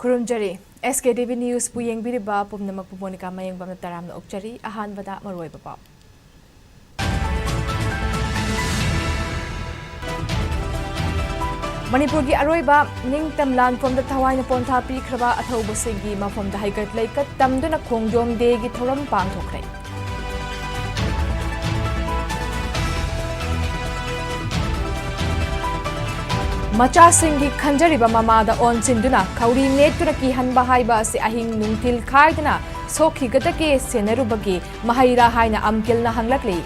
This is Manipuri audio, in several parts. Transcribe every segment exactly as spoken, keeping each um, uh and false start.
ꯈꯨꯔꯨꯝꯖꯔꯤ꯫ ꯑꯦꯁ ꯀꯦ ꯇꯤ ꯚꯤ ꯅ꯭ꯌꯨꯁꯄꯨ ꯌꯦꯡꯕꯤꯔꯤꯕ ꯄꯨꯝꯅꯃꯛꯄꯨ ꯃꯣꯅꯤꯀꯥ ꯃꯌꯦꯡꯕꯝꯅ ꯇꯔꯥꯝꯅ ꯑꯣꯛꯆꯔꯤ꯫ ꯑꯍꯥꯟꯕꯗ ꯃꯔꯨꯑꯣꯏꯕ ꯄꯥꯎ꯫ ꯃꯅꯤꯄꯨꯔꯒꯤ ꯑꯔꯣꯏꯕ ꯅꯤꯡꯇꯝ ꯂꯥꯟꯐꯝꯗ ꯊꯋꯥꯏꯅ ꯄꯣꯟꯊꯥ ꯄꯤꯈ꯭ꯔꯕ ꯑꯊꯧꯕꯁꯤꯡꯒꯤ ꯃꯐꯝꯗ ꯍꯩꯀꯠ ꯂꯩꯀꯠ ꯇꯝꯗꯨꯅ ꯈꯣꯡꯖꯣꯝ ꯗꯦꯒꯤ ꯊꯧꯔꯝ ꯄꯥꯡꯊꯣꯛꯈ꯭ꯔꯦ꯫ ꯃꯆꯥꯁꯤꯡꯒꯤ ꯈꯟꯖꯔꯤꯕ ꯃꯃꯥꯗ ꯑꯣꯟꯁꯤꯟꯗꯨꯅ ꯈꯧꯔꯤ ꯅꯦꯠꯇꯨꯅ ꯀꯤꯍꯟꯕ ꯍꯥꯏꯕ ꯑꯁꯤ ꯑꯍꯤꯡ ꯅꯨꯡꯊꯤꯜ ꯈꯥꯏꯗꯅ ꯁꯣꯛꯈꯤꯒꯗꯒꯦ ꯁꯦꯟꯅꯔꯨꯕꯒꯤ ꯃꯍꯩꯔꯥ ꯍꯥꯏꯅ ꯑꯝꯀꯤꯜꯅ ꯍꯪꯂꯛꯂꯤ꯫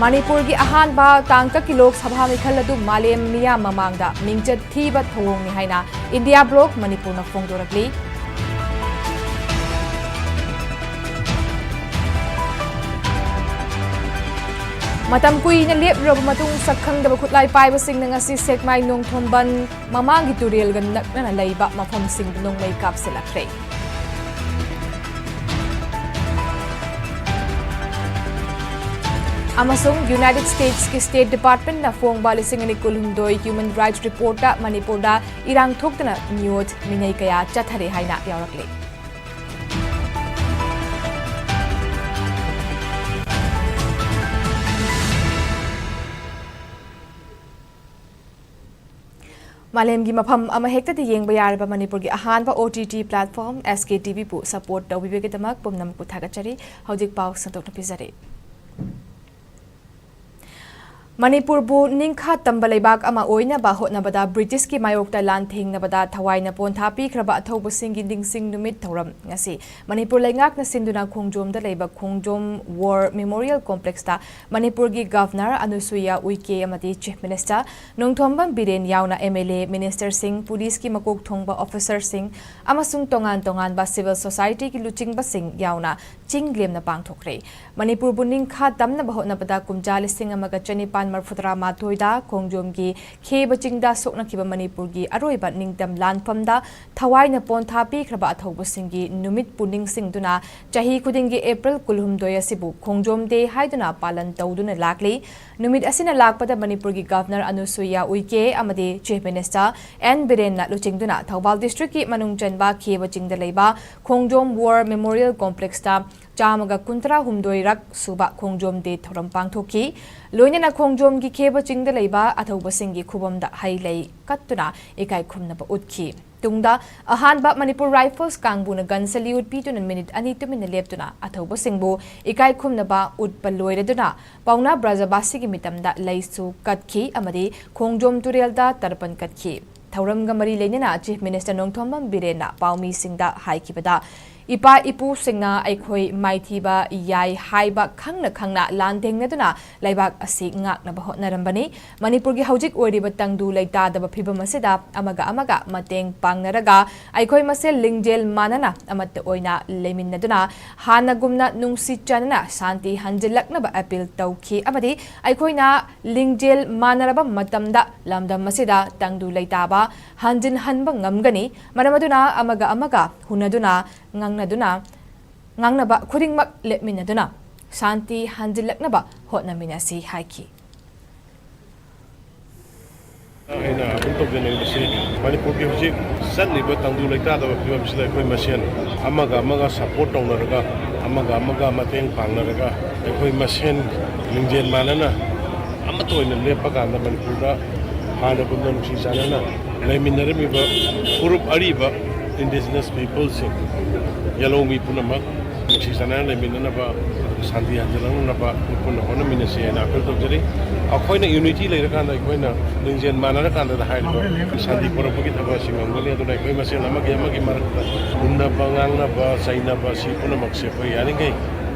ꯃꯅꯤꯄꯨꯔꯒꯤ ꯑꯍꯥꯟꯕ ꯇꯥꯡꯀꯛꯀꯤ ꯂꯣꯛ ꯁꯚꯥ ꯃꯤꯈꯜ ꯑꯗꯨ ꯃꯥꯂꯦꯝ ꯃꯤꯌꯥꯝ ꯃꯃꯥꯡꯗ ꯃꯤꯡꯆꯠ ꯊꯤꯕ ꯊꯧꯑꯣꯡꯅꯤ ꯍꯥꯏꯅ ꯏꯟꯗꯤꯌꯥ ꯕ꯭ꯂꯣꯛ ꯃꯅꯤꯄꯨꯔꯅ ꯐꯣꯡꯗꯣꯔꯛꯂꯤ꯫ ꯃꯇꯝ ꯀꯨꯏꯅ ꯂꯦꯞꯂꯨꯔꯕ ꯃꯇꯨꯡ ꯁꯛꯈꯪꯗꯕ ꯈꯨꯠꯂꯥꯏ ꯄꯥꯏꯕꯁꯤꯡꯅ ꯉꯁꯤ ꯁꯦꯛꯃꯥꯏ ꯅꯣꯡꯊꯣꯝꯕꯟ ꯃꯃꯥꯡꯒꯤ ꯇꯨꯔꯦꯜꯒ ꯅꯛꯅꯅ ꯂꯩꯕ ꯃꯐꯝꯁꯤꯡꯗ ꯅꯣꯡꯃꯩ ꯀꯥꯞꯁꯤꯜꯂꯛꯈ꯭ꯔꯦ꯫ ꯑꯃꯁꯨꯡ ꯌꯨꯅꯥꯏꯇꯦꯗ ꯁ꯭ꯇꯦꯠꯁꯀꯤ ꯁ꯭ꯇꯦꯠ ꯗꯤꯄꯥꯔꯠꯃꯦꯟꯠꯅ ꯐꯣꯡꯕ ꯂꯤꯁꯤꯡ ꯑꯅꯤ ꯀꯨꯟꯍꯨꯝꯗꯣꯏ ꯍ꯭ꯌꯨꯃꯦꯟ ꯔꯥꯏꯠꯁ ꯔꯤꯄꯣꯔꯠꯇ ꯃꯅꯤꯄꯨꯔꯗ ꯏꯔꯥꯡ ꯊꯣꯛꯇꯨꯅ ꯃꯤꯑꯣꯠ ꯃꯤꯅꯩ ꯀꯌꯥ ꯆꯠꯊꯔꯦ ꯍꯥꯏꯅ ꯌꯥꯎꯔꯛꯂꯤ꯫ ꯃꯥꯂꯦꯝꯒꯤ ꯃꯐꯝ ꯑꯃꯍꯦꯛꯇꯗ ꯌꯦꯡꯕ ꯌꯥꯔꯕ ꯃꯅꯤꯄꯨꯔꯒꯤ ꯑꯍꯥꯟꯕ ꯑꯣ ꯇꯤ ꯇꯤ ꯄ꯭ꯂꯦꯠꯐꯣꯔꯝ ꯑꯦꯁ ꯀꯦ ꯇꯤ ꯚꯤꯕꯨ ꯁꯄꯣꯔꯠ ꯇꯧꯕꯤꯕꯒꯤꯗꯃꯛ ꯄꯨꯝꯅꯃꯛꯄꯨ ꯊꯥꯒꯠꯆꯔꯤ꯫ ꯍꯧꯖꯤꯛ ꯄꯥꯎ ꯁꯟꯗꯣꯛꯅ ꯄꯤꯖꯔꯤ꯫ ꯃꯅꯤꯄꯨꯔꯕꯨ ꯅꯤꯡꯈꯥ ꯇꯝꯕ ꯂꯩꯕꯥꯛ ꯑꯃ ꯑꯣꯏꯅꯕ ꯍꯣꯠꯅꯕꯗ ꯕ꯭ꯔꯤꯇꯤꯁꯀꯤ ꯃꯥꯌꯣꯛꯇ ꯂꯥꯟꯊꯦꯡꯅꯕꯗ ꯊꯋꯥꯏꯅ ꯄꯣꯟꯊꯥ ꯄꯤꯈ꯭ꯔꯕ ꯑꯊꯧꯕꯁꯤꯡꯒꯤ ꯅꯤꯡꯁꯤꯡ ꯅꯨꯃꯤꯠ ꯊꯧꯔꯝ ꯉꯁꯤ ꯃꯅꯤꯄꯨꯔ ꯂꯩꯉꯥꯛꯅ ꯁꯤꯟꯗꯨꯅ ꯈꯣꯡꯖꯣꯝꯗ ꯂꯩꯕ ꯈꯣꯡꯖꯣꯝ ꯋꯥꯔ ꯃꯦꯃꯣꯔꯤꯌꯦꯜ ꯀꯣꯝꯄ꯭ꯂꯦꯛꯁꯇ ꯃꯅꯤꯄꯨꯔꯒꯤ ꯒꯚꯔꯅꯔ ꯑꯅꯨꯁꯨꯏꯌꯥ ꯎꯏꯀꯦ ꯑꯃꯗꯤ ꯆꯤꯐ ꯃꯤꯅꯤꯁꯇꯔ ꯅꯣꯡꯊꯣꯝꯕꯝ ꯕꯤꯔꯦꯟ ꯌꯥꯎꯅ ꯑꯦꯝ ꯑꯦꯜ ꯑꯦ, ꯃꯤꯅꯤꯁꯇꯔꯁꯤꯡ, ꯄꯨꯂꯤꯁꯀꯤ ꯃꯀꯣꯛ ꯊꯣꯡꯕ ꯑꯣꯐꯤꯁꯔꯁꯤꯡ ꯑꯃꯁꯨꯡ ꯇꯣꯉꯥꯟ ꯇꯣꯉꯥꯟꯕ ꯁꯤꯚꯤꯜ ꯁꯣꯁꯥꯏꯇꯤꯒꯤ ꯂꯨꯆꯤꯡꯕꯁꯤꯡ ꯌꯥꯎꯅ ꯆꯤꯡ ꯂꯦꯝꯅ ꯄꯥꯡꯊꯣꯛꯈ꯭ꯔꯦ꯫ ꯃꯅꯤꯄꯨꯔꯕꯨ ꯅꯤꯡꯈꯥ ꯇꯝꯅꯕ ꯍꯣꯠꯅꯕꯗ ꯀꯨꯝꯖꯥ ꯂꯤꯁꯤꯡ ꯑꯃꯒ ꯆꯅꯤꯄꯥꯟ ꯃꯔꯐꯨꯇꯔꯥ ꯃꯥꯊꯣꯏꯗ ꯈꯣꯡꯖꯣꯝꯒꯤ ꯈꯦꯕ ꯆꯤꯡꯗ ꯁꯣꯛꯅꯈꯤꯕ ꯃꯅꯤꯄꯨꯔꯒꯤ ꯑꯔꯣꯏꯕ ꯅꯤꯡꯇꯝ ꯂꯥꯟꯐꯝꯗ ꯊꯋꯥꯏꯅ ꯄꯣꯟꯊꯥ ꯄꯤꯈ꯭ꯔꯕ ꯑꯊꯧꯕꯁꯤꯡꯒꯤ ꯅꯨꯃꯤꯠꯄꯨ ꯅꯤꯡꯁꯤꯡꯗꯨꯅ ꯆꯍꯤ ꯈꯨꯗꯤꯡꯒꯤ April ꯀꯨꯟꯍꯨꯝꯗꯣꯏ ꯑꯁꯤꯕꯨ ꯈꯣꯡꯖꯣꯝ Day ꯍꯥꯏꯗꯨꯅ ꯄꯥꯂꯟ ꯇꯧꯗꯨꯅ ꯂꯥꯛꯂꯤ꯫ ꯅꯨꯃꯤꯠ ꯑꯁꯤꯅ ꯂꯥꯛꯄꯗ ꯃꯅꯤꯄꯨꯔꯒꯤ Governor ꯑꯅꯨꯁꯨꯏꯌꯥ ꯎꯏꯀꯦ ꯑꯃꯗꯤ Chief Minister ꯑꯦꯟ ꯕꯤꯔꯦꯟꯅ ꯂꯨꯆꯤꯡꯗꯨꯅ ꯊꯧꯕꯥꯜ district ꯀꯤ ꯃꯅꯨꯡ ꯆꯟꯕ ꯈꯦꯕ ꯆꯤꯡꯗ ꯂꯩꯕ ꯈꯣꯡꯖꯣꯝ War Memorial Complex ꯇ ꯆꯥꯝꯃꯒ ꯀꯨꯟꯊ꯭ꯔꯥ ꯍꯨꯝꯗꯣꯏꯔꯛ ꯁꯨꯕ ꯈꯣꯡꯖꯣꯝ Day ꯊꯧꯔꯝ ꯄꯥꯡꯊꯣꯛꯈꯤ꯫ ꯂꯣꯏꯅꯅ ꯈꯣꯡꯖꯣꯝꯒꯤ ꯈꯦꯕ ꯆꯤꯡꯗ ꯂꯩꯕ ꯑꯊꯧꯕꯁꯤꯡꯒꯤ ꯈꯨꯕꯝꯗ ꯍꯩ ꯂꯩ ꯀꯠꯇꯨꯅ ꯏꯀꯥꯏ ꯈꯨꯝꯅꯕ ꯎꯠꯈꯤ꯫ ꯇꯨꯡꯗ ꯑꯍꯥꯟꯕ Manipur Rifles ꯀꯥꯡꯕꯨꯅ gun salute ꯄꯤꯗꯨꯅ ꯃꯤꯅꯤꯠ ꯑꯅꯤ ꯇꯨꯃꯤꯟꯅ ꯂꯦꯞꯇꯨꯅ ꯑꯊꯧꯕꯁꯤꯡꯕꯨ ꯏꯀꯥꯏ ꯈꯨꯝꯅꯕ ꯎꯠꯄ ꯂꯣꯏꯔꯗꯨꯅ ꯄꯥꯎꯅꯥ ꯕ꯭ꯔꯖꯕꯥꯁꯤꯒꯤ ꯃꯤꯇꯝꯗ ꯂꯩꯁꯨ ꯀꯠꯈꯤ ꯑꯃꯗꯤ ꯈꯣꯡꯖꯣꯝ ꯇꯨꯔꯦꯜꯗ ꯇꯔꯄꯟ ꯀꯠꯈꯤ꯫ ꯊꯧꯔꯝꯒ ꯃꯔꯤ ꯂꯩꯅꯅ Chief Minister ꯅꯣꯡꯊꯣꯝꯕꯝ ꯕꯤꯔꯦꯟꯅ ꯄꯥꯎꯃꯤꯁꯤꯡꯗ ꯍꯥꯏꯈꯤꯕꯗ, ꯏꯄꯥ ꯏꯄꯨꯁꯤꯡꯅ ꯑꯩꯈꯣꯏ ꯃꯥꯏꯊꯤꯕ ꯌꯥꯏ ꯍꯥꯏꯕ ꯈꯪꯅ ꯈꯪꯅ ꯂꯥꯟꯊꯦꯡꯅꯗꯨꯅ ꯂꯩꯕꯥꯛ ꯑꯁꯤ ꯉꯥꯛꯅꯕ ꯍꯣꯠꯅꯔꯝꯕꯅꯤ꯫ ꯃꯅꯤꯄꯨꯔꯒꯤ ꯍꯧꯖꯤꯛ ꯑꯣꯏꯔꯤꯕ ꯇꯪꯗꯨ ꯂꯩꯇꯥꯗꯕ ꯐꯤꯕꯝ ꯑꯁꯤꯗ ꯑꯃꯒ ꯑꯃꯒ ꯃꯇꯦꯡ ꯄꯥꯡꯅꯔꯒ ꯑꯩꯈꯣꯏ ꯃꯁꯦꯜ ꯂꯤꯡꯖꯦꯜ ꯃꯥꯟꯅꯅ ꯑꯃꯠꯇ ꯑꯣꯏꯅ ꯂꯩꯃꯤꯟꯅꯗꯨꯅ ꯍꯥꯟꯅꯒꯨꯝꯅ ꯅꯨꯡꯁꯤ ꯆꯥꯟꯅꯅ ꯁꯥꯟꯇꯤ ꯍꯟꯖꯤꯜꯂꯛꯅꯕ appeal ꯇꯧꯈꯤ ꯑꯃꯗꯤ ꯑꯩꯈꯣꯏꯅ ꯂꯤꯡꯖꯦꯜ ꯃꯥꯟꯅꯔꯕ ꯃꯇꯝꯗ ꯂꯝꯗꯝ ꯑꯁꯤꯗ ꯇꯪꯗꯨ ꯂꯩꯇꯥꯕ ꯍꯟꯖꯤꯟꯍꯟꯕ ꯉꯝꯒꯅꯤ꯫ ꯃꯔꯝ ꯑꯗꯨꯅ ꯑꯃꯒ ꯑꯃꯒ ꯍꯨꯟꯅꯗꯨꯅ, ꯉꯥꯡꯅꯗꯨꯅ, ꯉꯥꯡꯅꯕ ꯈꯨꯗꯤꯡꯃꯛ ꯂꯦꯞꯃꯤꯟꯅꯗꯨꯅ ꯁꯥꯟꯇꯤ ꯍꯟꯖꯤꯜꯂꯛꯅꯕ ꯍꯣꯠꯅꯃꯤꯟꯅꯁꯤ ꯍꯥꯏꯈꯤ꯫ ꯑꯩꯅ ꯑꯗꯨꯝ ꯇꯧꯖꯅꯤꯡꯕꯁꯤ, ꯃꯅꯤꯄꯨꯔꯒꯤ ꯍꯧꯖꯤꯛ ꯆꯠꯂꯤꯕ ꯇꯪꯗꯨ ꯂꯩꯇꯥꯗꯕ ꯐꯤꯕꯝꯁꯤꯗ ꯑꯩꯈꯣꯏ ꯃꯁꯦꯟ ꯑꯃꯒ ꯑꯃꯒ support ꯇꯧꯅꯔꯒ, ꯑꯃꯒ ꯑꯃꯒ ꯃꯇꯦꯡ ꯄꯥꯡꯅꯔꯒ, ꯑꯩꯈꯣꯏ ꯃꯁꯦꯟ ꯂꯤꯡꯖꯦꯜ ꯃꯥꯟꯅꯅ ꯑꯃꯠꯇ ꯑꯣꯏꯅ ꯂꯦꯞꯄ ꯀꯥꯟꯗ ꯃꯅꯤꯄꯨꯔꯗ ꯍꯥꯟꯅꯒꯨꯝꯅ ꯅꯨꯡꯁꯤ ꯆꯥꯟꯅꯅ ꯂꯩꯃꯤꯟꯅꯔꯝꯃꯤꯕ ꯐꯨꯔꯨꯞ ꯑꯔꯤꯕ indigenous peopleꯁꯤꯡ, ꯌꯦꯜꯍꯧꯃꯤ ꯄꯨꯝꯅꯃꯛ ꯅꯨꯡꯁꯤ ꯆꯥꯟꯅꯅ ꯂꯩꯃꯤꯟꯅꯅꯕ, ꯁꯥꯟꯇꯤ ꯍꯟꯖꯤꯜꯂꯛꯅꯕ ꯄꯨꯟꯅ ꯍꯣꯠꯅꯃꯤꯟꯅꯁꯤ ꯍꯥꯏꯅ appeal ꯇꯧꯖꯔꯤ꯫ ꯑꯩꯈꯣꯏꯅ unity ꯂꯩꯔꯀꯥꯟꯗ, ꯑꯩꯈꯣꯏꯅ ꯂꯤꯡꯖꯦꯜ ꯃꯥꯟꯅꯔꯀꯥꯟꯗ ꯍꯥꯏꯔꯤꯕ ꯁꯥꯟꯇꯤ ꯄꯨꯔꯛꯄꯒꯤ ꯊꯕꯛ ꯑꯁꯤ ꯉꯝꯒꯅꯤ꯫ ꯑꯗꯨꯅ ꯑꯩꯈꯣꯏ ꯃꯁꯦꯜ ꯑꯃꯒꯤ ꯑꯃꯒꯤ ꯃꯔꯛꯇ ꯍꯨꯟꯅꯕ, ꯉꯥꯡꯅꯕ, ꯆꯩꯅꯕ ꯑꯁꯤ ꯄꯨꯝꯅꯃꯛꯁꯦ ꯑꯩꯈꯣꯏ ꯌꯥꯔꯤꯈꯩ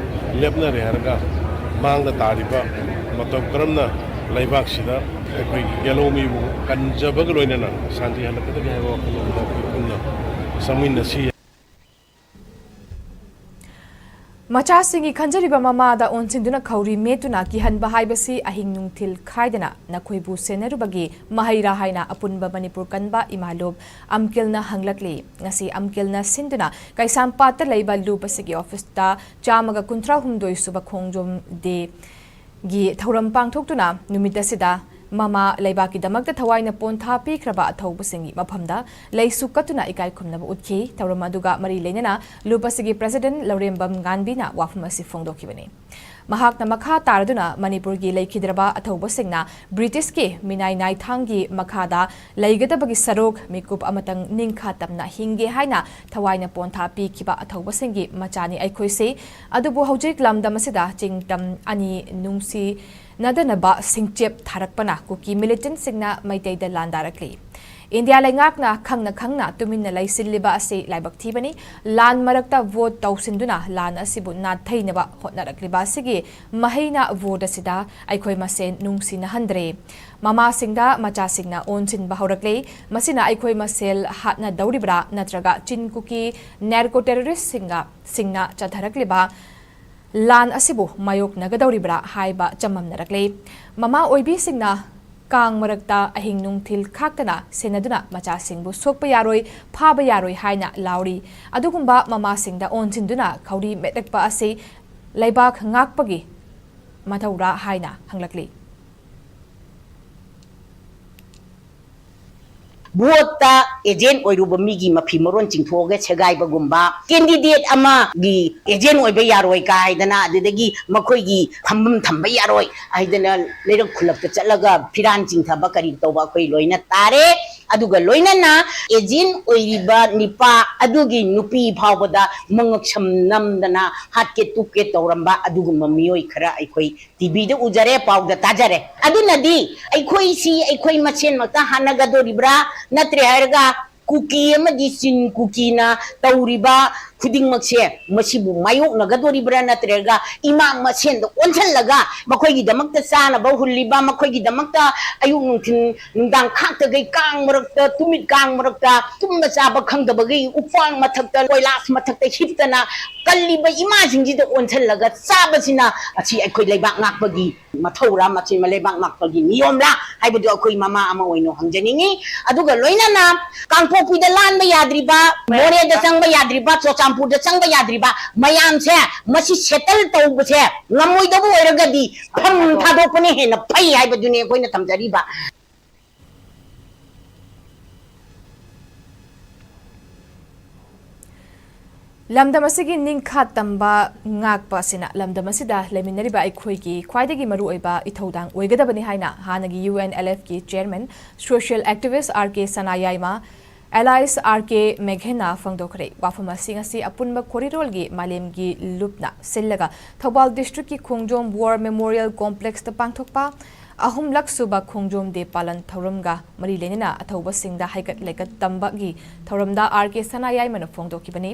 ꯂꯦꯞꯅꯔꯦ ꯍꯥꯏꯔꯒ, ꯃꯥꯡꯗ ꯇꯥꯔꯤꯕ ꯃꯇꯧ ꯀꯔꯝꯅ ꯂꯩꯕꯥꯛꯁꯤꯗ ꯑꯩꯈꯣꯏꯒꯤ ꯌꯦꯜꯍꯧꯃꯤꯕꯨ ꯀꯟꯖꯕꯒ ꯂꯣꯏꯅꯅ ꯁꯥꯟꯇꯤ ꯍꯜꯂꯛꯀꯗꯒꯦ ꯍꯥꯏꯕ ꯋꯥꯈꯜꯂꯣꯟꯗ ꯑꯩꯈꯣꯏ ꯄꯨꯟꯅ ꯆꯪꯃꯤꯟꯅꯁꯤ꯫ ꯃꯆꯥꯁꯤꯡꯒꯤ ꯈꯟꯖꯔꯤꯕ ꯃꯃꯥꯗ ꯑꯣꯟꯁꯤꯟꯗꯨꯅ ꯈꯧꯔꯤ ꯃꯦꯠꯇꯨꯅ ꯀꯤꯍꯟꯕ ꯍꯥꯏꯕꯁꯤ ꯑꯍꯤꯡ ꯅꯨꯡꯊꯤꯜ ꯈꯥꯏꯗꯅ ꯅꯈꯣꯏꯕꯨ ꯁꯦꯟꯅꯔꯨꯕꯒꯤ ꯃꯍꯩꯔꯥ ꯍꯥꯏꯅ ꯑꯄꯨꯟꯕ ꯃꯅꯤꯄꯨꯔ ꯀꯟꯕ ꯏꯃꯥ ꯂꯨꯞ ꯑꯝꯀꯤꯜꯅ ꯍꯪꯂꯛꯂꯤ꯫ ꯉꯁꯤ ꯑꯝꯀꯤꯜꯅ ꯁꯤꯟꯗꯨꯅ ꯀꯩꯁꯥꯝꯄꯥꯠꯇ ꯂꯩꯕ ꯂꯨꯞ ꯑꯁꯤꯒꯤ ꯑꯣꯐꯤꯁꯇ ꯆꯥꯝꯃꯒ ꯀꯨꯟꯊ꯭ꯔꯥ ꯍꯨꯝꯗꯣꯏ ꯁꯨꯕ ꯈꯣꯡꯖꯣꯝ ꯗꯦ ꯒꯤ ꯊꯧꯔꯝ ꯄꯥꯡꯊꯣꯛꯇꯨꯅ ꯅꯨꯃꯤꯠ ꯑꯁꯤꯗ ꯃꯃꯥ ꯂꯩꯕꯥꯛꯀꯤꯗꯃꯛꯇ ꯊꯋꯥꯏꯅ ꯄꯣꯟꯊꯥ ꯄꯤꯈ꯭ꯔꯕ ꯑꯊꯧꯕꯁꯤꯡꯒꯤ ꯃꯐꯝꯗ ꯂꯩꯁꯨ ꯀꯠꯇꯨꯅ ꯏꯀꯥꯏ ꯈꯨꯝꯅꯕ ꯎꯠꯈꯤ꯫ ꯊꯧꯔꯝ ꯑꯗꯨꯒ ꯃꯔꯤ ꯂꯩꯅꯅ ꯂꯨꯞ ꯑꯁꯤꯒꯤ ꯄ꯭ꯔꯦꯁꯤꯗꯦꯟꯠ ꯂꯧꯔꯦꯝꯕꯝ ꯉꯥꯟꯕꯤꯅ ꯋꯥꯐꯝ ꯑꯁꯤ ꯐꯣꯡꯗꯣꯛꯈꯤꯕꯅꯤ꯫ ꯃꯍꯥꯛꯅ ꯃꯈꯥ ꯇꯥꯔꯗꯨꯅ ꯃꯅꯤꯄꯨꯔꯒꯤ ꯂꯩꯈꯤꯗ꯭ꯔꯕ ꯑꯊꯧꯕꯁꯤꯡꯅ ꯕ꯭ꯔꯤꯇꯤꯁꯀꯤ ꯃꯤꯅꯥꯏ ꯅꯥꯏꯊꯥꯡꯒꯤ ꯃꯈꯥꯗ ꯂꯩꯒꯗꯕꯒꯤ ꯁꯔꯨꯛ ꯃꯤꯀꯨꯞ ꯑꯃꯇꯪ ꯅꯤꯡꯈꯥ ꯇꯝꯅ ꯍꯤꯡꯒꯦ ꯍꯥꯏꯅ ꯊꯋꯥꯏꯅ ꯄꯣꯟꯊꯥ ꯄꯤꯈꯤꯕ ꯑꯊꯧꯕꯁꯤꯡꯒꯤ ꯃꯆꯥꯅꯤ ꯑꯩꯈꯣꯏꯁꯤ꯫ ꯑꯗꯨꯕꯨ ꯍꯧꯖꯤꯛ ꯂꯝꯗꯝ ꯑꯁꯤꯗ ꯆꯤꯡꯇꯝ ꯑꯅꯤ ꯅꯨꯡꯁꯤꯅꯗꯅꯕ ꯁꯤꯡꯆꯦꯞ ꯊꯥꯔꯛꯄꯅ ꯀꯨꯀꯤ ꯃꯤꯂꯤꯇꯦꯟꯠꯁꯤꯡꯅ ꯃꯩꯇꯩꯗ ꯂꯥꯟꯗꯥꯔꯛꯂꯤ꯫ ꯏꯟꯗꯤꯌꯥ ꯂꯩꯉꯥꯛꯅ ꯈꯪꯅ ꯈꯪꯅ ꯇꯨꯃꯤꯟꯅ ꯂꯩꯁꯤꯜꯂꯤꯕ ꯑꯁꯤ ꯂꯥꯏꯕꯛ ꯊꯤꯕꯅꯤ꯫ ꯂꯥꯟ ꯃꯔꯛꯇ ꯚꯣꯠ ꯇꯧꯁꯤꯟꯗꯨꯅ ꯂꯥꯟ ꯑꯁꯤꯕꯨ ꯅꯥꯊꯩꯅꯕ ꯍꯣꯠꯅꯔꯛꯂꯤꯕ ꯑꯁꯤꯒꯤ ꯃꯍꯩꯅ ꯚꯣꯠ ꯑꯁꯤꯗ ꯑꯩꯈꯣꯏ ꯃꯁꯦꯟ ꯅꯨꯡꯁꯤꯅꯍꯟꯗ꯭ꯔꯦ꯫ ꯃꯃꯥꯁꯤꯡꯗ ꯃꯆꯥꯁꯤꯡꯅ ꯑꯣꯟꯁꯤꯟꯕ ꯍꯧꯔꯛꯂꯦ꯫ ꯃꯁꯤꯅ ꯑꯩꯈꯣꯏ ꯃꯁꯦꯜ ꯍꯥꯠꯅꯗꯧꯔꯤꯕ꯭ꯔꯥ ꯅꯠꯇ꯭ꯔꯒ ꯆꯤꯟ ꯀꯨꯀꯤ ꯅꯦꯔꯀꯣ ꯇꯦꯔꯣꯔꯤꯁꯁꯤꯡꯒ ꯁꯤꯡꯅ ꯆꯠꯊꯔꯛꯂꯤꯕ ꯂꯥꯟ ꯑꯁꯤꯕꯨ ꯃꯥꯌꯣꯛꯅꯒꯗꯧꯔꯤꯕ꯭ꯔꯥ ꯍꯥꯏꯕ ꯆꯃꯝꯅꯔꯛꯂꯦ꯫ ꯃꯃꯥ ꯑꯣꯏꯕꯤꯁꯤꯡꯅ ꯀꯥꯡ ꯃꯔꯛꯇ ꯑꯍꯤꯡ ꯅꯨꯡꯊꯤꯜ ꯈꯥꯛꯇꯅ ꯁꯦꯟꯅꯗꯨꯅ ꯃꯆꯥꯁꯤꯡꯕꯨ ꯁꯣꯛꯄ ꯌꯥꯔꯣꯏ, ꯐꯥꯕ ꯌꯥꯔꯣꯏ ꯍꯥꯏꯅ ꯂꯥꯎꯔꯤ꯫ ꯑꯗꯨꯒꯨꯝꯕ ꯃꯃꯥꯁꯤꯡꯗ ꯑꯣꯟꯁꯤꯟꯗꯨꯅ ꯈꯧꯔꯤ ꯃꯦꯠꯂꯛꯄ ꯑꯁꯤ ꯂꯩꯕꯥꯛ ꯉꯥꯛꯄꯒꯤ ꯃꯊꯧꯔꯥ ꯍꯥꯏꯅ ꯍꯪꯂꯛꯂꯤ꯫ ꯚꯣꯠꯇ ꯑꯦꯖꯦꯟꯠ ꯑꯣꯏꯔꯨꯕ ꯃꯤꯒꯤ ꯃꯐꯤ ꯃꯔꯣꯟ ꯆꯤꯡꯊꯣꯛꯑꯒ ꯁꯦꯒꯥꯏꯕꯒꯨꯝꯕ, ꯀꯦꯟꯗꯤꯗꯦꯠ ꯑꯃꯒꯤ ꯑꯦꯖꯦꯟꯠ ꯑꯣꯏꯕ ꯌꯥꯔꯣꯏ ꯀꯥ ꯍꯥꯏꯗꯅ, ꯑꯗꯨꯗꯒꯤ ꯃꯈꯣꯏꯒꯤ ꯐꯝꯐꯝ ꯊꯝꯕ ꯌꯥꯔꯣꯏ ꯍꯥꯏꯗꯅ ꯂꯩꯔꯛ ꯈꯨꯜꯂꯛꯇ ꯆꯠꯂꯒ ꯐꯤꯔꯥꯟ ꯆꯤꯡꯊꯕ ꯀꯔꯤ ꯇꯧꯕ ꯑꯩꯈꯣꯏ ꯂꯣꯏꯅ ꯇꯥꯔꯦ꯫ ꯑꯗꯨꯒ ꯂꯣꯏꯅꯅ ꯑꯦꯖꯦꯟꯠ ꯑꯣꯏꯔꯤꯕ ꯅꯤꯄꯥ ꯑꯗꯨꯒꯤ ꯅꯨꯄꯤ ꯐꯥꯎꯕꯗ ꯃꯉꯛꯁꯝ ꯅꯝꯗꯅ ꯍꯥꯠꯀꯦ ꯇꯨꯞꯀꯦ ꯇꯧꯔꯝꯕ ꯑꯗꯨꯒꯨꯝꯕ ꯃꯤꯑꯣꯏ ꯈꯔ ꯑꯩꯈꯣꯏ ꯇꯤꯚꯤꯗ ꯎꯖꯔꯦ, ꯄꯥꯎꯗ ꯇꯥꯖꯔꯦ꯫ ꯑꯗꯨꯅꯗꯤ ꯑꯩꯈꯣꯏꯁꯤ ꯑꯩꯈꯣꯏ ꯃꯁꯦꯟꯃꯛꯇ ꯍꯥꯠꯅꯒꯗꯣꯔꯤꯕ꯭ꯔꯥ? ꯅꯠꯇ꯭ꯔꯦ ꯍꯥꯏꯔꯒ ꯀꯨꯀꯤ ꯑꯃꯗꯤ ꯆꯤꯟ ꯀꯨꯀꯤꯅ ꯇꯧꯔꯤꯕ ꯈꯨꯗꯤꯡꯃꯛꯁꯦ ꯃꯁꯤꯕꯨ ꯃꯥꯌꯣꯛꯅꯒꯗꯣꯔꯤꯕ꯭ꯔꯥ, ꯅꯠꯇ꯭ꯔꯒ ꯏꯃꯥ ꯃꯁꯦꯟꯗ ꯑꯣꯟꯁꯤꯜꯂꯒ ꯃꯈꯣꯏꯒꯤꯗꯃꯛꯇ ꯆꯥꯅꯕ ꯍꯨꯜꯂꯤꯕ, ꯃꯈꯣꯏꯒꯤꯗꯃꯛꯇ ꯑꯌꯨꯛ ꯅꯨꯡꯊꯤꯜ ꯅꯨꯡꯗꯥꯡ ꯈꯥꯛꯇꯈꯩ ꯀꯥꯡ ꯃꯔꯛꯇ, ꯇꯨꯃꯤꯠ ꯀꯥꯡ ꯃꯔꯛꯇ ꯇꯨꯝꯕ ꯆꯥꯕ ꯈꯪꯗꯕꯒꯤ ꯎꯄꯥꯜ ꯃꯊꯛꯇ, ꯀꯣꯏꯂꯥꯁ ꯃꯊꯛꯇ ꯍꯤꯞꯇꯅ ꯀꯜꯂꯤꯕ ꯏꯃꯥꯁꯤꯡꯁꯤꯗ ꯑꯣꯟꯁꯤꯜꯂꯒ ꯆꯥꯕꯁꯤꯅ ꯑꯁꯤ ꯑꯩꯈꯣꯏ ꯂꯩꯕꯥꯛ ꯉꯥꯛꯄꯒꯤ ꯃꯊꯧꯔꯥ, ꯃꯁꯤ ꯂꯩꯕꯥꯛ ꯉꯥꯛꯄꯒꯤ ꯅꯤꯌꯣꯝꯂꯥ ꯍꯥꯏꯕꯗꯨ ꯑꯩꯈꯣꯏ ꯃꯃꯥ ꯑꯃ ꯑꯣꯏꯅ ꯍꯪꯖꯅꯤꯡꯉꯤ꯫ ꯑꯗꯨꯒ ꯂꯣꯏꯅꯅ ꯀꯥꯡꯄꯣꯛꯄꯤꯗ ꯂꯥꯟꯕ ꯌꯥꯗ꯭ꯔꯤꯕ, ꯃꯣꯔꯦꯗ ꯆꯪꯕ ꯌꯥꯗ꯭ꯔꯤꯕ, ꯆꯨꯔꯆꯥꯟꯄꯨꯔꯗ ꯆꯪꯕ ꯌꯥꯗ꯭ꯔꯤꯕ ꯃꯌꯥꯝꯁꯦ, ꯃꯁꯤ ꯁꯦꯇꯜ ꯇꯧꯕꯁꯦ ꯉꯝꯃꯣꯏꯗꯕ ꯑꯣꯏꯔꯒꯗꯤ ꯐꯝ ꯊꯥꯗꯣꯛꯄꯅ ꯍꯦꯟꯅ ꯐꯩ ꯍꯥꯏꯕꯗꯨꯅꯤ ꯑꯩꯈꯣꯏꯅ ꯊꯝꯖꯔꯤꯕ꯫ ꯂꯝꯗꯝ ꯑꯁꯤꯒꯤ ꯅꯤꯡꯈꯥ ꯇꯝꯕ ꯉꯥꯛꯄ ꯑꯁꯤꯅ ꯂꯝꯗꯝ ꯑꯁꯤꯗ ꯂꯩꯃꯤꯟꯅꯔꯤꯕ ꯑꯩꯈꯣꯏꯒꯤ ꯈ꯭ꯋꯥꯏꯗꯒꯤ ꯃꯔꯨꯑꯣꯏꯕ ꯏꯊꯧꯗꯥꯡ ꯑꯣꯏꯒꯗꯕꯅꯤ ꯍꯥꯏꯅ ꯍꯥꯟꯅꯒꯤ ꯌꯨ ꯑꯦꯟ ꯑꯦꯜ ꯑꯦꯐꯀꯤ chairman, social activist R K Sanayaima, alias R K ꯃꯦꯘꯦꯅ ꯐꯣꯡꯗꯣꯛꯈ꯭ꯔꯦ꯫ ꯋꯥꯐꯝ ꯑꯁꯤ ꯉꯁꯤ ꯑꯄꯨꯟꯕ ꯈꯣꯔꯤꯔꯣꯜꯒꯤ ꯃꯥꯂꯦꯝꯒꯤ ꯂꯨꯞꯅ ꯁꯤꯜꯂꯒ ꯊꯧꯕꯥꯜ ꯗꯤꯁꯇ꯭ꯔꯤꯛꯀꯤ ꯈꯣꯡꯖꯣꯝ ꯋꯥꯔ ꯃꯦꯃꯣꯔꯤꯌꯦꯜ ꯀꯣꯝꯄ꯭ꯂꯦꯛꯁꯇ ꯄꯥꯡꯊꯣꯛꯄ ꯑꯍꯨꯝꯂꯛ ꯁꯨꯕ ꯈꯣꯡꯖꯣꯝ ꯗꯦ ꯄꯥꯂꯟ ꯊꯧꯔꯝꯒ ꯃꯔꯤ ꯂꯩꯅꯅ ꯑꯊꯧꯕꯁꯤꯡꯗ ꯍꯩꯒꯠ ꯂꯩꯒꯠ ꯇꯝꯕꯒꯤ ꯊꯧꯔꯝꯗ ꯑꯥꯔ ꯀꯦ ꯁꯅꯥꯌꯥꯏꯃꯅ ꯐꯣꯡꯗꯣꯛꯈꯤꯕꯅꯤ꯫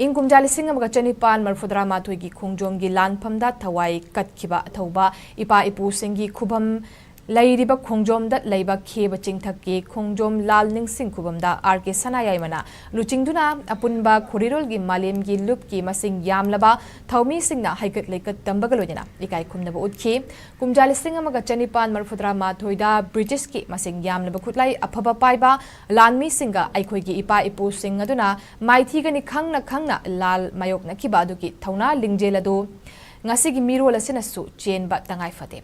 ꯏꯪ ꯀꯨꯝꯖꯥ ꯂꯤꯁꯤꯡ ꯑꯃꯒ ꯆꯅꯤꯄꯥꯟ ꯃꯔꯤꯐꯨꯇꯔꯥ ꯃꯥꯊꯣꯏꯒꯤ ꯈꯣꯡꯖꯣꯝꯒꯤ ꯂꯥꯟꯐꯝꯗ ꯊꯋꯥꯏ ꯀꯠꯈꯤꯕ ꯑꯊꯧꯕ ꯏꯄꯥ ꯏꯄꯨꯁꯤꯡꯒꯤ ꯈꯨꯕꯝ ꯂꯩꯔꯤꯕ ꯈꯣꯡꯖꯣꯝꯗ ꯂꯩꯕ ꯈꯦꯕ ꯆꯤꯡꯊꯛꯀꯤ ꯈꯣꯡꯖꯣꯝ ꯂꯥꯜ ꯅꯤꯡꯁꯤꯡ ꯈꯨꯕꯝꯗ ꯑꯥꯔ ꯀꯦ ꯁꯅꯥꯌꯥꯏꯃꯅ ꯂꯨꯆꯤꯡꯗꯨꯅ ꯑꯄꯨꯟꯕ ꯈꯣꯔꯤꯔꯣꯜꯒꯤ ꯃꯥꯂꯦꯝꯒꯤ ꯂꯨꯞꯀꯤ ꯃꯁꯤꯡ ꯌꯥꯝꯂꯕ ꯊꯧꯃꯤꯁꯤꯡꯅ ꯍꯩꯒꯠ ꯂꯩꯒꯠ ꯇꯝꯕꯒ ꯂꯣꯏꯅꯅ ꯏꯀꯥꯏ ꯈꯨꯝꯅꯕ ꯎꯠꯈꯤ꯫ ꯀꯨꯝꯖꯥ ꯂꯤꯁꯤꯡ ꯑꯃꯒ ꯆꯅꯤꯄꯥꯟ ꯃꯔꯤꯐꯨꯇꯔꯥ ꯃꯥꯊꯣꯏꯗ ꯕ꯭ꯔꯤꯇꯤꯁꯀꯤ ꯃꯁꯤꯡ ꯌꯥꯝꯂꯕ ꯈꯨꯠꯂꯥꯏ ꯑꯐꯕ ꯄꯥꯏꯕ ꯂꯥꯟꯃꯤꯁꯤꯡꯒ ꯑꯩꯈꯣꯏꯒꯤ ꯏꯄꯥ ꯏꯄꯨꯁꯤꯡ ꯑꯗꯨꯅ ꯃꯥꯏꯊꯤꯒꯅꯤ ꯈꯪꯅ ꯈꯪꯅ ꯂꯥꯜ ꯃꯥꯌꯣꯛꯅꯈꯤꯕ ꯑꯗꯨꯒꯤ ꯊꯧꯅꯥ ꯂꯤꯡꯖꯦꯜ ꯑꯗꯨ ꯉꯁꯤꯒꯤ ꯃꯤꯔꯣꯜ ꯑꯁꯤꯅꯁꯨ ꯆꯦꯟꯕ ꯇꯉꯥꯏ ꯐꯗꯦ꯫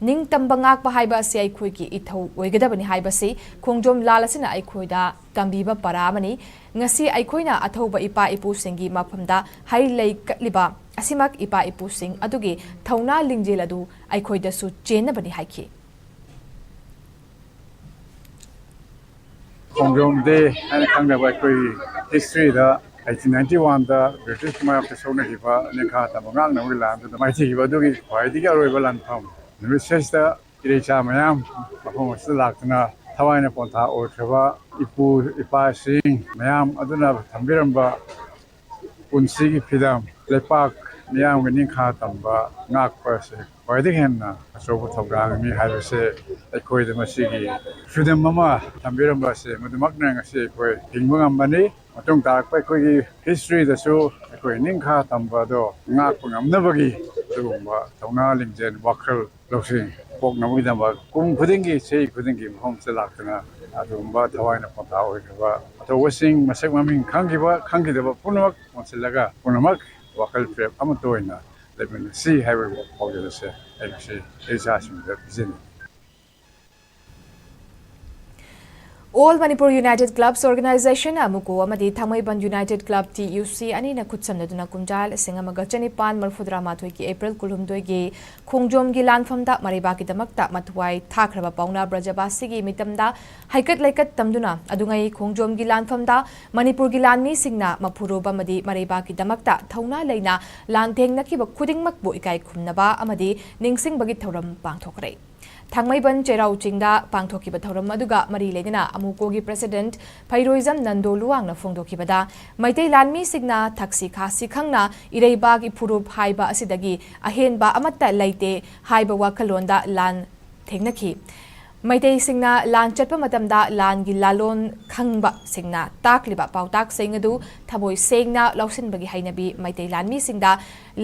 ꯅꯤꯡꯇꯝꯕ ꯉꯥꯛꯄ ꯍꯥꯏꯕ ꯑꯁꯤ ꯑꯩꯈꯣꯏꯒꯤ ꯏꯊꯧ ꯑꯣꯏꯒꯗꯕꯅꯤ ꯍꯥꯏꯕꯁꯤ ꯈꯣꯡꯖꯣꯝ ꯂꯥꯜ ꯑꯁꯤꯅ ꯑꯩꯈꯣꯏꯗ ꯇꯝꯕꯤꯕ ꯄꯔꯥ ꯑꯃꯅꯤ꯫ ꯉꯁꯤ ꯑꯩꯈꯣꯏꯅ ꯑꯊꯧꯕ ꯏꯄꯥ ꯏꯄꯨꯁꯤꯡꯒꯤ ꯃꯐꯝꯗ ꯍꯩ ꯂꯩ ꯀꯠꯂꯤꯕ ꯑꯁꯤꯃꯛ ꯏꯄꯥ ꯏꯄꯨꯁꯤꯡ ꯑꯗꯨꯒꯤ ꯊꯧꯅꯥ ꯂꯤꯡꯖꯦꯜ ꯑꯗꯨ ꯑꯩꯈꯣꯏꯗꯁꯨ ꯆꯦꯟꯅꯕꯅꯤ ꯍꯥꯏꯈꯤ꯫ ꯈꯣꯡꯖꯣꯝ ꯗꯦ ꯍꯥꯏꯅ ꯈꯪꯅꯕ ꯑꯩꯈꯣꯏꯒꯤ ꯍꯤꯁꯇ꯭ꯔꯤꯗ ꯑꯩꯠꯇꯤꯟ ꯅꯥꯏꯟꯇꯤ ꯋꯥꯟꯗ ꯕ꯭ꯔꯤꯇꯤꯁ ꯃꯥꯌꯣꯛꯇ ꯁꯣꯛꯅꯈꯤꯕ ꯅꯤꯡꯈꯥ ꯇꯝꯕ ꯉꯥꯛꯅꯕꯒꯤ ꯂꯥꯟꯗꯨꯗ ꯃꯥꯏꯊꯤꯈꯤꯕ ꯑꯗꯨꯒꯤ ꯈ꯭ꯋꯥꯏꯗꯒꯤ ꯑꯔꯣꯏꯕ ꯂꯥꯟꯐꯝ ꯅꯨꯃꯤꯠꯁꯤꯗ ꯏꯔꯩꯆꯥ ꯃꯌꯥꯝ ꯃꯐꯝ ꯑꯁꯤꯗ ꯂꯥꯛꯇꯨꯅ ꯊꯋꯥꯏꯅ ꯄꯣꯟꯊꯥ ꯑꯣꯏꯈ꯭ꯔꯕ ꯏꯄꯨ ꯏꯄꯥꯁꯤꯡ ꯃꯌꯥꯝ ꯑꯗꯨꯅ ꯊꯝꯕꯤꯔꯝꯕ ꯄꯨꯟꯁꯤꯒꯤ ꯐ꯭ꯔꯤꯗꯝ, ꯂꯩꯄꯥꯛ ꯃꯤꯌꯥꯝꯒꯤ ꯅꯤꯡꯈꯥ ꯇꯝꯕ ꯉꯥꯛꯄ ꯑꯁꯤ ꯈ꯭ꯋꯥꯏꯗꯒꯤ ꯍꯦꯟꯅ ꯑꯆꯧꯕ ꯊꯧꯗꯥꯡꯅꯤ ꯍꯥꯏꯕꯁꯦ ꯑꯩꯈꯣꯏꯗ ꯃꯁꯤꯒꯤ ꯐ꯭ꯔꯤꯗꯝ ꯑꯃ ꯊꯝꯕꯤꯔꯝꯕ ꯑꯁꯤ ꯃꯗꯨꯃꯛꯅ ꯉꯁꯤ ꯑꯩꯈꯣꯏ ꯍꯤꯡꯕ ꯉꯝꯕꯅꯤ꯫ ꯃꯇꯨꯡ ꯇꯥꯔꯛꯄ ꯑꯩꯈꯣꯏꯒꯤ ꯍꯤꯁꯇ꯭ꯔꯤꯗꯁꯨ ꯑꯩꯈꯣꯏ ꯅꯤꯡꯈꯥ ꯇꯝꯕ ꯑꯗꯣ ꯉꯥꯛꯄ ꯉꯝꯅꯕꯒꯤ ꯑꯗꯨꯒꯨꯝꯕ ꯊꯧꯅꯥ ꯂꯤꯡꯖꯦꯜ ꯋꯥꯈꯜ ꯂꯧꯁꯤꯡ ꯄꯣꯛꯅꯕꯒꯤꯗꯃꯛ ꯀꯨꯝ ꯈꯨꯗꯤꯡꯒꯤ, ꯆꯍꯤ ꯈꯨꯗꯤꯡꯒꯤ ꯃꯐꯝꯁꯤꯗ ꯂꯥꯛꯇꯨꯅ ꯑꯗꯨꯒꯨꯝꯕ ꯊꯋꯥꯏꯅ ꯄꯣꯟꯊꯥ ꯑꯣꯏꯈ꯭ꯔꯕ ꯑꯆꯧꯕꯁꯤꯡ, ꯃꯁꯛ ꯃꯃꯤꯡ ꯈꯪꯈꯤꯕ ꯈꯪꯈꯤꯗꯕ ꯄꯨꯝꯅꯃꯛ ꯄꯨꯟꯁꯤꯜꯂꯒ ꯄꯨꯝꯅꯃꯛ ꯋꯥꯈꯜ ꯐꯤꯔꯦꯞ ꯑꯃꯠꯇ ꯑꯣꯏꯅ ꯂꯩꯃꯤꯟꯅꯁꯤ ꯍꯥꯏꯕ ꯄꯥꯎꯖꯦꯜ ꯑꯁꯦ ꯑꯩ ꯉꯁꯤ ꯑꯩ ꯏꯆꯥꯁꯤꯡꯗ ꯄꯤꯖꯅꯤꯡꯏ꯫ All Manipur United Clubs Organization, ꯑꯃꯨꯀꯣ, ꯑꯃꯗꯤ ꯊꯥꯡꯃꯩꯕꯟ United Club, ꯇꯤ ꯌꯨ ꯁꯤ, ꯑꯅꯤꯅ ꯈꯨꯠꯁꯝꯅꯗꯨꯅ ꯀꯨꯝꯖꯥ ꯂꯤꯁꯤꯡ ꯑꯃꯒ ꯆꯅꯤꯄꯥꯟ ꯃꯔꯤꯐꯨꯇꯔꯥ ꯃꯥꯊꯣꯏꯒꯤ ꯑꯦꯄ꯭ꯔꯤꯜ ꯀꯨꯟꯍꯨꯝꯗꯣꯏꯒꯤ ꯈꯣꯡꯖꯣꯝꯒꯤ ꯂꯥꯟꯐꯝꯗ ꯃꯔꯩꯕꯥꯛꯀꯤꯗꯃꯛꯇ ꯃꯊ꯭ꯋꯥꯏ ꯊꯥꯈ꯭ꯔꯕ ꯄꯥꯎꯅꯥ ꯕ꯭ꯔꯖꯕꯥꯁꯤꯒꯤ ꯃꯤꯇꯝꯗ ꯍꯩꯀꯠ ꯂꯩꯀꯠ ꯇꯝꯗꯨꯅ ꯑꯗꯨꯉꯩ ꯈꯣꯡꯖꯣꯝꯒꯤ ꯂꯥꯟꯐꯝꯗ ꯃꯅꯤꯄꯨꯔꯒꯤ ꯂꯥꯟꯃꯤꯁꯤꯡꯅ ꯃꯐꯨꯔꯨꯞ ꯑꯃꯗꯤ ꯃꯔꯩꯕꯥꯛꯀꯤꯗꯃꯛꯇ ꯊꯧꯅꯥ ꯂꯩꯅ ꯂꯥꯟꯊꯦꯡꯅꯈꯤꯕ ꯈꯨꯗꯤꯡꯃꯛꯄꯨ ꯏꯀꯥꯏ ꯈꯨꯝꯅꯕ ꯑꯃꯗꯤ ꯅꯤꯡꯁꯤꯡꯕꯒꯤ ꯊꯧꯔꯝ ꯄꯥꯡꯊꯣꯛꯈ꯭ꯔꯦ꯫ ꯊꯥꯡꯃꯩꯕꯟ ꯆꯩꯔꯥꯎ ꯆꯤꯡꯗ ꯄꯥꯡꯊꯣꯛꯈꯤꯕ ꯊꯧꯔꯝ ꯑꯗꯨꯒ ꯃꯔꯤ ꯂꯩꯅꯅ ꯑꯃꯨꯀꯣꯒꯤ president ꯐꯩꯔꯣꯏꯖꯝ ꯅꯟꯗꯣ ꯂꯨꯋꯥꯡꯅ ꯐꯣꯡꯗꯣꯛꯈꯤꯕꯗ, ꯃꯩꯇꯩ ꯂꯥꯟꯃꯤꯁꯤꯡꯅ ꯊꯛꯁꯤ ꯈꯥꯁꯤ ꯈꯪꯅ ꯏꯔꯩꯕꯥꯛ ꯏꯐꯨꯔꯨꯞ ꯍꯥꯏꯕ ꯑꯁꯤꯗꯒꯤ ꯑꯍꯦꯟꯕ ꯑꯃꯠꯇ ꯂꯩꯇꯦ ꯍꯥꯏꯕ ꯋꯥꯈꯜꯂꯣꯟꯗ ꯂꯥꯟ ꯊꯦꯡꯅꯈꯤ꯫ ꯃꯩꯇꯩꯁꯤꯡꯅ ꯂꯥꯟ ꯆꯠꯄ ꯃꯇꯝꯗ ꯂꯥꯟꯒꯤ ꯂꯥꯂꯣꯟ ꯈꯪꯕꯁꯤꯡꯅ ꯇꯥꯛꯂꯤꯕ ꯄꯥꯎꯇꯥꯛꯁꯤꯡ ꯑꯗꯨ ꯊꯃꯣꯏ ꯁꯦꯡꯅ ꯂꯧꯁꯤꯟꯕꯒꯤ ꯍꯩꯅꯕꯤ ꯃꯩꯇꯩ ꯂꯥꯟꯃꯤꯁꯤꯡꯗ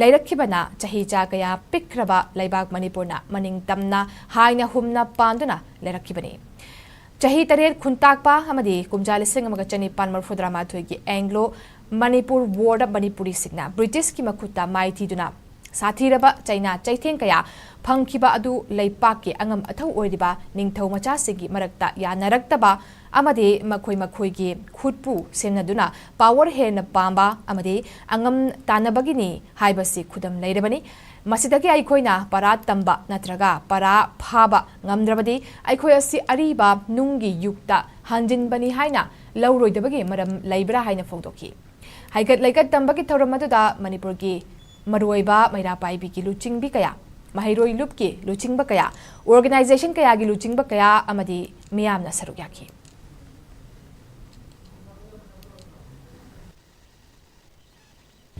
ꯂꯩꯔꯛꯈꯤꯕꯅ ꯆꯍꯤ ꯆꯥ ꯀꯌꯥ ꯄꯤꯛꯈ꯭ꯔꯕ ꯂꯩꯕꯥꯛ ꯃꯅꯤꯄꯨꯔꯅ ꯃꯅꯤꯡ ꯇꯝꯅ ꯍꯥꯏꯅ ꯍꯨꯝꯅ ꯄꯥꯟꯗꯨꯅ ꯂꯩꯔꯛꯈꯤꯕꯅꯤ꯫ ꯆꯍꯤ ꯇꯔꯦꯠ ꯈꯨꯟꯇꯥꯛꯄ ꯑꯃꯗꯤ ꯀꯨꯝꯖꯥ ꯂꯤꯁꯤꯡ ꯑꯃꯒ ꯆꯅꯤꯄꯥꯟ ꯃꯔꯤꯐꯨꯇꯔꯥ ꯃꯥꯊꯣꯏꯒꯤ Anglo Manipur Warꯗ ꯃꯅꯤꯄꯨꯔꯤꯁꯤꯡꯅ ꯕ꯭ꯔꯤꯇꯤꯁꯀꯤ ꯃꯈꯨꯠꯇ ꯃꯥꯏꯊꯤꯗꯨꯅ ꯁꯥꯊꯤꯔꯕ ꯆꯩꯅꯥ ꯆꯩꯊꯦꯡ ꯀꯌꯥ ꯐꯪꯈꯤꯕ ꯑꯗꯨ ꯂꯩꯄꯥꯛꯀꯤ ꯑꯉꯝ ꯑꯊꯧ ꯑꯣꯏꯔꯤꯕ ꯅꯤꯡꯊꯧ ꯃꯆꯥꯁꯤꯡꯒꯤ ꯃꯔꯛꯇ ꯌꯥꯅꯔꯛꯇꯕ ꯑꯃꯗꯤ ꯃꯈꯣꯏ ꯃꯈꯣꯏꯒꯤ ꯈꯨꯠꯄꯨ ꯁꯦꯝꯅꯗꯨꯅ power ꯍꯦꯟꯅ ꯄꯥꯝꯕ ꯑꯃꯗꯤ ꯑꯉꯝ ꯇꯥꯟꯅꯕꯒꯤꯅꯤ ꯍꯥꯏꯕꯁꯤ ꯈꯨꯗꯝ ꯂꯩꯔꯕꯅꯤ꯫ ꯃꯁꯤꯗꯒꯤ ꯑꯩꯈꯣꯏꯅ ꯄꯔꯥ ꯇꯝꯕ ꯅꯠꯇ꯭ꯔꯒ ꯄꯔꯥ ꯐꯥꯕ ꯉꯝꯗ꯭ꯔꯕꯗꯤ ꯑꯩꯈꯣꯏ ꯑꯁꯤ ꯑꯔꯤꯕ ꯅꯨꯡꯒꯤ ꯌꯨꯒꯇ ꯍꯟꯖꯤꯟꯕꯅꯤ ꯍꯥꯏꯅ ꯂꯧꯔꯣꯏꯗꯕꯒꯤ ꯃꯔꯝ ꯂꯩꯕ꯭ꯔꯥ ꯍꯥꯏꯅ ꯐꯣꯡꯗꯣꯛꯈꯤ꯫ ꯍꯩꯒꯠ ꯂꯩꯒꯠ ꯇꯝꯕꯒꯤ ꯊꯧꯔꯝ ꯑꯗꯨꯗ ꯃꯅꯤꯄꯨꯔꯒꯤ ꯃꯔꯨꯑꯣꯏꯕ ꯃꯩꯔꯥ ꯄꯥꯏꯕꯤꯒꯤ ꯂꯨꯆꯤꯡꯕꯤ ꯀꯌꯥ, ꯃꯍꯩꯔꯣꯏ ꯂꯨꯞꯀꯤ ꯂꯨꯆꯤꯡꯕ ꯀꯌꯥ, organization ꯀꯌꯥꯒꯤ ꯂꯨꯆꯤꯡꯕ ꯀꯌꯥ ꯑꯃꯗꯤ ꯃꯤꯌꯥꯝꯅ ꯁꯔꯨꯛ ꯌꯥꯈꯤ꯫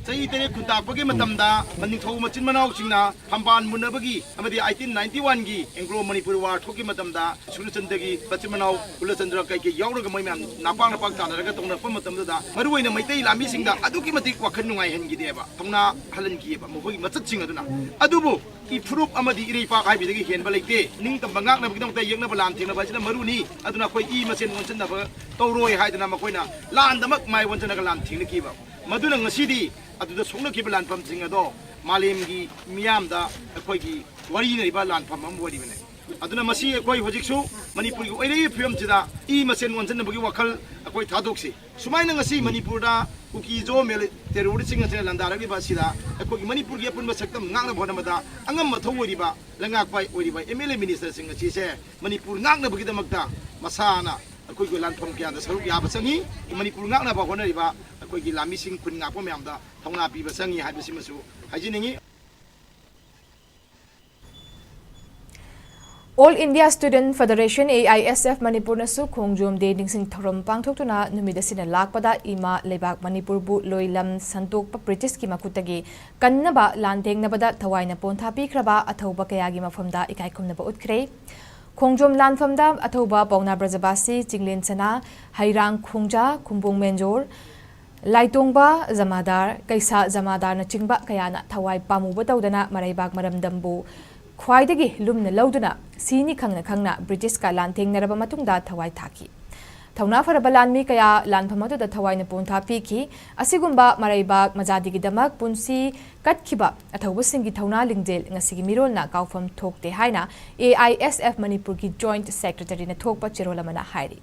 ꯆꯍꯤ ꯇꯔꯦꯠ ꯈꯨꯟꯇꯥꯛꯄꯒꯤ ꯃꯇꯝꯗ ꯃꯅꯤꯡꯊꯧ ꯃꯆꯤꯟ ꯃꯅꯥꯎꯁꯤꯡꯅ ꯐꯝꯕꯥꯜ ꯃꯨꯟꯅꯕꯒꯤ ꯑꯃꯗꯤ eighteen ninety one ꯒꯤ Anglo Manipur War ꯊꯣꯛꯈꯤ ꯃꯇꯝꯗ ꯁꯨꯔꯆꯟꯗ꯭ꯔꯒꯤ ꯃꯆꯤꯟ ꯃꯅꯥꯎ ꯀꯨꯂꯆꯟꯗ꯭ꯔ ꯀꯩꯀꯩ ꯌꯥꯎꯔꯒ ꯃꯣꯏ ꯃꯌꯥꯝ ꯅꯥꯄꯥꯛ ꯅꯥꯄꯥꯛ ꯇꯥꯟꯅꯔꯒ ꯇꯧꯅꯔꯛꯄ ꯃꯇꯝꯗꯨꯗ ꯃꯔꯨꯑꯣꯏꯅ ꯃꯩꯇꯩ ꯂꯥꯟꯃꯤꯁꯤꯡꯗ ꯑꯗꯨꯛꯀꯤ ꯃꯇꯤꯛ ꯋꯥꯈꯜ ꯅꯨꯡꯉꯥꯏꯍꯟꯈꯤꯗꯦꯕ, ꯊꯧꯅꯥ ꯍꯜꯍꯟꯈꯤꯑꯕ ꯃꯈꯣꯏꯒꯤ ꯃꯆꯠꯁꯤꯡ ꯑꯗꯨꯅ꯫ ꯑꯗꯨꯕꯨ ꯏꯐꯨꯔꯨꯞ ꯑꯃꯗꯤ ꯏꯔꯩꯄꯥꯛ ꯍꯥꯏꯕꯗꯒꯤ ꯍꯦꯟꯕ ꯂꯩꯇꯦ꯫ ꯅꯤꯡꯇꯝꯕ ꯉꯥꯛꯅꯕꯒꯤꯗꯃꯛꯇ ꯌꯦꯛꯅꯕ ꯂꯥꯟ ꯊꯦꯡꯅꯕ ꯑꯁꯤꯅ ꯃꯔꯨꯅꯤ꯫ ꯑꯗꯨꯅ ꯑꯩꯈꯣꯏ ꯏ ꯃꯁꯦꯟ ꯑꯣꯟꯁꯤꯟꯅꯕ ꯇꯧꯔꯣꯏ ꯍꯥꯏꯗꯅ ꯃꯈꯣꯏꯅ ꯂꯥꯟꯗꯃꯛ ꯃꯥꯏ ꯑꯣꯟꯁꯤꯟꯅꯒ ꯂꯥꯟ ꯊꯦꯡꯅꯈꯤꯕ꯫ ꯃꯗꯨꯅ ꯉꯁꯤꯗꯤ ꯑꯗꯨꯗ ꯁꯣꯛꯅꯈꯤꯕ ꯂꯥꯟꯐꯝꯁꯤꯡ ꯑꯗꯣ ꯃꯥꯂꯦꯝꯒꯤ ꯃꯤꯌꯥꯝꯗ ꯑꯩꯈꯣꯏꯒꯤ ꯋꯥꯔꯤꯅꯔꯤꯕ ꯂꯥꯟꯐꯝ ꯑꯃ ꯑꯣꯏꯔꯤꯕꯅꯤ꯫ ꯑꯗꯨꯅ ꯃꯁꯤ ꯑꯩꯈꯣꯏ ꯍꯧꯖꯤꯛꯁꯨ ꯃꯅꯤꯄꯨꯔꯒꯤ ꯑꯣꯏꯔꯛꯏꯕ ꯐꯤꯕꯝꯁꯤꯗ ꯏ ꯃꯁꯦꯟ ꯑꯣꯟꯁꯤꯟꯅꯕꯒꯤ ꯋꯥꯈꯜ ꯑꯩꯈꯣꯏ ꯊꯥꯗꯣꯛꯁꯤ꯫ ꯁꯨꯃꯥꯏꯅ ꯉꯁꯤ ꯃꯅꯤꯄꯨꯔꯗ ꯀꯨꯀꯤ ꯖꯣ ꯃꯦꯂꯤ ꯇꯦꯔꯣꯔꯤꯁꯁꯤꯡ ꯑꯁꯤꯅ ꯂꯥꯟꯗꯥꯔꯛꯂꯤꯕ ꯑꯁꯤꯗ ꯑꯩꯈꯣꯏꯒꯤ ꯃꯅꯤꯄꯨꯔꯒꯤ ꯑꯄꯨꯟꯕ ꯁꯛꯇꯝ ꯉꯥꯛꯅꯕ ꯍꯣꯠꯅꯕꯗ ꯑꯉꯝꯕ ꯑꯊꯧ ꯑꯣꯏꯔꯤꯕ ꯂꯩꯉꯥꯛꯄ ꯑꯣꯏꯔꯤꯕ M L A minister ꯁꯤꯡ ꯑꯁꯤꯁꯦ ꯃꯅꯤꯄꯨꯔ ꯉꯥꯛꯅꯕꯒꯤꯗꯃꯛꯇ ꯃꯁꯥꯅ ꯑꯩꯈꯣꯏꯒꯤ ꯂꯥꯟꯐꯝ ꯀꯌꯥꯗ ꯁꯔꯨꯛ ꯌꯥꯕ ꯆꯪꯏ꯫ ꯃꯅꯤꯄꯨꯔ ꯉꯥꯛꯅꯕ ꯍꯣꯠꯅꯔꯤꯕ ꯑꯩꯈꯣꯏꯒꯤ ꯂꯥꯟꯃꯤꯁꯤꯡ ꯈꯨꯟ ꯉꯥꯛꯄ ꯃꯌꯥꯝꯗ ꯊꯧꯅꯥ ꯄꯤꯕ ꯆꯪꯏ ꯍꯥꯏꯕꯁꯤꯃꯁꯨ ꯍꯥꯏꯖꯅꯤꯡꯏ꯫ All India Student Federation, A I S F, ꯃꯅꯤꯄꯨꯔꯅꯁꯨ ꯈꯣꯡꯖꯣꯝ ꯗꯦ ꯅꯤꯡꯁꯤꯡ ꯊꯧꯔꯝ ꯄꯥꯡꯊꯣꯛꯇꯨꯅ ꯅꯨꯃꯤꯠ ꯑꯁꯤꯅ ꯂꯥꯛꯄꯗ ꯏꯃꯥ ꯂꯩꯕꯥꯛ ꯃꯅꯤꯄꯨꯔꯕꯨ ꯂꯣꯏꯂꯝ ꯁꯟꯗꯣꯛꯄ ꯕ꯭ꯔꯤꯇꯤꯁꯀꯤ ꯃꯈꯨꯠꯇꯒꯤ ꯀꯟꯅꯕ ꯂꯥꯟꯊꯦꯡꯅꯕꯗ ꯊꯋꯥꯏꯅ ꯄꯣꯟꯊꯥ ꯄꯤꯈ꯭ꯔꯕ ꯑꯊꯧꯕ ꯀꯌꯥꯒꯤ ꯃꯐꯝꯗ ꯏꯀꯥꯏ ꯈꯨꯝꯅꯕ ꯎꯠꯈ꯭ꯔꯦ꯫ ꯈꯣꯡꯖꯣꯝ ꯂꯥꯟꯐꯝꯗ ꯑꯊꯧꯕ ꯄꯥꯎꯅꯥ ꯕ꯭ꯔꯖꯕꯥꯁꯤ, ꯆꯤꯡꯂꯦꯟ ꯁꯅꯥ, ꯍꯩꯔꯥꯡ ꯈꯣꯡꯖꯥ, ꯈꯨꯝꯕꯣꯡ ꯃꯦꯟꯖꯣꯔ, ꯂꯥꯏꯇꯣꯡꯕ ꯖꯃꯥꯗꯥꯔ, ꯀꯩꯁꯥ ꯖꯃꯥꯗꯥꯔꯅꯆꯤꯡꯕ ꯀꯌꯥꯅ ꯊꯋꯥꯏ ꯄꯥꯝꯃꯨꯕ ꯇꯧꯗꯅ ꯃꯔꯩꯕꯥꯛ ꯃꯔꯝꯗꯝꯕꯨ ꯈ꯭ꯋꯥꯏꯗꯒꯤ ꯂꯨꯝꯅ ꯂꯧꯗꯨꯅ ꯁꯤꯅꯤ ꯈꯪꯅ ꯈꯪꯅ ꯕ꯭ꯔꯤꯇꯤꯁꯀ ꯂꯥꯟꯊꯦꯡꯅꯔꯕ ꯃꯇꯨꯡꯗ ꯊꯋꯥꯏ ꯊꯥꯈꯤ꯫ ꯊꯧꯅꯥ ꯐꯔꯕ ꯂꯥꯟꯃꯤ ꯀꯌꯥ ꯂꯥꯟꯐꯝ ꯑꯗꯨꯗ ꯊꯋꯥꯏꯅ ꯄꯣꯟꯊꯥ ꯄꯤꯈꯤ꯫ ꯑꯁꯤꯒꯨꯝꯕ ꯃꯔꯩꯕꯥꯛ ꯃꯖꯥꯗꯤꯒꯤꯗꯃꯛ ꯄꯨꯟꯁꯤ ꯀꯠꯈꯤꯕ ꯑꯊꯧꯕꯁꯤꯡꯒꯤ ꯊꯧꯅꯥ ꯂꯤꯡꯖꯦꯜ ꯉꯁꯤꯒꯤ ꯃꯤꯔꯣꯜꯅ ꯀꯥꯎꯐꯝ ꯊꯣꯛꯇꯦ ꯍꯥꯏꯅ A I S F ꯃꯅꯤꯄꯨꯔꯒꯤ Joint Secretary ꯅ ꯊꯣꯛꯄ ꯆꯦꯔꯣꯜ ꯑꯃꯅ ꯍꯥꯏꯔꯤ꯫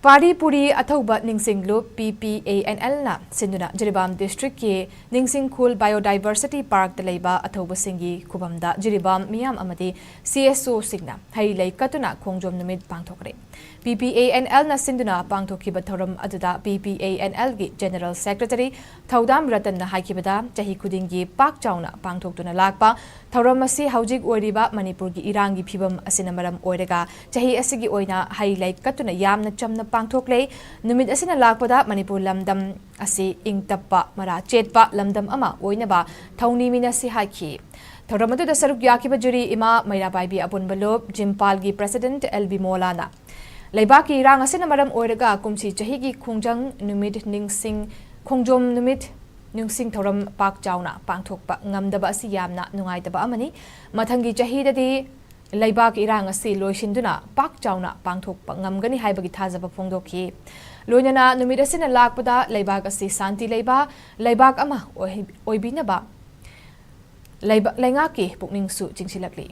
ꯄꯥꯔꯤ ꯄꯨꯔꯤ ꯑꯊꯧꯕ ꯅꯤꯡꯁꯤꯡꯂꯨꯞ, P P A N L ꯅ ꯁꯤꯟꯗꯨꯅ ꯖꯤꯔꯤꯕꯥꯝ district ꯀꯤ ꯅꯤꯡꯁꯤꯡꯈꯨꯜ Biodiversity Park ꯇ ꯂꯩꯕ ꯑꯊꯧꯕꯁꯤꯡꯒꯤ ꯈꯨꯕꯝꯗ ꯖꯤꯔꯤꯕꯥꯝ ꯃꯤꯌꯥꯝ ꯑꯃꯗꯤ C S O ꯁꯤꯡꯅ ꯍꯩ ꯂꯩ ꯀꯠꯇꯨꯅ ꯈꯣꯡꯖꯣꯝ ꯅꯨꯃꯤꯠ ꯄꯥꯡꯊꯣꯛꯈ꯭ꯔꯦ꯫ P P A N L ꯅ ꯁꯤꯟꯗꯨꯅ ꯄꯥꯡꯊꯣꯛꯈꯤꯕ ꯊꯧꯔꯝ ꯑꯗꯨꯗ P P A N L ꯒꯤ General Secretary ꯊꯧꯗꯥꯝ ꯔꯇꯟꯅ ꯍꯥꯏꯈꯤꯕꯗ, ꯆꯍꯤ ꯈꯨꯗꯤꯡꯒꯤ ꯄꯥꯛ ꯆꯥꯎꯅ ꯄꯥꯡꯊꯣꯛꯇꯨꯅ ꯂꯥꯛꯄ ꯊꯧꯔꯝ ꯑꯁꯤ ꯍꯧꯖꯤꯛ ꯑꯣꯏꯔꯤꯕ ꯃꯅꯤꯄꯨꯔꯒꯤ ꯏꯔꯥꯡꯒꯤ ꯐꯤꯕꯝ ꯑꯁꯤꯅ ꯃꯔꯝ ꯑꯣꯏꯔꯒ ꯆꯍꯤ ꯑꯁꯤꯒꯤ ꯑꯣꯏꯅ ꯍꯩ ꯂꯩ ꯀꯠꯇꯨꯅ ꯌꯥꯝꯅ ꯆꯝꯅ ꯄꯥꯡꯊꯣꯛꯂꯦ꯫ ꯅꯨꯃꯤꯠ ꯑꯁꯤꯅ ꯂꯥꯛꯄꯗ ꯃꯅꯤꯄꯨꯔ ꯂꯝꯗꯝ ꯑꯁꯤ ꯏꯪ ꯇꯞꯄ, ꯃꯔꯥ ꯆꯦꯠꯄ ꯂꯝꯗꯝ ꯑꯃ ꯑꯣꯏꯅꯕ ꯊꯧꯅꯤ ꯃꯤꯟꯅꯁꯤ ꯍꯥꯏꯈꯤ꯫ ꯊꯧꯔꯝ ꯑꯗꯨꯗ ꯁꯔꯨꯛ ꯌꯥꯈꯤꯕ ꯖꯨꯔꯤ ꯏꯃꯥ ꯃꯩꯔꯥꯕꯥꯏꯕꯤ ꯑꯕꯨꯟꯕ ꯂꯨꯞ, ꯖꯤꯝꯄꯥꯜꯒꯤ ꯄ꯭ꯔꯦꯁꯤꯗꯦꯟꯠ ꯑꯦꯜ ꯕꯤ ꯃꯣꯂꯥꯅ ꯂꯩꯕꯥꯛꯀꯤ ꯏꯔꯥꯡ ꯑꯁꯤꯅ ꯃꯔꯝ ꯑꯣꯏꯔꯒ ꯀꯨꯝꯁꯤ ꯆꯍꯤꯒꯤ ꯈꯣꯡꯖꯪ ꯅꯨꯃꯤꯠ ꯅꯤꯡꯁꯤꯡ, ꯈꯣꯡꯖꯣꯝ ꯅꯨꯃꯤꯠ ꯅꯤꯡꯁꯤꯡ ꯊꯧꯔꯝ ꯄꯥꯛ ꯆꯥꯎꯅ ꯄꯥꯡꯊꯣꯛꯄ ꯉꯝꯗꯕ ꯑꯁꯤ ꯌꯥꯝꯅ ꯅꯨꯡꯉꯥꯏꯇꯕ ꯑꯃꯅꯤ꯫ ꯃꯊꯪꯒꯤ ꯆꯍꯤꯗꯗꯤ ꯂꯩꯕꯥꯛ ꯏꯔꯥꯡ ꯑꯁꯤ ꯂꯣꯏꯁꯤꯟꯗꯨꯅ ꯄꯥꯛ ꯆꯥꯎꯅ ꯄꯥꯡꯊꯣꯛꯄ ꯉꯝꯒꯅꯤ ꯍꯥꯏꯕꯒꯤ ꯊꯥꯖꯕ ꯐꯣꯡꯗꯣꯛꯈꯤ꯫ ꯂꯣꯏꯅꯅ ꯅꯨꯃꯤꯠ ꯑꯁꯤꯅ ꯂꯥꯛꯄꯗ ꯂꯩꯕꯥꯛ ꯑꯁꯤ ꯁꯥꯟꯇꯤ ꯂꯩꯕ ꯂꯩꯕꯥꯛ ꯑꯃ ꯑꯣꯏꯍꯟ-, ꯑꯣꯏꯕꯤꯅꯕ ꯂꯩꯕ-, ꯂꯩꯉꯥꯛꯀꯤ ꯄꯨꯛꯅꯤꯡꯁꯨ ꯆꯤꯡꯁꯤꯜꯂꯛꯂꯤ꯫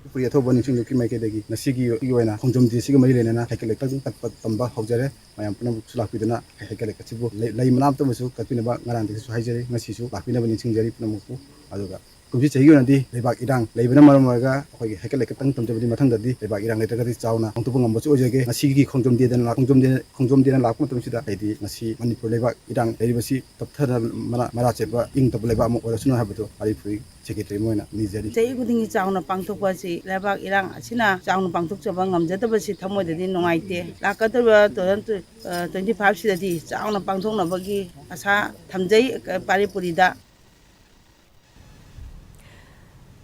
ꯃꯅꯤꯄꯨꯔꯒꯤ ꯑꯊꯧꯕ ꯅꯤꯡꯁꯤꯡꯂꯨꯞꯀꯤ ꯃꯥꯏꯀꯩꯗꯒꯤ ꯉꯁꯤꯒꯤ ꯑꯣꯏꯅ ꯈꯣꯡꯖꯣꯝ ꯗꯦꯁꯤꯒ ꯃꯔꯤ ꯂꯩꯅꯅ ꯍꯩꯀꯠ ꯂꯩꯀꯠ ꯀꯠꯄ ꯇꯝꯕ ꯍꯧꯖꯔꯦ꯫ ꯃꯌꯥꯝ ꯄꯨꯝꯅꯃꯛꯁꯨ ꯂꯥꯛꯄꯤꯗꯨꯅ ꯍꯩꯀꯠ ꯂꯩꯀꯠꯁꯤꯕꯨ ꯂꯩ, ꯂꯩ ꯃꯅꯥ ꯑꯃꯇꯪꯕꯁꯨ ꯀꯠꯄꯤꯅꯕ ꯉꯔꯥꯡꯗꯒꯤꯁꯨ ꯍꯥꯏꯖꯔꯤ, ꯉꯁꯤꯁꯨ ꯂꯥꯛꯄꯤꯅꯕ ꯅꯤꯡꯁꯤꯡꯖꯔꯤ ꯄꯨꯝꯅꯃꯛꯄꯨ꯫ ꯑꯗꯨꯒ ꯀꯨꯝꯁꯤ ꯆꯍꯤꯒꯤ ꯑꯣꯏꯅꯗꯤ ꯂꯩꯕꯥꯛ ꯏꯔꯥꯡ ꯂꯩꯕꯅ ꯃꯔꯝ ꯑꯣꯏꯔꯒ ꯑꯩꯈꯣꯏꯒꯤ ꯍꯩꯀꯠ ꯂꯩꯀꯠꯇꯪ ꯇꯝꯖꯕꯅꯤ, ꯃꯊꯪꯗꯗꯤ ꯂꯩꯕꯥꯛ ꯏꯔꯥꯡ ꯂꯩꯇ꯭ꯔꯒꯗꯤ ꯆꯥꯎꯅ ꯄꯥꯡꯊꯣꯛꯄ ꯉꯝꯕꯁꯨ ꯑꯣꯏꯖꯒꯦ꯫ ꯉꯁꯤꯒꯤ ꯈꯣꯡꯖꯣꯝ ꯗꯦꯗꯅ ꯂꯥꯛ-, ꯈꯣꯡꯖꯣꯝ ꯗꯦ, ꯈꯣꯡꯖꯣꯝ ꯗꯦꯅ ꯂꯥꯛꯄ ꯃꯇꯝꯁꯤꯗ ꯍꯥꯏꯗꯤ ꯉꯁꯤ ꯃꯅꯤꯄꯨꯔ ꯂꯩꯕꯥꯛ ꯏꯔꯥꯡ ꯂꯩꯔꯤꯕꯁꯤ ꯇꯞꯊꯅ ꯃꯔꯥ, ꯃꯔꯥ ꯆꯦꯠꯄ ꯏꯪ ꯇꯞꯄ ꯂꯩꯕꯥꯛ ꯑꯃ ꯑꯣꯏꯔꯁꯅꯨ ꯍꯥꯏꯕꯗꯨ ꯄꯥꯔꯤ ꯐꯨꯔꯤ ꯁꯦꯀ꯭ꯔꯦꯇꯔꯤ ꯑꯃ ꯑꯣꯏꯅ ꯅꯤꯖꯔꯤ꯫ ꯆꯍꯤ ꯈꯨꯗꯤꯡꯒꯤ ꯆꯥꯎꯅ ꯄꯥꯡꯊꯣꯛꯄ ꯑꯁꯤ ꯂꯩꯕꯥꯛ ꯏꯔꯥꯡ ꯑꯁꯤꯅ ꯆꯥꯎꯅ ꯄꯥꯡꯊꯣꯛꯆꯕ ꯉꯝꯖꯗꯕꯁꯤ ꯊꯃꯣꯏꯗꯗꯤ ꯅꯨꯡꯉꯥꯏꯇꯦ꯫ ꯂꯥꯛꯀꯗꯧꯔꯤꯕ ꯇꯨ ꯊꯥꯎꯖꯟ ꯇ꯭ꯋꯦꯟꯇꯤ ꯐꯥꯏꯚꯁꯤꯗꯗꯤ ꯆꯥꯎꯅ ꯄꯥꯡꯊꯣꯛꯅꯕꯒꯤ ꯑꯁꯥ ꯊꯝꯖꯩ ꯄꯥꯔꯤ ꯄꯨꯔꯤꯗ꯫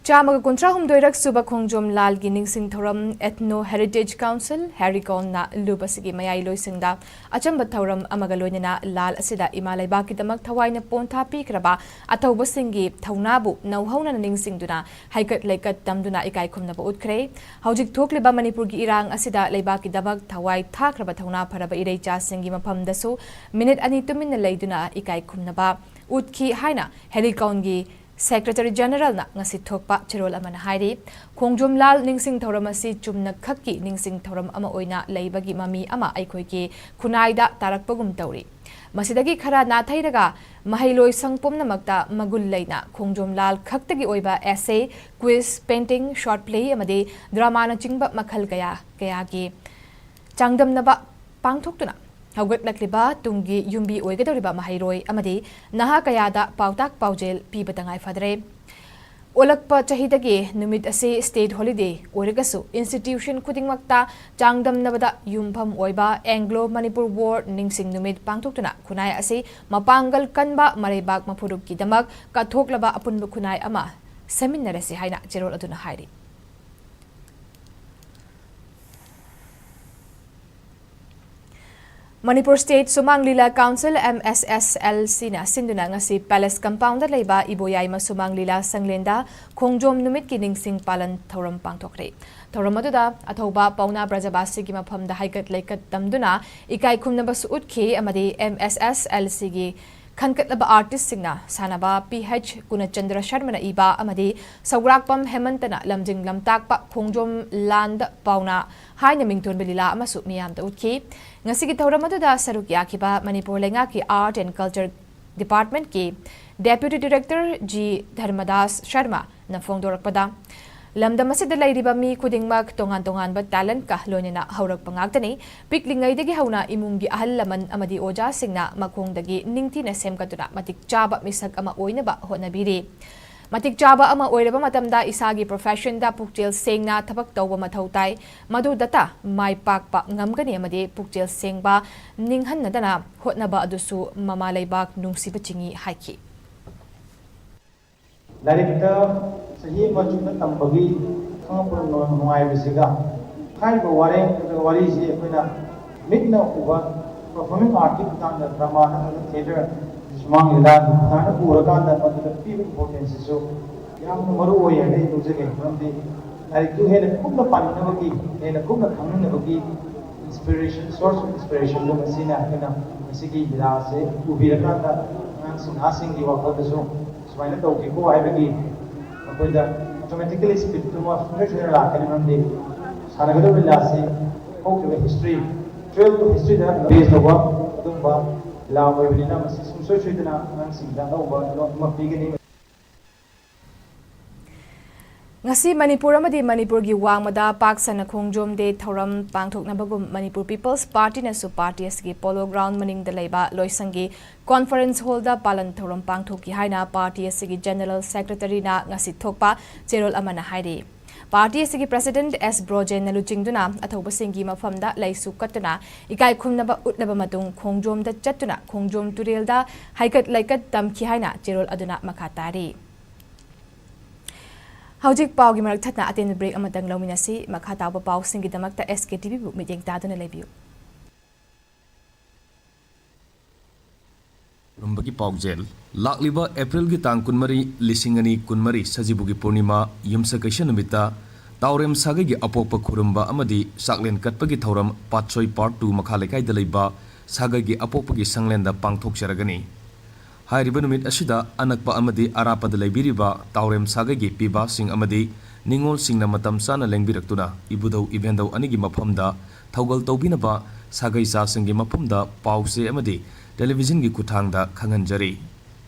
ꯆꯥꯝꯃꯒ ꯀꯨꯟꯊ꯭ꯔꯥ ꯍꯨꯝꯗꯣꯏꯔꯛ ꯁꯨꯕ ꯈꯣꯡꯖꯣꯝ ꯂꯥꯜꯒꯤ ꯅꯤꯡꯁꯤꯡ ꯊꯧꯔꯝ Ethno Heritage Council, ꯍꯦꯔꯤꯀꯣꯟꯅ ꯂꯨꯞ ꯑꯁꯤꯒꯤ ꯃꯌꯥꯏ ꯂꯣꯏꯁꯪꯗ ꯑꯆꯝꯕ ꯊꯧꯔꯝ ꯑꯃꯒ ꯂꯣꯏꯅꯅ ꯂꯥꯜ ꯑꯁꯤꯗ ꯏꯃꯥ ꯂꯩꯕꯥꯛꯀꯤꯗꯃꯛ ꯊꯋꯥꯏꯅ ꯄꯣꯟꯊꯥ ꯄꯤꯈ꯭ꯔꯕ ꯑꯊꯧꯕꯁꯤꯡꯒꯤ ꯊꯧꯅꯥꯕꯨ ꯅꯧꯍꯧꯅꯅ ꯅꯤꯡꯁꯤꯡꯗꯨꯅ ꯍꯩꯀꯠ ꯂꯩꯀꯠ ꯇꯝꯗꯨꯅ ꯏꯀꯥꯏ ꯈꯨꯝꯅꯕ ꯎꯠꯈ꯭ꯔꯦ꯫ ꯍꯧꯖꯤꯛ ꯊꯣꯛꯂꯤꯕ ꯃꯅꯤꯄꯨꯔꯒꯤ ꯏꯔꯥꯡ ꯑꯁꯤꯗ ꯂꯩꯕꯥꯛꯀꯤꯗꯃꯛ ꯊꯋꯥꯏ ꯊꯥꯈ꯭ꯔꯕ ꯊꯧꯅꯥ ꯐꯔꯕ ꯏꯔꯩꯆꯥꯁꯤꯡꯒꯤ ꯃꯐꯝꯗꯁꯨ ꯃꯤꯅꯤꯠ ꯑꯅꯤ ꯇꯨꯃꯤꯟꯅ ꯂꯩꯗꯨꯅ ꯏꯀꯥꯏ ꯈꯨꯝꯅꯕ ꯎꯠꯈꯤ ꯍꯥꯏꯅ ꯍꯦꯔꯤꯀꯣꯟꯒꯤ ꯁꯦꯀ꯭ꯔꯦꯇꯔꯤ ꯖꯦꯅꯔꯦꯜꯅ ꯉꯁꯤ ꯊꯣꯛꯄ ꯆꯦꯔꯣꯜ ꯑꯃꯅ ꯍꯥꯏꯔꯤ꯫ ꯈꯣꯡꯖꯣꯝ ꯂꯥꯜ ꯅꯤꯡꯁꯤꯡ ꯊꯧꯔꯝ ꯑꯁꯤ ꯆꯨꯝꯅ ꯈꯛꯀꯤ ꯅꯤꯡꯁꯤꯡ ꯊꯧꯔꯝ ꯑꯃ ꯑꯣꯏꯅ ꯂꯩꯕꯒꯤ ꯃꯃꯤ ꯑꯃ ꯑꯩꯈꯣꯏꯒꯤ ꯈꯨꯟꯅꯥꯏꯗ ꯇꯥꯔꯛꯄꯒꯨꯝ ꯇꯧꯔꯤ꯫ ꯃꯁꯤꯗꯒꯤ ꯈꯔ ꯅꯥꯊꯩꯔꯒ ꯃꯍꯩꯂꯣꯏꯁꯪ ꯄꯨꯝꯅꯃꯛꯇ ꯃꯒꯨꯟ ꯂꯩꯅ ꯈꯣꯡꯖꯣꯝ ꯂꯥꯜ ꯈꯛꯇꯒꯤ ꯑꯣꯏꯕ essay, quiz, painting, short play ꯑꯃꯗꯤ dramaꯅꯆꯤꯡꯕ ꯃꯈꯜ ꯀꯌꯥ ꯀꯌꯥꯒꯤ ꯆꯥꯡꯗꯝꯅꯕ ꯄꯥꯡꯊꯣꯛꯇꯨꯅ ꯍꯧꯒꯠꯂꯛꯂꯤꯕ ꯇꯨꯡꯒꯤ ꯌꯨꯝꯕꯤ ꯑꯣꯏꯒꯗꯧꯔꯤꯕ ꯃꯍꯩꯔꯣꯏ ꯑꯃꯗꯤ ꯅꯍꯥ ꯀꯌꯥꯗ ꯄꯥꯎꯇꯥꯛ ꯄꯥꯎꯖꯦꯜ ꯄꯤꯕ ꯇꯉꯥꯏ ꯐꯗ꯭ꯔꯦ꯫ ꯑꯣꯜꯂꯛꯄ ꯆꯍꯤꯗꯒꯤ ꯅꯨꯃꯤꯠ ꯑꯁꯤ state holiday ꯑꯣꯏꯔꯒꯁꯨ institution ꯈꯨꯗꯤꯡꯃꯛꯇ ꯆꯥꯡꯗꯝꯅꯕꯗ ꯌꯨꯝꯐꯝ ꯑꯣꯏꯕ Anglo Manipur War ꯅꯤꯡꯁꯤꯡ ꯅꯨꯃꯤꯠ ꯄꯥꯡꯊꯣꯛꯇꯨꯅ ꯈꯨꯟꯅꯥꯏ ꯑꯁꯤ ꯃꯄꯥꯡꯒꯜ ꯀꯟꯕ ꯃꯔꯩꯕꯥꯛ ꯃꯐꯨꯔꯨꯞꯀꯤꯗꯃꯛ ꯀꯠꯊꯣꯛꯂꯕ ꯑꯄꯨꯟꯕ ꯈꯨꯟꯅꯥꯏ ꯑꯃ ꯁꯦꯝꯃꯤꯟꯅꯔꯁꯤ ꯍꯥꯏꯅ ꯆꯦꯔꯣꯜ ꯑꯗꯨꯅ ꯍꯥꯏꯔꯤ꯫ ꯃꯅꯤꯄꯨꯔ State ꯁꯨꯃꯥꯡ ꯂꯤꯂꯥ Council, M S S L C ꯅ ꯁꯤꯟꯗꯨꯅ ꯉꯁꯤ Palace Compound ꯗ ꯂꯩꯕ ꯏꯕꯣꯌꯥꯏꯃ ꯁꯨꯃꯥꯡ ꯂꯤꯂꯥ ꯁꯪꯂꯦꯟꯗ ꯈꯣꯡꯖꯣꯝ ꯅꯨꯃꯤꯠꯀꯤ ꯅꯤꯡꯁꯤꯡ ꯄꯥꯂꯟ ꯊꯧꯔꯝ ꯄꯥꯡꯊꯣꯛꯈ꯭ꯔꯦ꯫ ꯊꯧꯔꯝ ꯑꯗꯨꯗ ꯑꯊꯧꯕ ꯄꯥꯎꯅꯥ ꯕ꯭ꯔꯖꯕꯥꯁꯤꯒꯤ ꯃꯐꯝꯗ ꯍꯩꯀꯠ ꯂꯩꯀꯠ ꯇꯝꯗꯨꯅ ꯏꯀꯥꯏ ꯈꯨꯝꯅꯕꯁꯨ ꯎꯠꯈꯤ ꯑꯃꯗꯤ M S S L C ꯒꯤ ꯈꯟꯒꯠꯂꯕ artist ꯁꯤꯡꯅ ꯁꯥꯟꯅꯕ P H ꯒꯨꯅꯆꯟꯗ꯭ꯔ ꯁꯔꯃꯅ ꯏꯕ ꯑꯃꯗꯤ ꯁꯧꯒ꯭ꯔꯥꯛꯄꯝ ꯍꯦꯃꯟꯇꯅ ꯂꯝꯖꯤꯡ ꯂꯝꯇꯥꯛꯄ ꯈꯣꯡꯖꯣꯝ ꯂꯥꯟꯗ ꯄꯥꯎꯅꯥ ꯍꯥꯏꯅ ꯃꯤꯡꯊꯣꯟꯕ ꯂꯤꯂꯥ ꯑꯃꯁꯨ ꯃꯤꯌꯥꯝꯗ ꯎꯠꯈꯤ꯫ ꯉꯁꯤꯒꯤ ꯊꯧꯔꯝ ꯑꯗꯨꯗ ꯁꯔꯨꯛ ꯌꯥꯈꯤꯕ ꯃꯅꯤꯄꯨꯔ ꯂꯩꯉꯥꯛꯀꯤ Art and Culture Department ꯀꯤ Deputy Director G ꯙꯔꯃꯗꯥꯁ ꯁꯔꯃꯅ ꯐꯣꯡꯗꯣꯔꯛꯄꯗ, ꯂꯝꯗꯝ ꯑꯁꯤꯗ ꯂꯩꯔꯤꯕ ꯃꯤ ꯈꯨꯗꯤꯡꯃꯛ ꯇꯣꯉꯥꯟ ꯇꯣꯉꯥꯟꯕ talent ꯀ ꯂꯣꯏꯅꯅ ꯍꯧꯔꯛꯄ ꯉꯥꯛꯇꯅꯤ꯫ ꯄꯤꯛꯂꯤꯉꯩꯗꯒꯤ ꯍꯧꯅ ꯏꯃꯨꯡꯒꯤ ꯑꯍꯜ ꯂꯃꯟ ꯑꯃꯗꯤ ꯑꯣꯖꯥꯁꯤꯡꯅ ꯃꯈꯣꯡꯗꯒꯤ ꯅꯤꯡꯊꯤꯅ ꯁꯦꯝꯒꯠꯇꯨꯅ ꯃꯇꯤꯛ ꯆꯥꯕ ꯃꯤꯁꯛ ꯑꯃ ꯑꯣꯏꯅꯕ ꯍꯣꯠꯅꯕꯤꯔꯤ꯫ ꯃꯇꯤꯛ ꯆꯥꯕ ꯑꯃ ꯑꯣꯏꯔꯕ ꯃꯇꯝꯗ ꯏꯁꯥꯒꯤ profession ꯗ ꯄꯨꯛꯆꯦꯜ ꯁꯦꯡꯅ ꯊꯕꯛ ꯇꯧꯕ ꯃꯊꯧ ꯇꯥꯏ꯫ ꯃꯗꯨꯗꯇ ꯃꯥꯏ ꯄꯥꯛꯄ ꯉꯝꯒꯅꯤ ꯑꯃꯗꯤ ꯄꯨꯛꯆꯦꯜ ꯁꯦꯡꯕ, ꯅꯤꯡꯍꯟꯅꯗꯅ ꯍꯣꯠꯅꯕ ꯑꯗꯨꯁꯨ ꯃꯃꯥ ꯂꯩꯕꯥꯛ ꯅꯨꯡꯁꯤꯕ ꯆꯤꯡꯏ ꯍꯥꯏꯈꯤ꯫ ꯂꯥꯏꯔꯤꯛꯇ ꯆꯍꯤ ꯑꯃ ꯆꯨꯞꯅ ꯇꯝꯕꯒꯤ ꯈꯪꯉꯛꯄ ꯅꯨꯡꯉꯥꯏꯕꯁꯤꯒ ꯍꯥꯏꯔꯤꯕ ꯋꯥꯔꯦꯡ ꯅꯠꯇ꯭ꯔꯒ ꯋꯥꯔꯤꯁꯤ ꯑꯩꯈꯣꯏꯅ ꯃꯤꯠꯅ ꯎꯕ performing art ꯀꯤ ꯈꯨꯠꯊꯥꯡꯗ, drama ꯅꯠꯇ꯭ꯔꯒ theatre, ꯁꯨꯃꯥꯡ ꯂꯤꯂꯥꯒꯤ ꯈꯨꯠꯊꯥꯡꯗ ꯎꯔꯀꯥꯟꯗ ꯃꯗꯨꯗ ꯄꯤꯕ importance ꯁꯤꯁꯨ ꯌꯥꯝꯅ ꯃꯔꯨ ꯑꯣꯏ ꯍꯥꯏꯅ ꯑꯩ ꯂꯧꯖꯒꯦ꯫ ꯃꯔꯝꯗꯤ ꯂꯥꯏꯔꯤꯛꯇꯨ ꯍꯦꯟꯅ ꯀꯨꯞꯅ ꯄꯥꯅꯤꯡꯅꯕꯒꯤ, ꯍꯦꯟꯅ ꯀꯨꯞꯅ ꯈꯪꯅꯤꯡꯅꯕꯒꯤ inspiration, source of inspiration ꯗꯣ ꯃꯁꯤꯅ ꯑꯩꯈꯣꯏꯅ ꯃꯁꯤꯒꯤ ꯂꯤꯂꯥ ꯑꯁꯤ ꯎꯕꯤꯔꯀꯥꯟꯗ ꯑꯉꯥꯡꯁꯤꯡ, ꯅꯍꯥꯁꯤꯡꯒꯤ ꯋꯥꯈꯜꯗꯁꯨ ꯁꯨꯃꯥꯏꯅ ꯇꯧꯈꯤꯀꯣ ꯍꯥꯏꯕꯒꯤ ꯃꯈꯣꯏꯗ automatically spirit ꯇꯨꯃ ꯁꯨꯡꯁꯣꯏ ꯁꯣꯏꯗꯅ ꯂꯥꯛꯀꯅꯤ꯫ ꯃꯔꯝꯗꯤ ꯁꯥꯟꯅꯒꯗꯧꯔꯤꯕ ꯂꯤꯂꯥ ꯑꯁꯤ ꯍꯧꯈꯤꯕ history, ꯇꯨꯋꯦꯜꯐ history ꯗ base ꯇꯧꯕ ꯑꯗꯨꯒꯨꯝꯕ ꯂꯤꯂꯥ ꯑꯣꯏꯕꯅꯤꯅ ꯃꯁꯤ ꯁꯨꯡꯁꯣꯏ ꯁꯣꯏꯗꯅ ꯑꯉꯥꯡꯁꯤꯡꯗ ꯑꯅꯧꯕ ꯂꯣꯟ ꯑꯃ ꯄꯤꯒꯅꯤ꯫ ꯉꯁꯤ ꯃꯅꯤꯄꯨꯔ ꯑꯃꯗꯤ ꯃꯅꯤꯄꯨꯔꯒꯤ ꯋꯥꯡꯃꯗ ꯄꯥꯛ ꯁꯟꯅ ꯈꯣꯡꯖꯣꯝ ꯗꯦ ꯊꯧꯔꯝ ꯄꯥꯡꯊꯣꯛꯅꯕꯒꯨꯝ ꯃꯅꯤꯄꯨꯔ ꯄꯤꯄꯜꯁ ꯄꯥꯔꯇꯤꯅꯁꯨ ꯄꯥꯔꯇꯤ ꯑꯁꯤꯒꯤ ꯄꯣꯂꯣ ꯒ꯭ꯔꯥꯎꯟ ꯃꯅꯤꯡꯗ ꯂꯩꯕ ꯂꯣꯏꯁꯪꯒꯤ ꯀꯣꯟꯐꯔꯦꯟꯁ ꯍꯣꯜꯗ ꯄꯥꯂꯟ ꯊꯧꯔꯝ ꯄꯥꯡꯊꯣꯛꯈꯤ ꯍꯥꯏꯅ ꯄꯥꯔꯇꯤ ꯑꯁꯤꯒꯤ ꯖꯦꯅꯔꯦꯜ ꯁꯦꯀ꯭ꯔꯦꯇꯔꯤꯅ ꯉꯁꯤ ꯊꯣꯛꯄ ꯆꯦꯔꯣꯜ ꯑꯃꯅ ꯍꯥꯏꯔꯤ꯫ ꯄꯥꯔꯇꯤ ꯑꯁꯤꯒꯤ ꯄ꯭ꯔꯦꯁꯤꯗꯦꯟꯠ ꯑꯦꯁ ꯕ꯭ꯔꯣꯖꯦꯟꯅ ꯂꯨꯆꯤꯡꯗꯨꯅ ꯑꯊꯧꯕꯁꯤꯡꯒꯤ ꯃꯐꯝꯗ ꯂꯩꯁꯨ ꯀꯠꯇꯨꯅ ꯏꯀꯥꯏ ꯈꯨꯝꯅꯕ ꯎꯠꯂꯕ ꯃꯇꯨꯡ ꯈꯣꯡꯖꯣꯝꯗ ꯆꯠꯇꯨꯅ ꯈꯣꯡꯖꯣꯝ ꯇꯨꯔꯦꯜꯗ ꯍꯩꯀꯠ ꯂꯩꯀꯠ ꯇꯝꯈꯤ ꯍꯥꯏꯅ ꯆꯦꯔꯣꯜ ꯑꯗꯨꯅ ꯃꯈꯥ ꯇꯥꯔꯤ꯫ ꯍꯧꯖꯤꯛ ꯄꯥꯎꯒꯤ ꯃꯔꯛ ꯊꯠꯅ ꯑꯇꯦꯟꯕ ꯕ꯭ꯔꯦꯛ ꯑꯃꯇꯪ ꯂꯧꯃꯤꯟꯅꯁꯤ꯫ ꯃꯈꯥ ꯇꯥꯕ ꯄꯥꯎꯁꯤꯡꯒꯤꯗꯃꯛꯇ ꯑꯦꯁ ꯀꯦ ꯇꯤ ꯚꯤꯕꯨ ꯃꯤꯠꯌꯦꯡ ꯇꯥꯗꯨꯅ ꯂꯩꯕꯤꯌꯨ꯫ ꯈꯨꯔꯨꯝꯕꯒꯤ ꯄꯥꯎꯖꯦꯜ꯫ ꯂꯥꯛꯂꯤꯕ ꯑꯦꯄ꯭ꯔꯤꯜꯒꯤ ꯇꯥꯡ ꯀꯨꯟꯃꯔꯤ, ꯂꯤꯁꯤꯡ ꯑꯅꯤ ꯀꯨꯟꯃꯔꯤ, ꯁꯖꯤꯕꯨꯒꯤ ꯄꯨꯔꯅꯤꯃꯥ, ꯌꯨꯝꯁꯀꯩꯁ ꯅꯨꯃꯤꯠꯇ ꯇꯥꯎꯔꯦꯝ ꯁꯥꯒꯩꯒꯤ ꯑꯄꯣꯛꯄ ꯈꯨꯔꯨꯝꯕ ꯑꯃꯗꯤ ꯆꯥꯛꯂꯦꯟ ꯀꯠꯄꯒꯤ ꯊꯧꯔꯝ ꯄꯥꯠꯁꯣꯏ ꯄꯥꯔꯠ ꯇꯨ ꯃꯈꯥ ꯂꯩꯀꯥꯏꯗ ꯂꯩꯕ ꯁꯥꯒꯩꯒꯤ ꯑꯄꯣꯛꯄꯒꯤ ꯁꯪꯂꯦꯟꯗ ꯄꯥꯡꯊꯣꯛꯆꯔꯒꯅꯤ꯫ ꯍꯥꯏꯔꯤꯕ ꯅꯨꯃꯤꯠ ꯑꯁꯤꯗ ꯑꯅꯛꯄ ꯑꯃꯗꯤ ꯑꯔꯥꯞꯄꯗ ꯂꯩꯕꯤꯔꯤꯕ ꯇꯥꯎꯔꯦꯝ ꯁꯥꯒꯩꯒꯤ ꯄꯤꯕꯥꯁꯤꯡ ꯑꯃꯗꯤ ꯅꯤꯉꯣꯜꯁꯤꯡꯅ ꯃꯇꯝ ꯆꯥꯅ ꯂꯦꯡꯕꯤꯔꯛꯇꯨꯅ ꯏꯕꯨꯙꯧ ꯏꯕꯦꯟꯙꯧ ꯑꯅꯤꯒꯤ ꯃꯐꯝꯗ ꯊꯧꯒꯜ ꯇꯧꯕꯤꯅꯕ ꯁꯥꯒꯩ ꯆꯥꯁꯤꯡꯒꯤ ꯃꯐꯝꯗ ꯄꯥꯎꯆꯦ ꯑꯃꯗꯤ ꯇꯦꯂꯤꯚꯤꯖꯟꯒꯤ ꯈꯨꯠꯊꯥꯡꯗ ꯈꯪꯍꯟꯖꯔꯤ꯫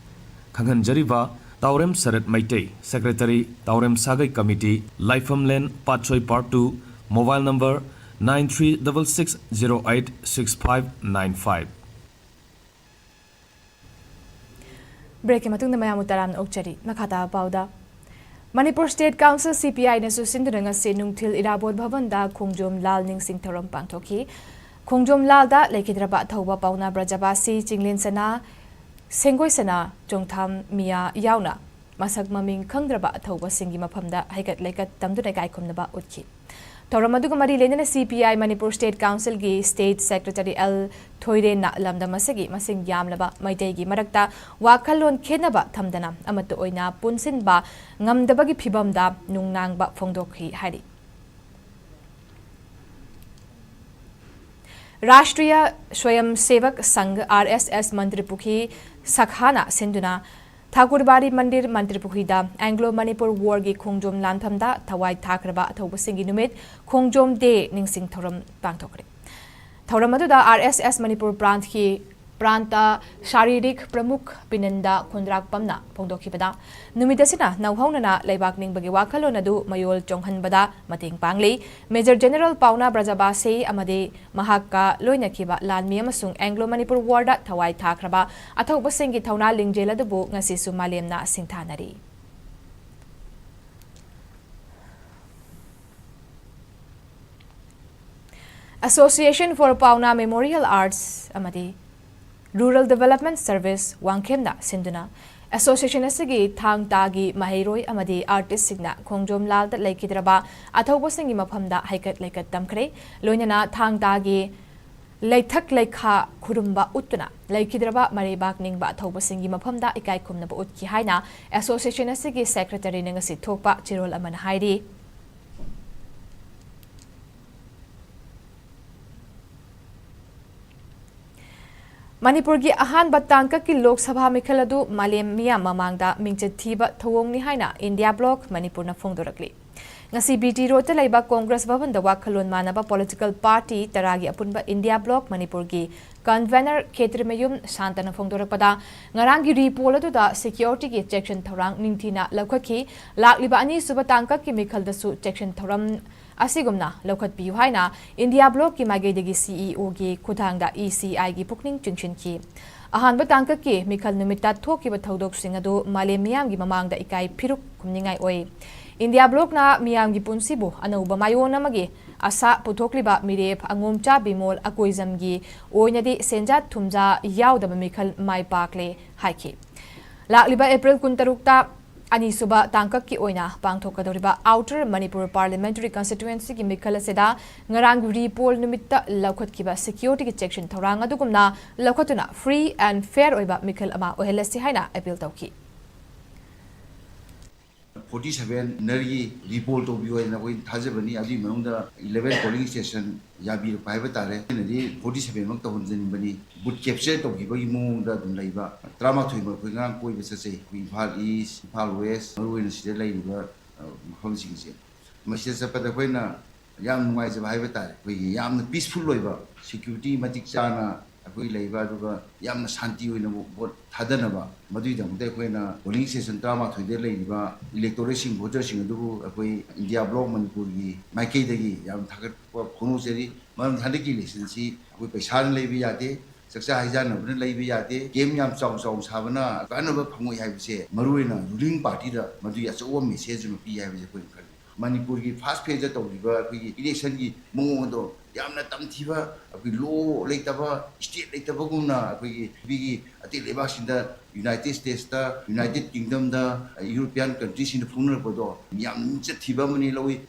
ꯈꯪꯍꯟꯖꯔꯤꯕ ꯇꯥꯎꯔꯦꯝ ꯁꯔꯠ ꯃꯩꯇꯩ, ꯁꯦꯀ꯭ꯔꯦꯇꯔꯤ, ꯇꯥꯎꯔꯦꯝ ꯁꯥꯒꯩ ꯀꯃꯤꯇꯤ, ꯂꯥꯏꯐꯝꯂꯦꯟ, Patsoi part two, mobile number nine three double six zero eight six five nine five. ꯕ꯭ꯔꯦꯛꯀꯤ ꯃꯇꯨꯡꯗ ꯃꯌꯥꯝꯕꯨ ꯇꯔꯥꯝꯅ ꯑꯣꯛꯆꯔꯤ꯫ ꯃꯈꯥ ꯇꯥꯕ ꯄꯥꯎꯗ, ꯃꯅꯤꯄꯨꯔ ꯁ꯭ꯇꯦꯠ ꯀꯥꯎꯟꯁꯤꯜ, ꯁꯤ ꯄꯤ ꯑꯥꯏꯅꯁꯨ ꯁꯤꯟꯗꯨꯅ ꯉꯁꯤ ꯅꯨꯡꯊꯤꯜ ꯏꯔꯥꯕꯣꯠ ꯚꯕꯟꯗ ꯈꯣꯡꯖꯣꯝ ꯂꯥꯜ ꯅꯤꯡꯁꯤꯡ ꯊꯧꯔꯝ ꯄꯥꯡꯊꯣꯛꯈꯤ꯫ ꯈꯣꯡꯖꯣꯝ ꯂꯥꯜꯗ ꯂꯩꯈꯤꯗ꯭ꯔꯕ ꯑꯊꯧꯕ ꯄꯥꯎꯅꯥ ꯕ꯭ꯔꯖꯕꯥꯁꯤ, ꯆꯤꯡꯂꯦꯟ ꯁꯅꯥ, ꯁꯦꯡꯒꯣꯏ ꯁꯅꯥ, ꯆꯣꯡꯊꯥꯝ ꯃꯤꯌꯥ ꯌꯥꯎꯅ ꯃꯁꯛ ꯃꯃꯤꯡ ꯈꯪꯗ꯭ꯔꯕ ꯑꯊꯧꯕꯁꯤꯡꯒꯤ ꯃꯐꯝꯗ ꯍꯩꯀꯠ ꯂꯩꯀꯠ ꯇꯝꯗꯨꯅ ꯏꯀꯥꯏ ꯈꯨꯝꯅꯕ ꯎꯠꯈꯤ꯫ ꯊꯧꯔꯝ ꯑꯗꯨꯒ ꯃꯔꯤ ꯂꯩꯅꯅ ꯁꯤ ꯄꯤ ꯑꯥꯏ ꯃꯅꯤꯄꯨꯔ ꯁ꯭ꯇꯦꯠ ꯀꯥꯎꯟꯁꯤꯜꯒꯤ ꯁ꯭ꯇꯦꯠ ꯁꯦꯀ꯭ꯔꯦꯇꯔꯤ ꯑꯦꯜ ꯊꯣꯏꯔꯦꯟꯅ ꯂꯝꯗꯝ ꯑꯁꯤꯒꯤ ꯃꯁꯤꯡ ꯌꯥꯝꯂꯕ ꯃꯩꯇꯩꯒꯤ ꯃꯔꯛꯇ ꯋꯥꯈꯜꯂꯣꯟ ꯈꯦꯠꯅꯕ ꯊꯝꯗꯅ ꯑꯃꯠꯇ ꯑꯣꯏꯅ ꯄꯨꯟꯁꯤꯟꯕ ꯉꯝꯗꯕꯒꯤ ꯐꯤꯚꯝꯗ ꯅꯨꯡꯅꯥꯡꯕ ꯐꯣꯡꯗꯣꯛꯈꯤ ꯍꯥꯏꯔꯤ꯫ ꯔꯥꯁꯇ꯭ꯔꯤꯌ ꯁ꯭ꯋꯌꯝ ꯁꯦꯚꯛ ꯁꯪꯘ, ꯑꯥꯔ ꯑꯦꯁ ꯑꯦꯁ, ꯃꯟꯇ꯭ꯔꯤꯄꯨꯈ꯭ꯔꯤ ꯁꯥꯈꯥꯅ ꯁꯤꯟꯗꯨꯅ ꯊꯥꯀꯨꯔꯕꯥꯔꯤ ꯃꯟꯗꯤꯔ, ꯃꯟꯇ꯭ꯔꯤꯄꯨꯈ꯭ꯔꯤꯗ ꯑꯦꯡꯒ꯭ꯂꯣ ꯃꯅꯤꯄꯨꯔ ꯋꯥꯔꯒꯤ ꯈꯣꯡꯖꯣꯝ ꯂꯥꯟꯐꯝꯗ ꯊꯋꯥꯏ ꯊꯥꯈ꯭ꯔꯕ ꯑꯊꯧꯕꯁꯤꯡꯒꯤ ꯅꯨꯃꯤꯠ ꯈꯣꯡꯖꯣꯝ ꯗꯦ ꯅꯤꯡꯁꯤꯡ ꯊꯧꯔꯝ ꯄꯥꯡꯊꯣꯛꯈ꯭ꯔꯦ꯫ ꯊꯧꯔꯝ ꯑꯗꯨꯗ ꯑꯥꯔ ꯑꯦꯁ ꯑꯦꯁ ꯃꯅꯤꯄꯨꯔ ꯕ꯭ꯔꯥꯟꯆꯀꯤ ꯄ꯭ꯔꯥꯟꯇ ꯁꯥꯔꯤꯔꯤꯛ ꯄ꯭ꯔꯃꯨꯈ ꯄꯤꯅꯟꯗ ꯈꯨꯟꯗ꯭ꯔꯥꯛꯄꯝꯅ ꯐꯣꯡꯗꯣꯛꯈꯤꯕꯗ, ꯅꯨꯃꯤꯠ ꯑꯁꯤꯅ ꯅꯧꯍꯧꯅꯅ ꯂꯩꯕꯥꯛ ꯅꯤꯡꯕꯒꯤ ꯋꯥꯈꯜꯂꯣꯟ ꯑꯗꯨ ꯃꯌꯣꯜ ꯆꯣꯡꯍꯟꯕꯗ ꯃꯇꯦꯡ ꯄꯥꯡꯂꯤ꯫ ꯃꯦꯖꯔ ꯖꯦꯅꯔꯦꯜ ꯄꯥꯎꯅꯥ ꯕ꯭ꯔꯖꯕꯥꯁꯤ ꯑꯃꯗꯤ ꯃꯍꯥꯛꯀ ꯂꯣꯏꯅꯈꯤꯕ ꯂꯥꯟꯃꯤ ꯑꯃꯁꯨꯡ ꯑꯦꯡꯒ꯭ꯂꯣ ꯃꯅꯤꯄꯨꯔ ꯋꯥꯔꯗ ꯊꯋꯥꯏ ꯊꯥꯈ꯭ꯔꯕ ꯑꯊꯧꯕꯁꯤꯡꯒꯤ ꯊꯧꯅꯥ ꯂꯤꯡꯖꯦꯜ ꯑꯗꯨꯕꯨ ꯉꯁꯤꯁꯨ ꯃꯥꯂꯦꯝꯅ ꯁꯤꯡꯊꯥꯅꯔꯤ꯫ Association for Pauna Memorial Arts ꯑꯃꯗꯤ Rural Development Service ꯋꯥꯡꯈꯦꯝꯅ ꯁꯤꯟꯗꯨꯅ, ꯑꯦꯁꯣꯁꯤꯌꯦꯁꯟ ꯑꯁꯤꯒꯤ ꯊꯥꯡ ꯇꯥꯒꯤ ꯃꯍꯩꯔꯣꯏ ꯑꯃꯗꯤ ꯑꯥꯔꯇꯤꯁꯁꯤꯡꯅ ꯈꯣꯡꯖꯣꯝ ꯂꯥꯜꯗ ꯂꯩꯈꯤꯗ꯭ꯔꯕ ꯑꯊꯧꯕꯁꯤꯡꯒꯤ ꯃꯐꯝꯗ ꯍꯩꯀꯠ ꯂꯩꯀꯠ ꯇꯝꯈ꯭ꯔꯦ꯫ ꯂꯣꯏꯅꯅ ꯊꯥꯡ ꯇꯥꯒꯤ ꯂꯩꯊꯛ ꯂꯩꯈꯥ ꯈꯨꯔꯨꯝꯕ ꯎꯠꯇꯨꯅ ꯂꯩꯈꯤꯗ꯭ꯔꯕ ꯃꯔꯩꯕꯥꯛ ꯅꯤꯡꯕ ꯑꯊꯧꯕꯁꯤꯡꯒꯤ ꯃꯐꯝꯗ ꯏꯀꯥꯏ ꯈꯨꯝꯅꯕ ꯎꯠꯈꯤ ꯍꯥꯏꯅ ꯑꯦꯁꯣꯁꯤꯌꯦꯁꯟ ꯑꯁꯤꯒꯤ ꯁꯦꯀ꯭ꯔꯦꯇꯔꯤꯅ ꯉꯁꯤ ꯊꯣꯛꯄ ꯆꯦꯔꯣꯜ ꯑꯃꯅ ꯍꯥꯏꯔꯤ꯫ ꯃꯅꯤꯄꯨꯔꯒꯤ ꯑꯍꯥꯟꯕ ꯇꯥꯡꯀꯛꯀꯤ ꯂꯣꯛ ꯁꯚꯥ ꯃꯤꯈꯜ ꯑꯗꯨ ꯃꯥꯂꯦꯝ ꯃꯤꯌꯥꯝ ꯃꯃꯥꯡꯗ ꯃꯤꯡꯆꯠ ꯊꯤꯕ ꯊꯧꯑꯣꯡꯅꯤ ꯍꯥꯏꯅ ꯏꯟꯗꯤꯌꯥ ꯕ꯭ꯂꯣꯛ ꯃꯅꯤꯄꯨꯔꯅ ꯐꯣꯡꯗꯣꯔꯛꯂꯤ꯫ ꯉꯁꯤ ꯕꯤ ꯇꯤ ꯔꯣꯗꯇ ꯂꯩꯕ ꯀꯣꯡꯒ꯭ꯔꯦꯁ ꯚꯕꯟꯗ ꯋꯥꯈꯜꯂꯣꯟ ꯃꯥꯟꯅꯕ ꯄꯣꯂꯤꯇꯤꯀꯦꯜ ꯄꯥꯔꯇꯤ ꯇꯔꯥꯒꯤ ꯑꯄꯨꯟꯕ ꯏꯟꯗꯤꯌꯥ ꯕ꯭ꯂꯣꯛ ꯃꯅꯤꯄꯨꯔꯒꯤ ꯀꯟꯚꯦꯅꯔ ꯈꯦꯇ꯭ꯔꯤꯃꯌꯨꯝ ꯁꯥꯟꯇꯅ ꯐꯣꯡꯗꯣꯔꯛꯄꯗ, ꯉꯔꯥꯡꯒꯤ ꯔꯤꯄꯣꯜ ꯑꯗꯨꯗ ꯁꯦꯀ꯭ꯌꯨꯔꯤꯇꯤꯒꯤ ꯆꯦꯛꯁꯤꯟ ꯊꯧꯔꯥꯡ ꯅꯤꯡꯊꯤꯅ ꯂꯧꯈꯠꯈꯤ꯫ ꯂꯥꯛꯂꯤꯕ ꯑꯅꯤꯁꯨꯕ ꯇꯥꯡꯀꯛꯀꯤ ꯃꯤꯈꯜꯗꯁꯨ ꯆꯦꯛꯁꯤꯟ ꯊꯧꯔꯝ ꯑꯁꯤꯒꯨꯝꯅ ꯂꯧꯈꯠꯄꯤꯌꯨ ꯍꯥꯏꯅ ꯏꯟꯗꯤꯌꯥ ꯕ꯭ꯂꯣꯛꯀꯤ ꯃꯥꯏꯀꯩꯗꯒꯤ ꯁꯤ ꯏ ꯑꯣꯒꯤ ꯈꯨꯠꯊꯥꯡꯗ ꯏ ꯁꯤ ꯑꯥꯏꯒꯤ ꯄꯨꯛꯅꯤꯡ ꯆꯤꯡꯁꯤꯟꯈꯤ꯫ ꯑꯍꯥꯟꯕ ꯇꯥꯡꯀꯛꯀꯤ ꯃꯤꯈꯜ ꯅꯨꯃꯤꯠꯇ ꯊꯣꯛꯈꯤꯕ ꯊꯧꯗꯣꯛꯁꯤꯡ ꯑꯗꯨ ꯃꯥꯂꯦꯝ ꯃꯤꯌꯥꯝꯒꯤ ꯃꯃꯥꯡꯗ ꯏꯀꯥꯏ ꯐꯤꯔꯨꯛ ꯈꯨꯝꯅꯤꯡꯉꯥꯏ ꯑꯣꯏ꯫ ꯏꯟꯗꯤꯌꯥ ꯕ꯭ꯂꯣꯛꯅ ꯃꯤꯌꯥꯝꯒꯤ ꯄꯨꯟꯁꯤꯕꯨ ꯑꯅꯧꯕ ꯃꯥꯏꯑꯣꯟ ꯑꯃꯒꯤ ꯑꯁꯥ ꯄꯨꯊꯣꯛꯂꯤꯕ ꯃꯤꯔꯦꯞ ꯑꯉꯣꯝꯆꯥ ꯕꯤꯃꯣꯜ ꯑꯀꯣꯏꯖꯝꯒꯤ ꯑꯣꯏꯅꯗꯤ ꯁꯦꯟꯖꯥ ꯊꯨꯝꯖꯥ ꯌꯥꯎꯗꯕ ꯃꯤꯈꯜ ꯃꯥꯏ ꯄꯥꯛꯂꯦ ꯍꯥꯏꯈꯤ꯫ ꯂꯥꯛꯂꯤꯕ ꯑꯦꯄ꯭ꯔꯤꯜ ꯀꯨꯟꯇꯔꯨꯛꯇ ꯑꯅꯤꯁꯨꯕ ꯇꯥꯡꯀꯛꯀꯤ ꯑꯣꯏꯅ ꯄꯥꯡꯊꯣꯛꯀꯗꯧꯔꯤꯕ ꯑꯥꯎꯇꯔ ꯃꯅꯤꯄꯨꯔ ꯄꯥꯔꯂꯤꯌꯥꯃꯦꯟꯇꯔꯤ ꯀꯟꯁꯇꯤꯇ꯭ꯌꯨꯑꯦꯟꯁꯤꯒꯤ ꯃꯤꯈꯜ ꯑꯁꯤꯗ ꯉꯔꯥꯡꯒꯤ ꯔꯤꯄꯣꯜ ꯅꯨꯃꯤꯠꯇ ꯂꯧꯈꯠꯈꯤꯕ ꯁꯦꯀ꯭ꯌꯨꯔꯤꯇꯤꯒꯤ ꯆꯦꯛꯁꯤꯟ ꯊꯧꯔꯥꯡ ꯑꯗꯨꯒꯨꯝꯅ ꯂꯧꯈꯠꯇꯨꯅ free and fair ꯑꯣꯏꯕ ꯃꯤꯈꯜ ꯑꯃ ꯑꯣꯏꯍꯜꯂꯁꯤ ꯍꯥꯏꯅ ꯑꯄꯤꯜ ꯇꯧꯈꯤ꯫ ꯐꯣꯔꯇꯤ ꯁꯚꯦꯟ ꯅꯔꯒꯤ ꯔꯤꯄꯣꯜ ꯇꯧꯕꯤꯌꯨ ꯍꯥꯏꯗꯅ ꯑꯩꯈꯣꯏ ꯊꯥꯖꯕꯅꯤ꯫ ꯑꯗꯨꯒꯤ ꯃꯅꯨꯡꯗ ꯏꯂꯦꯚꯦꯟ ꯄꯣꯂꯤꯡ ꯁ꯭ꯇꯦꯁꯟ ꯌꯥꯕꯤꯔꯛꯄ ꯍꯥꯏꯕ ꯇꯥꯔꯦ꯫ ꯑꯩꯅꯗꯤ ꯐꯣꯔꯇꯤ ꯁꯚꯦꯟꯃꯛ ꯇꯧꯍꯟꯖꯅꯤꯡꯕꯅꯤ꯫ ꯕꯨꯠ ꯀꯦꯞꯆꯔ ꯇꯧꯈꯤꯕꯒꯤ ꯃꯑꯣꯡꯗ ꯑꯗꯨꯝ ꯂꯩꯕ ꯇꯔꯥꯃꯥꯊꯣꯏꯃꯛ ꯑꯩꯈꯣꯏ ꯉꯔꯥꯡ ꯀꯣꯏꯕ ꯆꯠꯆꯩ꯫ ꯑꯩꯈꯣꯏ ꯏꯝꯐꯥꯜ ꯏꯁ, ꯏꯝꯐꯥꯜ ꯋꯦꯁ, ꯃꯔꯨꯑꯣꯏꯅ ꯁꯤꯗ ꯂꯩꯔꯤꯕ, ꯑ, ꯃꯐꯝꯁꯤꯡꯁꯦ꯫ ꯃꯁꯤꯗ ꯆꯠꯄꯗ ꯑꯩꯈꯣꯏꯅ ꯌꯥꯝ ꯅꯨꯡꯉꯥꯏꯖꯕ ꯍꯥꯏꯕ ꯇꯥꯔꯦ꯫ ꯑꯩꯈꯣꯏꯒꯤ ꯌꯥꯝꯅ ꯄꯤꯁꯐꯨꯜ ꯑꯣꯏꯕ, ꯁꯦꯀ꯭ꯌꯨꯔꯤꯇꯤ ꯃꯇꯤꯛ ꯆꯥꯅ ꯑꯩꯈꯣꯏ ꯂꯩꯕ, ꯑꯗꯨꯒ ꯌꯥꯝꯅ ꯁꯥꯟꯇꯤ ꯑꯣꯏꯅ ꯚꯣꯠ ꯊꯥꯗꯅꯕ, ꯃꯗꯨꯒꯤꯗꯃꯛꯇ ꯑꯩꯈꯣꯏꯅ ꯄꯣꯂꯤꯡ ꯁ꯭ꯇꯦꯁꯟ ꯇꯔꯥꯃꯥꯊꯣꯏꯗ ꯂꯩꯔꯤꯕ ꯏꯂꯦꯛꯇꯣꯔꯦꯠꯁꯤꯡ, ꯚꯣꯇꯔꯁꯤꯡ ꯑꯗꯨꯕꯨ ꯑꯩꯈꯣꯏ ꯏꯟꯗꯤꯌꯥ ꯕ꯭ꯂꯣꯛ ꯃꯅꯤꯄꯨꯔꯒꯤ ꯃꯥꯏꯀꯩꯗꯒꯤ ꯌꯥꯝ ꯊꯥꯒꯠꯄ ꯐꯣꯡꯗꯣꯛꯆꯔꯤ꯫ ꯃꯔꯝꯗꯤ ꯍꯟꯗꯛꯀꯤ ꯏꯂꯦꯛꯁꯟꯁꯤ ꯑꯩꯈꯣꯏ ꯄꯩꯁꯥꯅ ꯂꯩꯕ ꯌꯥꯗꯦ, ꯆꯥꯛꯆꯥ ꯍꯩꯖꯥꯟꯅꯕꯅ ꯂꯩꯕ ꯌꯥꯗꯦ, ꯀꯦꯝ ꯌꯥꯝ ꯆꯥꯎ ꯆꯥꯎꯅ ꯁꯥꯕꯅ ꯀꯥꯟꯅꯕ ꯐꯪꯉꯣꯏ ꯍꯥꯏꯕꯁꯦ ꯃꯔꯨꯑꯣꯏꯅ ꯔꯨꯂꯤꯡ ꯄꯥꯔꯇꯤꯗ ꯃꯗꯨꯒꯤ ꯑꯆꯧꯕ ꯃꯦꯁꯦꯖ ꯑꯃ ꯄꯤ ꯍꯥꯏꯕꯁꯦ ꯑꯩꯈꯣꯏꯅ ꯈꯜꯂꯤ꯫ ꯃꯅꯤꯄꯨꯔꯒꯤ ꯐꯥꯔꯁ ꯐꯦꯖꯇ ꯇꯧꯔꯤꯕ ꯑꯩꯈꯣꯏꯒꯤ ꯏꯂꯦꯛꯁꯟꯒꯤ ꯃꯑꯣꯡ ꯑꯗꯣ ꯌꯥꯝꯅ ꯇꯝꯊꯤꯕ, ꯑꯩꯈꯣꯏ ꯂꯣ ꯂꯩꯇꯕ, ꯁ꯭ꯇꯦꯠ ꯂꯩꯇꯕꯒꯨꯝꯅ ꯑꯩꯈꯣꯏꯒꯤ ꯄ꯭ꯔꯤꯊꯤꯕꯤꯒꯤ ꯑꯇꯩ ꯂꯩꯕꯥꯛꯁꯤꯡꯗ, ꯌꯨꯅꯥꯏꯇꯦꯠ ꯁ꯭ꯇꯦꯠꯁꯇ, ꯌꯨꯅꯥꯏꯇꯦꯠ ꯀꯤꯡꯗꯝꯗ, ꯌꯨꯔꯣꯄꯤꯌꯥꯟ ꯀꯟꯇ꯭ꯔꯤꯁꯤꯡꯗ ꯐꯣꯡꯅꯔꯛꯄꯗꯣ ꯌꯥꯝꯅ ꯃꯤꯡꯆꯠ ꯊꯤꯕ ꯑꯃꯅꯤ ꯂꯧꯏ꯫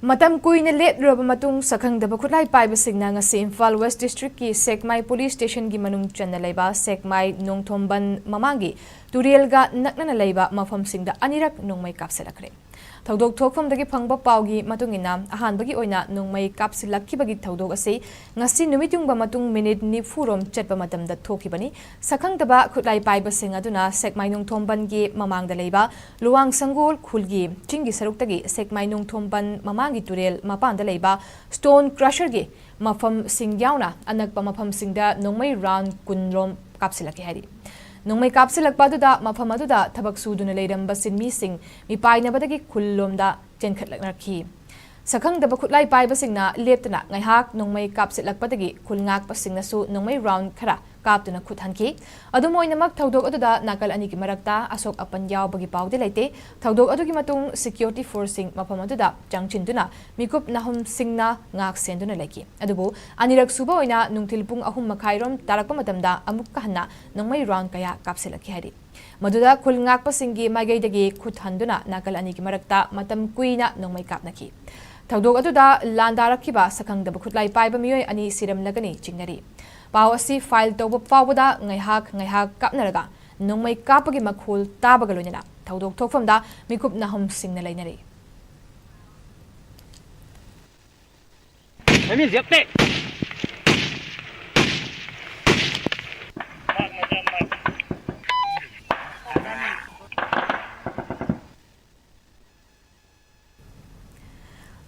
ꯃꯇꯝ ꯀꯨꯏꯅ ꯂꯦꯞꯂꯨꯔꯕ ꯃꯇꯨꯡ, ꯁꯛꯈꯪꯗꯕ ꯈꯨꯠꯂꯥꯏ ꯄꯥꯏꯕꯁꯤꯡꯅ ꯉꯁꯤ ꯏꯝꯐꯥꯜ ꯋꯦꯁ ꯗꯤꯁꯇ꯭ꯔꯤꯛꯀꯤ ꯁꯦꯛꯃꯥꯏ ꯄꯨꯂꯤꯁ ꯁ꯭ꯇꯦꯁꯟꯒꯤ ꯃꯅꯨꯡ ꯆꯟꯅ ꯂꯩꯕ ꯁꯦꯛꯃꯥꯏ ꯅꯣꯡꯊꯣꯝꯕꯟ ꯃꯃꯥꯡꯒꯤ ꯇꯨꯔꯦꯜꯒ ꯅꯛꯅꯅ ꯂꯩꯕ ꯃꯐꯝꯁꯤꯡꯗ ꯑꯅꯤꯔꯛ ꯅꯣꯡꯃꯩ ꯀꯥꯞꯁꯤꯜꯂꯛꯈ꯭ꯔꯦ꯫ ꯊꯧꯗꯣꯛ ꯊꯣꯛꯐꯝꯗꯒꯤ ꯐꯪꯕ ꯄꯥꯎꯒꯤ ꯃꯇꯨꯡ ꯏꯟꯅ, ꯑꯍꯥꯟꯕꯒꯤ ꯑꯣꯏꯅ ꯅꯣꯡꯃꯩ ꯀꯥꯞꯁꯤꯜꯂꯛꯈꯤꯕꯒꯤ ꯊꯧꯗꯣꯛ ꯑꯁꯤ ꯉꯁꯤ ꯅꯨꯃꯤꯠ ꯌꯨꯡꯕ ꯃꯇꯨꯡ ꯃꯤꯅꯤꯠ ꯅꯤꯐꯨ ꯔꯣꯝ ꯆꯠꯄ ꯃꯇꯝꯗ ꯊꯣꯛꯈꯤꯕꯅꯤ꯫ ꯁꯛꯈꯪꯗꯕ ꯈꯨꯠꯂꯥꯏ ꯄꯥꯏꯕꯁꯤꯡ ꯑꯗꯨꯅ ꯁꯦꯛꯃꯥꯏ ꯅꯣꯡꯊꯣꯝꯕꯟꯒꯤ ꯃꯃꯥꯡꯗ ꯂꯩꯕ ꯂꯨꯋꯥꯡ ꯁꯪꯒꯣꯜ ꯈꯨꯜꯒꯤ ꯆꯤꯡꯒꯤ ꯁꯔꯨꯛꯇꯒꯤ ꯁꯦꯛꯃꯥꯏ ꯅꯣꯡꯊꯣꯝꯕꯟ ꯃꯃꯥꯡꯒꯤ ꯇꯨꯔꯦꯜ ꯃꯄꯥꯟꯗ ꯂꯩꯕ ꯁ꯭ꯇꯣꯟ ꯀ꯭ꯔꯁꯔꯒꯤ ꯃꯐꯝꯁꯤꯡ ꯌꯥꯎꯅ ꯑꯅꯛꯄ ꯃꯐꯝꯁꯤꯡꯗ ꯅꯣꯡꯃꯩ ꯔꯥꯎꯟ ꯀꯨꯟ ꯔꯣꯝ ꯀꯥꯞꯁꯤꯜꯂꯛꯈꯤ ꯍꯥꯏꯔꯤ꯫ ꯅꯣꯡꯃꯩ ꯀꯥꯞꯁꯤꯜꯂꯛꯄ ꯑꯗꯨꯗ ꯃꯐꯝ ꯑꯗꯨꯗ ꯊꯕꯛ ꯁꯨꯗꯨꯅ ꯂꯩꯔꯝꯕ ꯁꯤꯟꯃꯤꯁꯤꯡ ꯃꯤꯄꯥꯏꯅꯕꯗꯒꯤ ꯈꯨꯜꯂꯣꯝꯗ ꯆꯦꯟꯈꯠꯂꯛꯅꯈꯤ꯫ ꯁꯛꯈꯪꯗꯕ ꯈꯨꯠꯂꯥꯏ ꯄꯥꯏꯕꯁꯤꯡꯅ ꯂꯦꯞꯇꯅ ꯉꯥꯏꯍꯥꯛ ꯅꯣꯡꯃꯩ ꯀꯥꯞꯁꯤꯜꯂꯛꯄꯗꯒꯤ ꯈꯨꯜ ꯉꯥꯛꯄꯁꯤꯡꯅꯁꯨ ꯅꯣꯡꯃꯩ ꯔꯥꯎꯟ ꯈꯔ ꯀꯥꯞꯇꯨꯅ ꯈꯨꯠ ꯍꯟꯈꯤ꯫ ꯑꯗꯨꯝ ꯑꯣꯏꯅꯃꯛ, ꯊꯧꯗꯣꯛ ꯑꯗꯨꯗ ꯅꯥꯀꯜ ꯑꯅꯤꯒꯤ ꯃꯔꯛꯇ ꯑꯁꯣꯛ ꯑꯄꯟ ꯌꯥꯎꯕꯒꯤ ꯄꯥꯎꯗꯤ ꯂꯩꯇꯦ꯫ ꯊꯧꯗꯣꯛ ꯑꯗꯨꯒꯤ ꯃꯇꯨꯡ ꯁꯦꯀ꯭ꯌꯨꯔꯤꯇꯤ ꯐꯣꯔꯁꯁꯤꯡ ꯃꯐꯝ ꯑꯗꯨꯗ ꯆꯪꯁꯤꯟꯗꯨꯅ ꯃꯤꯀꯨꯞ ꯅꯍꯨꯝꯁꯤꯡꯅ ꯉꯥꯛ ꯁꯦꯟꯗꯨꯅ ꯂꯩꯈꯤ꯫ ꯑꯗꯨꯕꯨ ꯑꯅꯤꯔꯛ ꯁꯨꯕ ꯑꯣꯏꯅ ꯅꯨꯡꯊꯤꯜ ꯄꯨꯡ ꯑꯍꯨꯝ ꯃꯈꯥꯏꯔꯣꯝ ꯇꯥꯔꯛꯄ ꯃꯇꯝꯗ ꯑꯃꯨꯛꯀ ꯍꯟꯅ ꯅꯣꯡꯃꯩ ꯔꯥꯎꯟ ꯀꯌꯥ ꯀꯥꯞꯁꯤꯜꯂꯛꯈꯤ ꯍꯥꯏꯔꯤ꯫ ꯃꯗꯨꯗ ꯈꯨꯜ ꯉꯥꯛꯄꯁꯤꯡꯒꯤ ꯃꯥꯏꯀꯩꯗꯒꯤ ꯈꯨꯠ ꯍꯟꯗꯨꯅ ꯅꯥꯀꯜ ꯑꯅꯤꯒꯤ ꯃꯔꯛꯇ ꯃꯇꯝ ꯀꯨꯏꯅ ꯅꯣꯡꯃꯩ ꯀꯥꯞꯅꯈꯤ꯫ ꯊꯧꯗꯣꯛ ꯑꯗꯨꯗ ꯂꯥꯟꯗꯥꯔꯛꯈꯤꯕ ꯁꯛꯈꯪꯗꯕ ꯈꯨꯠꯂꯥꯏ ꯄꯥꯏꯕ ꯃꯤꯑꯣꯏ ꯑꯅꯤ ꯁꯤꯔꯝꯂꯒꯅꯤ ꯆꯤꯡꯅꯔꯤ꯫ ꯄꯥꯎ ꯑꯁꯤ ꯐꯥꯏꯜ ꯇꯧꯕ ꯐꯥꯎꯕꯗ ꯉꯥꯏꯍꯥꯛ ꯉꯥꯏꯍꯥꯛ ꯀꯥꯞꯅꯔꯒ ꯅꯣꯡꯃꯩ ꯀꯥꯞꯄꯒꯤ ꯃꯈꯣꯜ ꯇꯥꯕꯒ ꯂꯣꯏꯅꯅ ꯊꯧꯗꯣꯛ ꯊꯣꯛꯐꯝꯗ ꯃꯤꯀꯨꯞ ꯅꯍꯨꯝꯁꯤꯡꯅ ꯂꯩꯅꯔꯤ꯫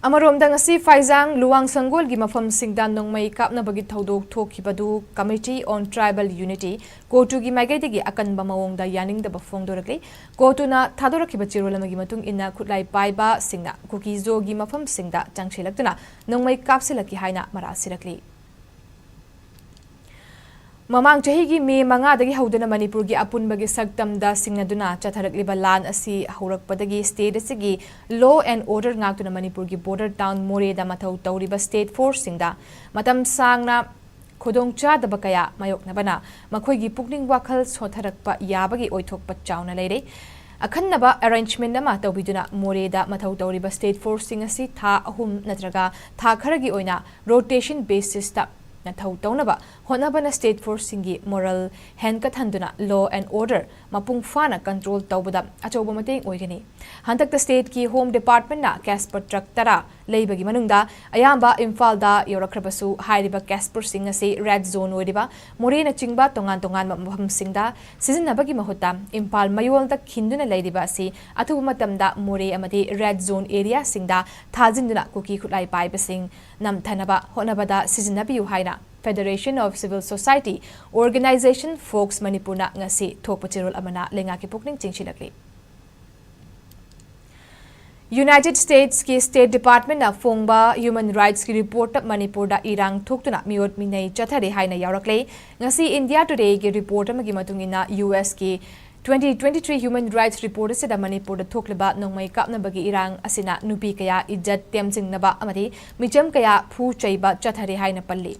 ꯑꯃꯔꯣꯝꯗ, ꯉꯁꯤ ꯐꯥꯏꯖꯥꯡ ꯂꯨꯋꯥꯡ ꯁꯪꯒꯣꯜꯒꯤ ꯃꯐꯝꯁꯤꯡꯗ ꯅꯣꯡꯃꯩ ꯀꯥꯞꯅꯕꯒꯤ ꯊꯧꯗꯣꯛ ꯊꯣꯛꯈꯤꯕꯗꯨ Committee on Tribal Unity, ꯀꯣꯇꯨꯒꯤ ꯃꯥꯏꯀꯩꯗꯒꯤ ꯑꯀꯟꯕ ꯃꯑꯣꯡꯗ ꯌꯥꯅꯤꯡꯗꯕ ꯐꯣꯡꯗꯣꯔꯛꯂꯤ꯫ ꯀꯣꯇꯨꯅ ꯊꯥꯗꯣꯔꯛꯈꯤꯕ ꯆꯦꯔꯣꯜ ꯑꯃꯒꯤ ꯃꯇꯨꯡ ꯏꯟꯅ, ꯈꯨꯠꯂꯥꯏ ꯄꯥꯏꯕꯁꯤꯡꯅ ꯀꯨꯀꯤ-ꯖꯣꯒꯤ ꯃꯐꯝꯁꯤꯡꯗ ꯆꯪꯁꯤꯜꯂꯛꯇꯨꯅ ꯅꯣꯡꯃꯩ ꯀꯥꯞꯁꯤꯜꯂꯛꯈꯤ ꯍꯥꯏꯅ ꯃꯔꯥꯜ ꯁꯤꯔꯛꯂꯤ꯫ ꯃꯃꯥꯡ ꯆꯍꯤꯒꯤ ꯃꯦ ꯃꯉꯥꯗꯒꯤ ꯍꯧꯗꯨꯅ ꯃꯅꯤꯄꯨꯔꯒꯤ ꯑꯄꯨꯟꯕꯒꯤ ꯁꯛꯇꯝꯗ ꯁꯤꯡꯅꯗꯨꯅ ꯆꯠꯊꯔꯛꯂꯤꯕ ꯂꯥꯟ ꯑꯁꯤ ꯍꯧꯔꯛꯄꯗꯒꯤ state ꯑꯁꯤꯒꯤ law and order ꯉꯥꯛꯇꯨꯅ ꯃꯅꯤꯄꯨꯔꯒꯤ border town ꯃꯣꯔꯦꯗ ꯃꯊꯧ ꯇꯧꯔꯤꯕ state forceꯁꯤꯡꯗ ꯃꯇꯝ ꯁꯥꯡꯅ ꯈꯨꯗꯣꯡꯆꯥꯗꯕ ꯀꯌꯥ ꯃꯥꯌꯣꯛꯅꯕꯅ ꯃꯈꯣꯏꯒꯤ ꯄꯨꯛꯅꯤꯡ ꯋꯥꯈꯜ ꯁꯣꯟꯊꯔꯛꯄ ꯌꯥꯕꯒꯤ ꯑꯣꯏꯊꯣꯛꯄ ꯆꯥꯎꯅ ꯂꯩꯔꯦ꯫ ꯑꯈꯟꯅꯕ arrangement ꯑꯃ ꯇꯧꯕꯤꯗꯨꯅ ꯃꯣꯔꯦꯗ ꯃꯊꯧ ꯇꯧꯔꯤꯕ state forceꯁꯤꯡ ꯑꯁꯤ ꯊꯥ ꯑꯍꯨꯝ ꯅꯠꯇ꯭ꯔꯒ ꯊꯥ ꯈꯔꯒꯤ ꯑꯣꯏꯅ rotation basisꯇ ꯃꯊꯧ ꯇꯧꯅꯕ ꯍꯣꯠꯅꯕꯅ state forceꯁꯤꯡꯒꯤ moral ꯍꯦꯟꯒꯠꯍꯟꯗꯨꯅ law and order ꯃꯄꯨꯡ ꯐꯥꯅ control ꯇꯧꯕꯗ ꯑꯆꯧꯕ ꯃꯇꯦꯡ ꯑꯣꯏꯒꯅꯤ꯫ ꯍꯟꯗꯛꯇ stateꯀꯤ Home Departmentꯅ Casper truck ꯇꯔꯥ ꯂꯩꯕꯒꯤ ꯃꯅꯨꯡꯗ ꯑꯌꯥꯝꯕ ꯏꯝꯐꯥꯜꯗ ꯌꯧꯔꯛꯈ꯭ꯔꯕꯁꯨ, ꯍꯥꯏꯔꯤꯕ Casperꯁꯤꯡ ꯑꯁꯤ red zone ꯑꯣꯏꯔꯤꯕ ꯃꯣꯔꯦꯅꯆꯤꯡꯕ ꯇꯣꯉꯥꯟ ꯇꯣꯉꯥꯟꯕ ꯃꯐꯝꯁꯤꯡꯗ ꯁꯤꯖꯤꯟꯅꯕꯒꯤ ꯃꯍꯨꯠꯇ ꯏꯝꯐꯥꯜ ꯃꯌꯣꯜꯗ ꯈꯤꯟꯗꯨꯅ ꯂꯩꯔꯤꯕ ꯑꯁꯤ ꯑꯊꯨꯕ ꯃꯇꯝꯗ ꯃꯣꯔꯦ ꯑꯃꯗꯤ red zone areaꯁꯤꯡꯗ ꯊꯥꯖꯤꯟꯗꯨꯅ ꯀꯨꯀꯤ ꯈꯨꯠꯂꯥꯏ ꯄꯥꯏꯕꯁꯤꯡ ꯅꯝꯊꯅꯕ ꯍꯣꯠꯅꯕꯗ ꯁꯤꯖꯤꯟꯅꯕꯤꯌꯨ ꯍꯥꯏꯅ Federation of Civil Society Organisation, FOCS, ꯃꯅꯤꯄꯨꯔꯅ ꯉꯁꯤ ꯊꯣꯛꯄ ꯆꯦꯔꯣꯜ ꯑꯃꯅ ꯂꯩꯉꯥꯛꯀꯤ ꯄꯨꯛꯅꯤꯡ ꯆꯤꯡꯁꯤꯜꯂꯛꯂꯤ꯫ United Statesꯀꯤ State Departmentꯅ ꯐꯣꯡꯕ human rightsꯀꯤ reportꯇ ꯃꯅꯤꯄꯨꯔꯗ ꯏꯔꯥꯡ ꯊꯣꯛꯇꯨꯅ ꯃꯤꯑꯣꯠ ꯃꯤꯅꯩ ꯆꯠꯊꯔꯤ ꯍꯥꯏꯅ ꯌꯥꯎꯔꯛꯂꯦ꯫ ꯉꯁꯤ India Todayꯒꯤ report ꯑꯃꯒꯤ ꯃꯇꯨꯡ ꯏꯟꯅ, USꯀꯤ twenty twenty-three human rights report ꯑꯁꯤꯗ ꯃꯅꯤꯄꯨꯔꯗ ꯊꯣꯛꯂꯤꯕ ꯅꯣꯡꯃꯩ ꯀꯥꯞꯅꯕꯒꯤ ꯏꯔꯥꯡ ꯑꯁꯤꯅ ꯅꯨꯄꯤ ꯀꯌꯥ ꯏꯖꯠ ꯇꯦꯝꯖꯤꯡꯅꯕ ꯑꯃꯗꯤ ꯃꯤꯆꯝ ꯀꯌꯥ ꯐꯨ ꯆꯩꯕ ꯆꯠꯊꯔꯤ ꯍꯥꯏꯅ ꯄꯜꯂꯤ꯫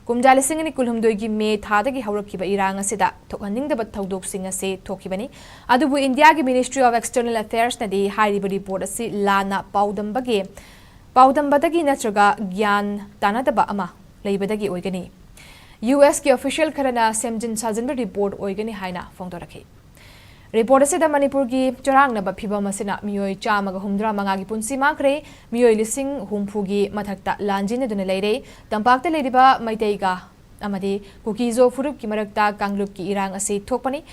ꯀꯨꯝꯖꯥ ꯂꯤꯁꯤꯡ ꯑꯅꯤ ꯀꯨꯟꯍꯨꯝꯗꯣꯏꯒꯤ ꯃꯦ ꯊꯥꯗꯒꯤ ꯍꯧꯔꯛꯈꯤꯕ ꯏꯔꯥꯡ ꯑꯁꯤꯗ ꯊꯣꯛꯍꯟꯅꯤꯡꯗꯕ ꯊꯧꯗꯣꯛꯁꯤꯡ ꯑꯁꯤ ꯊꯣꯛꯈꯤꯕꯅꯤ꯫ ꯑꯗꯨꯕꯨ Indiaꯒꯤ Ministry of External Affairsꯅꯗꯤ ꯍꯥꯏꯔꯤꯕ report ꯑꯁꯤ ꯂꯥꯟꯅ ꯄꯥꯎꯗꯝꯕꯒꯤ, ꯄꯥꯎꯗꯝꯕꯗꯒꯤ ꯅꯠꯇ꯭ꯔꯒ ꯒ꯭ꯌꯥꯟ ꯇꯥꯅꯗꯕ ꯑꯃ ꯂꯩꯕꯗꯒꯤ ꯑꯣꯏꯒꯅꯤ꯫ USꯀꯤ official ꯈꯔꯅ ꯁꯦꯝꯖꯤꯟ ꯁꯥꯖꯤꯟꯕ report ꯑꯣꯏꯒꯅꯤ ꯍꯥꯏꯅ ꯐꯣꯡꯗꯣꯔꯛꯈꯤ꯫ Report ꯑꯁꯤꯗ ꯃꯅꯤꯄꯨꯔꯒꯤ ꯆꯔꯥꯡꯅꯕ ꯐꯤꯚꯝ ꯑꯁꯤꯅ ꯃꯤꯑꯣꯏ ꯆꯥꯝꯃꯒ ꯍꯨꯝꯗ꯭ꯔꯥ ꯃꯉꯥꯒꯤ ꯄꯨꯟꯁꯤ ꯃꯥꯡꯈ꯭ꯔꯦ, ꯃꯤꯑꯣꯏ ꯂꯤꯁꯤꯡ ꯍꯨꯝꯐꯨꯒꯤ ꯃꯊꯛꯇ ꯂꯥꯟꯖꯤꯟꯅꯗꯨꯅ ꯂꯩꯔꯦ, ꯇꯝꯄꯥꯛꯇ ꯂꯩꯔꯤꯕ ꯃꯩꯇꯩꯒ ꯑꯃꯗꯤ ꯀꯨꯀꯤꯖꯣ ꯐꯨꯔꯨꯞꯀꯤ ꯃꯔꯛꯇ ꯀꯥꯡꯂꯨꯞꯀꯤ ꯏꯔꯥꯡ ꯑꯁꯤ ꯊꯣꯛꯄꯅꯤ꯫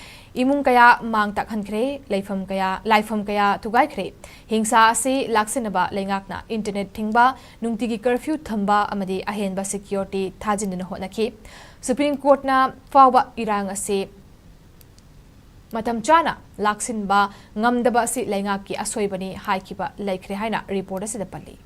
ꯏꯃꯨꯡ ꯀꯌꯥ ꯃꯥꯡ ꯇꯥꯛꯍꯟꯈ꯭ꯔꯦ, ꯂꯩꯐꯝ ꯀꯌꯥ, ꯂꯥꯏꯐꯝ ꯀꯌꯥ ꯊꯨꯒꯥꯏꯈ꯭ꯔꯦ꯫ ꯍꯤꯡꯁꯥ ꯑꯁꯤ ꯂꯥꯛꯁꯤꯟꯅꯕ ꯂꯩꯉꯥꯛꯅ internet ꯊꯤꯡꯕ, ꯅꯨꯡꯇꯤꯒꯤ curfew ꯊꯝꯕ ꯑꯃꯗꯤ ꯑꯍꯦꯟꯕ security ꯊꯥꯖꯤꯟꯗꯨꯅ ꯍꯣꯠꯅꯈꯤ꯫ Supreme Courtꯅ ꯐꯥꯎꯕ ꯏꯔꯥꯡ ꯑꯁꯤ ꯃꯇꯝ ꯆꯥꯅ ꯂꯥꯛꯁꯤꯟꯕ ꯉꯝꯗꯕ ꯑꯁꯤ ꯂꯩꯉꯥꯛꯀꯤ ꯑꯁꯣꯏꯕꯅꯤ ꯍꯥꯏꯈꯤꯕ ꯂꯩꯈ꯭ꯔꯦ ꯍꯥꯏꯅ report ꯑꯁꯤꯗ ꯄꯜꯂꯤ꯫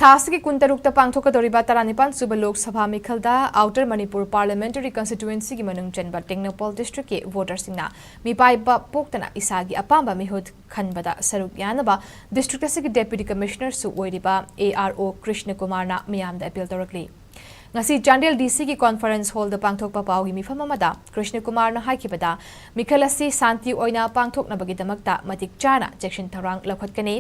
ꯊꯥ ꯑꯁꯤꯒꯤ ꯀꯨꯟꯇꯔꯨꯛꯇ ꯄꯥꯡꯊꯣꯛꯀꯗꯧꯔꯤꯕ ꯇꯔꯥꯅꯤꯄꯥꯟ ꯁꯨꯕ Lok Sabha ꯃꯤꯈꯜꯗ Outer Manipur Parliamentary Constituencyꯒꯤ ꯃꯅꯨꯡ ꯆꯟꯕ ꯇꯦꯡꯅꯧꯄꯜ districtꯀꯤ voterꯁꯤꯡꯅ ꯃꯤꯄꯥꯏꯕ ꯄꯣꯛꯇꯅ ꯏꯁꯥꯒꯤ ꯑꯄꯥꯝꯕ ꯃꯤꯍꯨꯠ ꯈꯟꯕꯗ ꯁꯔꯨꯛ ꯌꯥꯅꯕ district ꯑꯁꯤꯒꯤ Deputy Commissionerꯁꯨ ꯑꯣꯏꯔꯤꯕ A R O ꯀ꯭ꯔꯤꯁꯅ ꯀꯨꯃꯥꯔꯅ ꯃꯤꯌꯥꯝꯗ appeal ꯇꯧꯔꯛꯂꯤ꯫ ꯉꯁꯤ ꯆꯥꯟꯗꯦꯜ D Cꯒꯤ conference hallꯗ ꯄꯥꯡꯊꯣꯛꯄ ꯄꯥꯎꯒꯤ ꯃꯤꯐꯝ ꯑꯃꯗ ꯀ꯭ꯔꯤꯁꯅ ꯀꯨꯃꯥꯔꯅ ꯍꯥꯏꯈꯤꯕꯗ, ꯃꯤꯈꯜ ꯑꯁꯤ ꯁꯥꯟꯇꯤ ꯑꯣꯏꯅ ꯄꯥꯡꯊꯣꯛꯅꯕꯒꯤꯗꯃꯛꯇ ꯃꯇꯤꯛ ꯆꯥꯅ ꯆꯦꯛꯁꯤꯟ ꯊꯧꯔꯥꯡ ꯂꯧꯈꯠꯀꯅꯤ꯫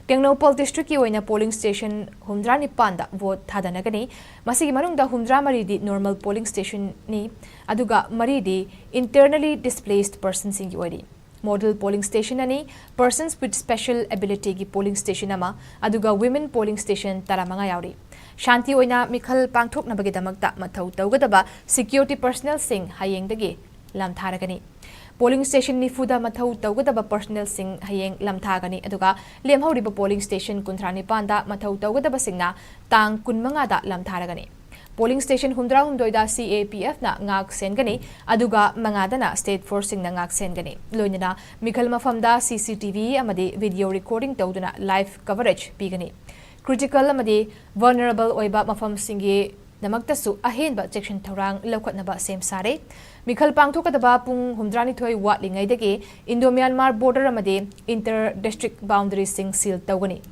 ꯇꯦꯡꯅꯧꯄꯜ districtꯀꯤ ꯑꯣꯏꯅ polling station ꯍꯨꯝꯗ꯭ꯔꯥ ꯅꯤꯄꯥꯟꯗ vote ꯊꯥꯗꯅꯒꯅꯤ꯫ ꯃꯁꯤꯒꯤ ꯃꯅꯨꯡꯗ ꯍꯨꯝꯗ꯭ꯔꯥ ꯃꯔꯤꯗꯤ normal polling stationꯅꯤ, ꯑꯗꯨꯒ ꯃꯔꯤꯗꯤ internally displaced personꯁꯤꯡꯒꯤ ꯑꯣꯏꯔꯤ꯫ Model polling station ꯑꯅꯤ, persons with special abilityꯒꯤ polling station ꯑꯃ, ꯑꯗꯨꯒ women polling station ꯇꯔꯥꯃꯉꯥ ꯌꯥꯎꯔꯤ꯫ ꯁꯥꯟꯇꯤ ꯑꯣꯏꯅ ꯃꯤꯈꯜ ꯄꯥꯡꯊꯣꯛꯅꯕꯒꯤꯗꯃꯛꯇ ꯃꯊꯧ ꯇꯧꯒꯗꯕ security personnelꯁꯤꯡ ꯍꯌꯦꯡꯗꯒꯤ ꯂꯝꯊꯥꯔꯒꯅꯤ꯫ Polling station ꯅꯤꯐꯨꯗ ꯃꯊꯧ ꯇꯧꯒꯗꯕ personnelꯁꯤꯡ ꯍꯌꯦꯡ ꯂꯝꯊꯥꯒꯅꯤ, ꯑꯗꯨꯒ ꯂꯦꯝꯍꯧꯔꯤꯕ polling station ꯀꯨꯟꯊ꯭ꯔꯥ ꯅꯤꯄꯥꯟꯗ ꯃꯊꯧ ꯇꯧꯒꯗꯕꯁꯤꯡꯅ ꯇꯥꯡ ꯀꯨꯟꯃꯉꯥꯗ ꯂꯝꯊꯥꯔꯒꯅꯤ꯫ Polling station ꯍꯨꯝꯗ꯭ꯔꯥꯍꯨꯝꯗꯣꯏꯗ C A P Fꯅ ꯉꯥꯛ ꯁꯦꯟꯒꯅꯤ, ꯑꯗꯨꯒ ꯃꯉꯥꯗꯅ state forceꯁꯤꯡꯅ ꯉꯥꯛ ꯁꯦꯟꯒꯅꯤ꯫ ꯂꯣꯏꯅꯅ ꯃꯤꯈꯜ ꯃꯐꯝꯗ C C T V ꯑꯃꯗꯤ video recording ꯇꯧꯗꯨꯅ live coverage ꯄꯤꯒꯅꯤ꯫ Critical ꯑꯃꯗꯤ vulnerable ꯑꯣꯏꯕ ꯃꯐꯝꯁꯤꯡꯒꯤꯗꯃꯛꯇꯁꯨ ꯑꯍꯦꯟꯕ ꯆꯦꯛꯁꯤꯟ ꯊꯧꯔꯥꯡ ꯂꯧꯈꯠꯅꯕ ꯁꯦꯝ ꯁꯥꯔꯦ꯫ ꯃꯤꯈꯜ ꯄꯥꯡꯊꯣꯛꯀꯗꯕ ꯄꯨꯡ ꯍꯨꯝꯗ꯭ꯔꯥꯅꯤꯊꯣꯏ ꯋꯥꯠꯂꯤꯉꯩꯗꯒꯤ Indo-Myanmar border ꯑꯃꯗꯤ inter district boundaryꯁꯤꯡ seal ꯇꯧꯒꯅꯤ꯫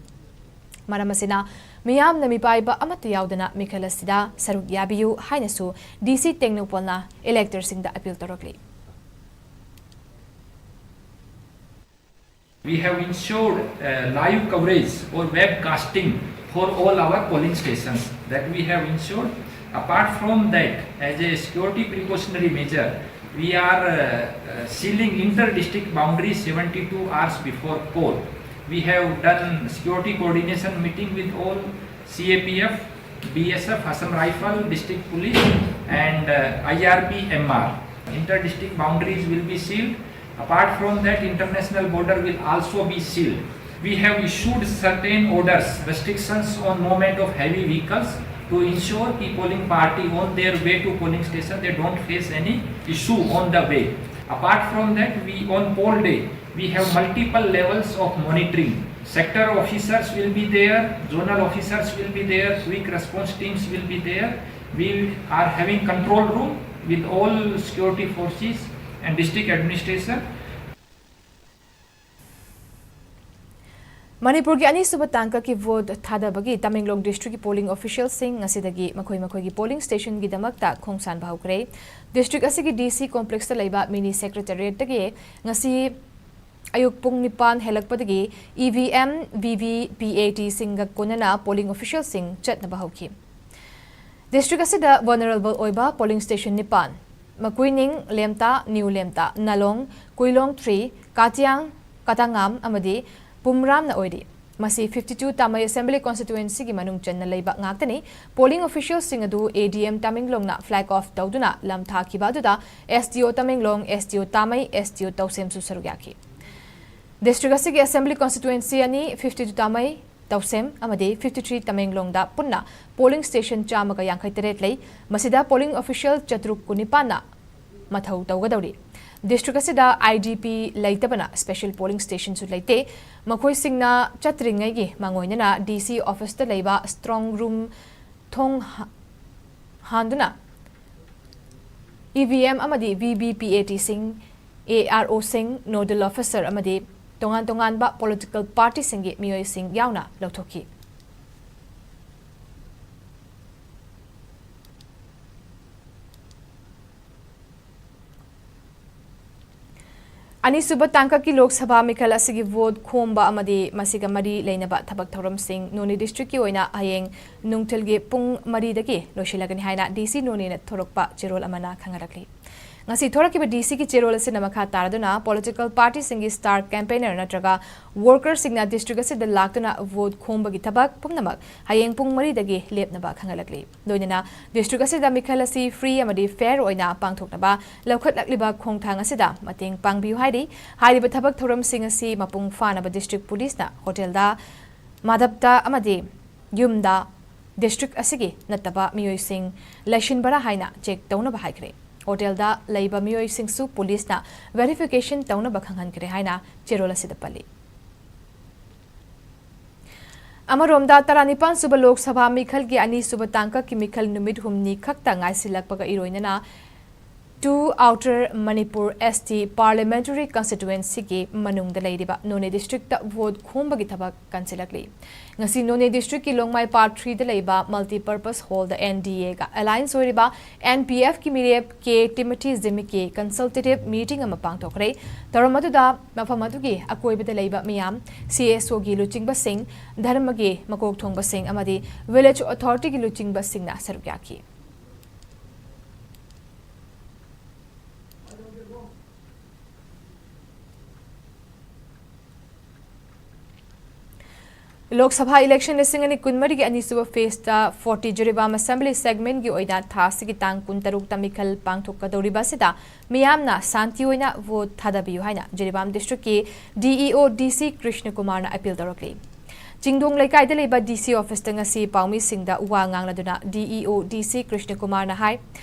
ꯃꯔꯝ ꯑꯁꯤꯅ, ꯃꯤꯌꯥꯝꯅ ꯃꯤꯄꯥꯏꯕ ꯑꯃꯠꯇ ꯌꯥꯎꯗꯅ ꯃꯤꯈꯜ ꯑꯁꯤꯗ ꯁꯔꯨꯛ ꯌꯥꯕꯤꯌꯨ ꯍꯥꯏꯅꯁꯨ D C ꯇꯦꯡꯅꯧꯄꯜꯅ electorꯁꯤꯡꯗ appeal ꯇꯧꯔꯛꯂꯤ꯫ We have ensured uh, live coverage or webcasting for all our polling stations that we have ensured. Apart from that, as a security precautionary measure, We are uh, uh, sealing inter-district boundaries seventy-two hours before poll. We have done security coordination meeting with all C A P F, B S F, Assam Rifle, District Police, and uh, I R B M R. Inter-district boundaries will be sealed. Apart from that, international border will also be sealed. We have issued certain orders, restrictions on movement of heavy vehicles to ensure the polling party on their way to polling station, they don't face any issue on the way. Apart from that, we on poll day, we have multiple levels of monitoring. Sector officers will be there, zonal officers will be there, quick response teams will be there. We are having control room with all security forces and district administration. ꯃꯅꯤꯄꯨꯔꯒꯤ ꯑꯅꯤꯁꯨꯕ ꯇꯥꯡꯀꯛꯀꯤ ꯚꯣꯠ ꯊꯥꯗꯕꯒꯤ ꯇꯃꯦꯡꯂꯣꯡ ꯗꯤꯁꯇ꯭ꯔꯤꯛꯀꯤ ꯄꯣꯂꯤꯡ ꯑꯣꯐꯤꯁꯤꯌꯦꯜꯁꯤꯡ ꯉꯁꯤꯗꯒꯤ ꯃꯈꯣꯏ ꯃꯈꯣꯏꯒꯤ ꯄꯣꯂꯤꯡ ꯁ꯭ꯇꯦꯁꯟꯒꯤꯗꯃꯛꯇ ꯈꯣꯡꯁꯥꯟꯕ ꯍꯧꯈ꯭ꯔꯦ꯫ ꯗꯤꯁꯇ꯭ꯔꯤꯛ ꯑꯁꯤꯒꯤ ꯗꯤ ꯁꯤ ꯀꯣꯝꯄ꯭ꯂꯦꯛꯁꯇ ꯂꯩꯕ ꯃꯤꯅꯤ ꯁꯦꯀ꯭ꯔꯦꯇꯔꯤꯌꯦꯠꯇꯒꯤ ꯉꯁꯤ ꯑꯌꯨꯛ ꯄꯨꯡ ꯅꯤꯄꯥꯟ ꯍꯦꯜꯂꯛꯄꯗꯒꯤ E V M, V V P A ꯇꯤꯁꯤꯡꯒ ꯀꯣꯟꯅꯅ ꯄꯣꯂꯤꯡ ꯑꯣꯐꯤꯁꯤꯌꯦꯜꯁꯤꯡ ꯆꯠꯅꯕ ꯍꯧꯈꯤ꯫ ꯗꯤꯁꯇ꯭ꯔꯤꯛ ꯑꯁꯤꯗ ꯚꯜꯅꯔꯦꯕꯜ ꯑꯣꯏꯕ ꯄꯣꯂꯤꯡ ꯁ꯭ꯇꯦꯁꯟ ꯅꯤꯄꯥꯟ, ꯃꯀꯨꯏꯅꯤꯡ, ꯂꯦꯝꯇꯥ, ꯅ꯭ꯌꯨ ꯂꯦꯝꯇꯥ, ꯅꯥꯂꯣꯡ, ꯀꯨꯏꯂꯣꯡ ꯊ꯭ꯔꯤ, ꯀꯥꯇꯤꯌꯥꯡ, ꯀꯇꯥꯉꯥꯝ ꯑꯃꯗꯤ ꯄꯨꯝꯔꯥꯝꯅ ꯑꯣꯏꯔꯤ꯫ ꯃꯁꯤ fifty two ꯇꯥꯃꯩ ꯑꯦꯁꯦꯝꯕ꯭ꯂꯤ ꯀꯣꯟꯁꯇꯤꯇ꯭ꯋꯦꯟꯁꯤꯒꯤ ꯃꯅꯨꯡ ꯆꯟꯅ ꯂꯩꯕ ꯉꯥꯛꯇꯅꯤ꯫ ꯄꯣꯂꯤꯡ ꯑꯣꯐꯤꯁꯤꯌꯦꯜꯁꯤꯡ ꯑꯗꯨ ꯑꯦ ꯗꯤ ꯑꯦꯝ ꯇꯃꯦꯡꯂꯣꯡꯅ ꯐ꯭ꯂꯦꯒ ꯑꯣꯐ ꯇꯧꯗꯨꯅ ꯂꯝ ꯊꯥꯈꯤꯕ ꯑꯗꯨꯗ ꯑꯦꯁ ꯗꯤ ꯑꯣ ꯇꯃꯦꯡꯂꯣꯡ, ꯑꯦꯁ ꯗꯤ ꯑꯣ ꯇꯥꯃꯩ, ꯑꯦꯁ ꯗꯤ ꯑꯣ ꯇꯧꯁꯦꯝꯁꯨ ꯁꯔꯨꯛ ꯌꯥꯈꯤ꯫ ꯗꯤꯁꯇ꯭ꯔꯤꯛ ꯑꯁꯤꯒꯤ ꯑꯦꯁꯦꯝꯕ꯭ꯂꯤ ꯀꯣꯟꯁꯇꯤꯇ꯭ꯋꯦꯟꯁꯤ ꯑꯅꯤ, fifty two ꯇꯥꯃꯩ, ꯇꯧꯁꯦꯝ ꯑꯃꯗꯤ fifty three ꯇꯃꯦꯡꯂꯣꯡꯗ ꯄꯨꯟꯅ ꯄꯣꯂꯤꯡ ꯁ꯭ꯇꯦꯁꯟ ꯆꯥꯝꯃꯒ ꯌꯥꯡꯈꯩ ꯇꯔꯦꯠ ꯂꯩ꯫ ꯃꯁꯤꯗ ꯄꯣꯂꯤꯡ ꯑꯣꯐꯤꯁꯤꯌꯦꯜ ꯆꯥꯇ꯭ꯔꯨꯛ ꯀꯨꯟꯅꯤꯄꯥꯟꯅ ꯃꯊꯧ ꯇꯧꯒꯗꯧꯔꯤ꯫ ꯗꯤꯁꯇ꯭ꯔꯤꯛ ꯑꯁꯤꯗ ꯑꯥꯏ ꯗꯤ ꯄꯤ ꯂꯩꯇꯕꯅ ꯁ꯭ꯄꯦꯁꯦꯜ ꯄꯣꯂꯤꯡ ꯁ꯭ꯇꯦꯁꯟꯁꯨ ꯂꯩꯇꯦ꯫ ꯃꯈꯣꯏꯁꯤꯡꯅ ꯆꯠꯇ꯭ꯔꯤꯉꯩꯒꯤ ꯃꯥꯡꯑꯣꯏꯅꯅ ꯗꯤ ꯁꯤ ꯑꯣꯐꯤꯁꯇ ꯂꯩꯕ ꯁ꯭ꯇ꯭ꯔꯣꯡ ꯔꯨꯝ ꯊꯣꯡ ꯍꯥ-, ꯍꯥꯟꯗꯨꯅ ꯏ ꯚꯤ ꯑꯦꯝ ꯑꯃꯗꯤ ꯚꯤ ꯚꯤ ꯄꯤ ꯑꯦ ꯇꯤꯁꯤꯡ, ꯑꯦ ꯑꯥꯔ ꯑꯣꯁꯤꯡ, ꯅꯣꯗꯦꯜ ꯑꯣꯐꯤꯁꯔ ꯑꯃꯗꯤ ꯇꯣꯉꯥꯟ ꯇꯣꯉꯥꯟꯕ ꯄꯣꯂꯤꯇꯤꯀꯦꯜ ꯄꯥꯔꯇꯤꯁꯤꯡꯒꯤ ꯃꯤꯑꯣꯏꯁꯤꯡ ꯌꯥꯎꯅ ꯂꯧꯊꯣꯛꯈꯤ꯫ ꯑꯅꯤꯁꯨꯕ ꯇꯥꯡꯀꯛꯀꯤ ꯂꯣꯛ ꯁꯚꯥ ꯃꯤꯈꯜ ꯑꯁꯤꯒꯤ ꯚꯣꯠ ꯈꯣꯝꯕ ꯑꯃꯗꯤ ꯃꯁꯤꯒ ꯃꯔꯤ ꯂꯩꯅꯕ ꯊꯕꯛ ꯊꯧꯔꯝꯁꯤꯡ ꯅꯣꯅꯦ ꯗꯤꯁꯇ꯭ꯔꯤꯛꯀꯤ ꯑꯣꯏꯅ ꯍꯌꯦꯡ ꯅꯨꯡꯊꯤꯜꯒꯤ ꯄꯨꯡ ꯃꯔꯤꯗꯒꯤ ꯂꯣꯏꯁꯤꯜꯂꯒꯅꯤ ꯍꯥꯏꯅ ꯗꯤ ꯁꯤ ꯅꯣꯅꯦꯅ ꯊꯣꯔꯛꯄ ꯆꯦꯔꯣꯜ ꯑꯃꯅ ꯈꯪꯍꯜꯂꯛꯂꯤ꯫ ꯉꯁꯤ ꯊꯣꯔꯛꯈꯤꯕ ꯗꯤ ꯁꯤꯒꯤ ꯆꯦꯔꯣꯜ ꯑꯁꯤꯅ ꯃꯈꯥ ꯇꯥꯔꯗꯨꯅ political party ꯁꯤꯡꯒꯤ star campaigner ꯅꯠꯇ꯭ꯔꯒ worker ꯁꯤꯡꯅ district ꯑꯁꯤꯗ ꯂꯥꯛꯇꯨꯅ vote ꯈꯣꯝꯕꯒꯤ ꯊꯕꯛ ꯄꯨꯝꯅꯃꯛ ꯍꯌꯦꯡ ꯄꯨꯡ ꯃꯔꯤꯗꯒꯤ ꯂꯦꯞꯅꯕ ꯈꯪꯍꯜꯂꯛꯂꯤ꯫ ꯂꯣꯏꯅꯅ district ꯑꯁꯤꯗ ꯃꯤꯈꯜ ꯑꯁꯤ free ꯑꯃꯗꯤ fair ꯑꯣꯏꯅ ꯄꯥꯡꯊꯣꯛꯅꯕ ꯂꯧꯈꯠꯂꯛꯂꯤꯕ ꯈꯣꯡꯊꯥꯡ ꯑꯁꯤꯗ ꯃꯇꯦꯡ ꯄꯥꯡꯕꯤꯌꯨ ꯍꯥꯏꯔꯤ꯫ ꯍꯥꯏꯔꯤꯕ ꯊꯕꯛ ꯊꯧꯔꯝꯁꯤꯡ ꯑꯁꯤ ꯃꯄꯨꯡ ꯐꯥꯅꯕ district police ꯅ hotel ꯗ, ꯃꯟꯗꯞꯇ ꯑꯃꯗꯤ ꯌꯨꯝꯗ district ꯑꯁꯤꯒꯤ ꯅꯠꯇꯕ ꯃꯤꯑꯣꯏꯁꯤꯡ ꯂꯩꯁꯤꯟꯕꯔꯥ ꯍꯥꯏꯅ check ꯇꯧꯅꯕ ꯍꯥꯏꯈ꯭ꯔꯦ꯫ Hotel ꯗ ꯂꯩꯕ ꯃꯤꯑꯣꯏꯁꯤꯡꯁꯨ police ꯅ verification ꯇꯧꯅꯕ ꯈꯪꯍꯟꯈ꯭ꯔꯦ ꯍꯥꯏꯅ ꯆꯦꯔꯣꯜ ꯑꯁꯤꯗ ꯄꯜꯂꯤ꯫ ꯑꯃꯔꯣꯝꯗ, ꯇꯔꯥꯅꯤꯄꯥꯟ ꯁꯨꯕ ꯂꯣꯛ ꯁꯚꯥ ꯃꯤꯈꯜꯒꯤ ꯑꯅꯤꯁꯨꯕ ꯇꯥꯡꯀꯛꯀꯤ ꯃꯤꯈꯜ ꯅꯨꯃꯤꯠ ꯍꯨꯝꯅꯤ ꯈꯛꯇ ꯉꯥꯏꯁꯤꯜꯂꯛꯄꯒ ꯏꯔꯣꯏꯅꯅ two Outer Manipur S T parliamentary constituency ꯒꯤ ꯃꯅꯨꯡꯗ ꯂꯩꯔꯤꯕ ꯅꯣꯅꯦ district ꯇ vote ꯈꯣꯝꯕꯒꯤ ꯊꯕꯛ ꯀꯟꯁꯤꯜꯂꯛꯂꯤ꯫ ꯉꯁꯤ ꯅꯣꯅꯦ district ꯀꯤ ꯂꯣꯡꯃꯥꯏ Part three ꯗ ꯂꯩꯕ multipurpose hall the N D A ꯒ alliance ꯑꯣꯏꯔꯤꯕ N P F ꯀꯤ ꯃꯤꯔꯦꯞ ꯀꯦ ꯇꯤꯃꯣꯊꯤ ꯖꯤꯃꯤꯀꯤ consultative meeting ꯑꯃ ꯄꯥꯡꯊꯣꯛꯈ꯭ꯔꯦ꯫ ꯊꯧꯔꯝ ꯑꯗꯨꯗ ꯃꯐꯝ ꯑꯗꯨꯒꯤ ꯑꯀꯣꯏꯕꯗ ꯂꯩꯕ ꯃꯤꯌꯥꯝ, C S O ꯒꯤ ꯂꯨꯆꯤꯡꯕꯁꯤꯡ, ꯙꯔꯃꯒꯤ ꯃꯀꯣꯛ ꯊꯣꯡꯕꯁꯤꯡ ꯑꯃꯗꯤ village authority ꯒꯤ ꯂꯨꯆꯤꯡꯕꯁꯤꯡꯅ ꯁꯔꯨꯛ ꯌꯥꯈꯤ꯫ ꯂꯣꯛ ꯁꯚꯥ election ꯂꯤꯁꯤꯡ ꯑꯅꯤ ꯀꯨꯟꯃꯔꯤꯒꯤ ꯑꯅꯤꯁꯨꯕ phase ꯇ forty ꯖꯤꯔꯤꯕꯥꯝ assembly segment ꯀꯤ ꯑꯣꯏꯅ ꯊꯥ ꯑꯁꯤꯒꯤ ꯇꯥꯡ ꯀꯨꯟꯇꯔꯨꯛꯇ ꯃꯤꯈꯜ ꯄꯥꯡꯊꯣꯛꯀꯗꯧꯔꯤꯕ ꯑꯁꯤꯗ ꯃꯤꯌꯥꯝꯅ ꯁꯥꯟꯇꯤ ꯑꯣꯏꯅ vote ꯊꯥꯗꯕꯤꯌꯨ ꯍꯥꯏꯅ ꯖꯤꯔꯤꯕꯥꯝ district ꯀꯤ D E O D C Krishna ꯀꯨꯃꯥꯔꯅ appeal ꯇꯧꯔꯛꯂꯤ꯫ ꯆꯤꯡꯗꯣꯡ ꯂꯩꯀꯥꯏꯗ ꯂꯩꯕ D C office ꯇ ꯉꯁꯤ ꯄꯥꯎꯃꯤꯁꯤꯡꯗ ꯋꯥ ꯉꯥꯡꯂꯗꯨꯅ D E O D C Krishna ꯀꯨꯃꯥꯔꯅ ꯍꯥꯏ,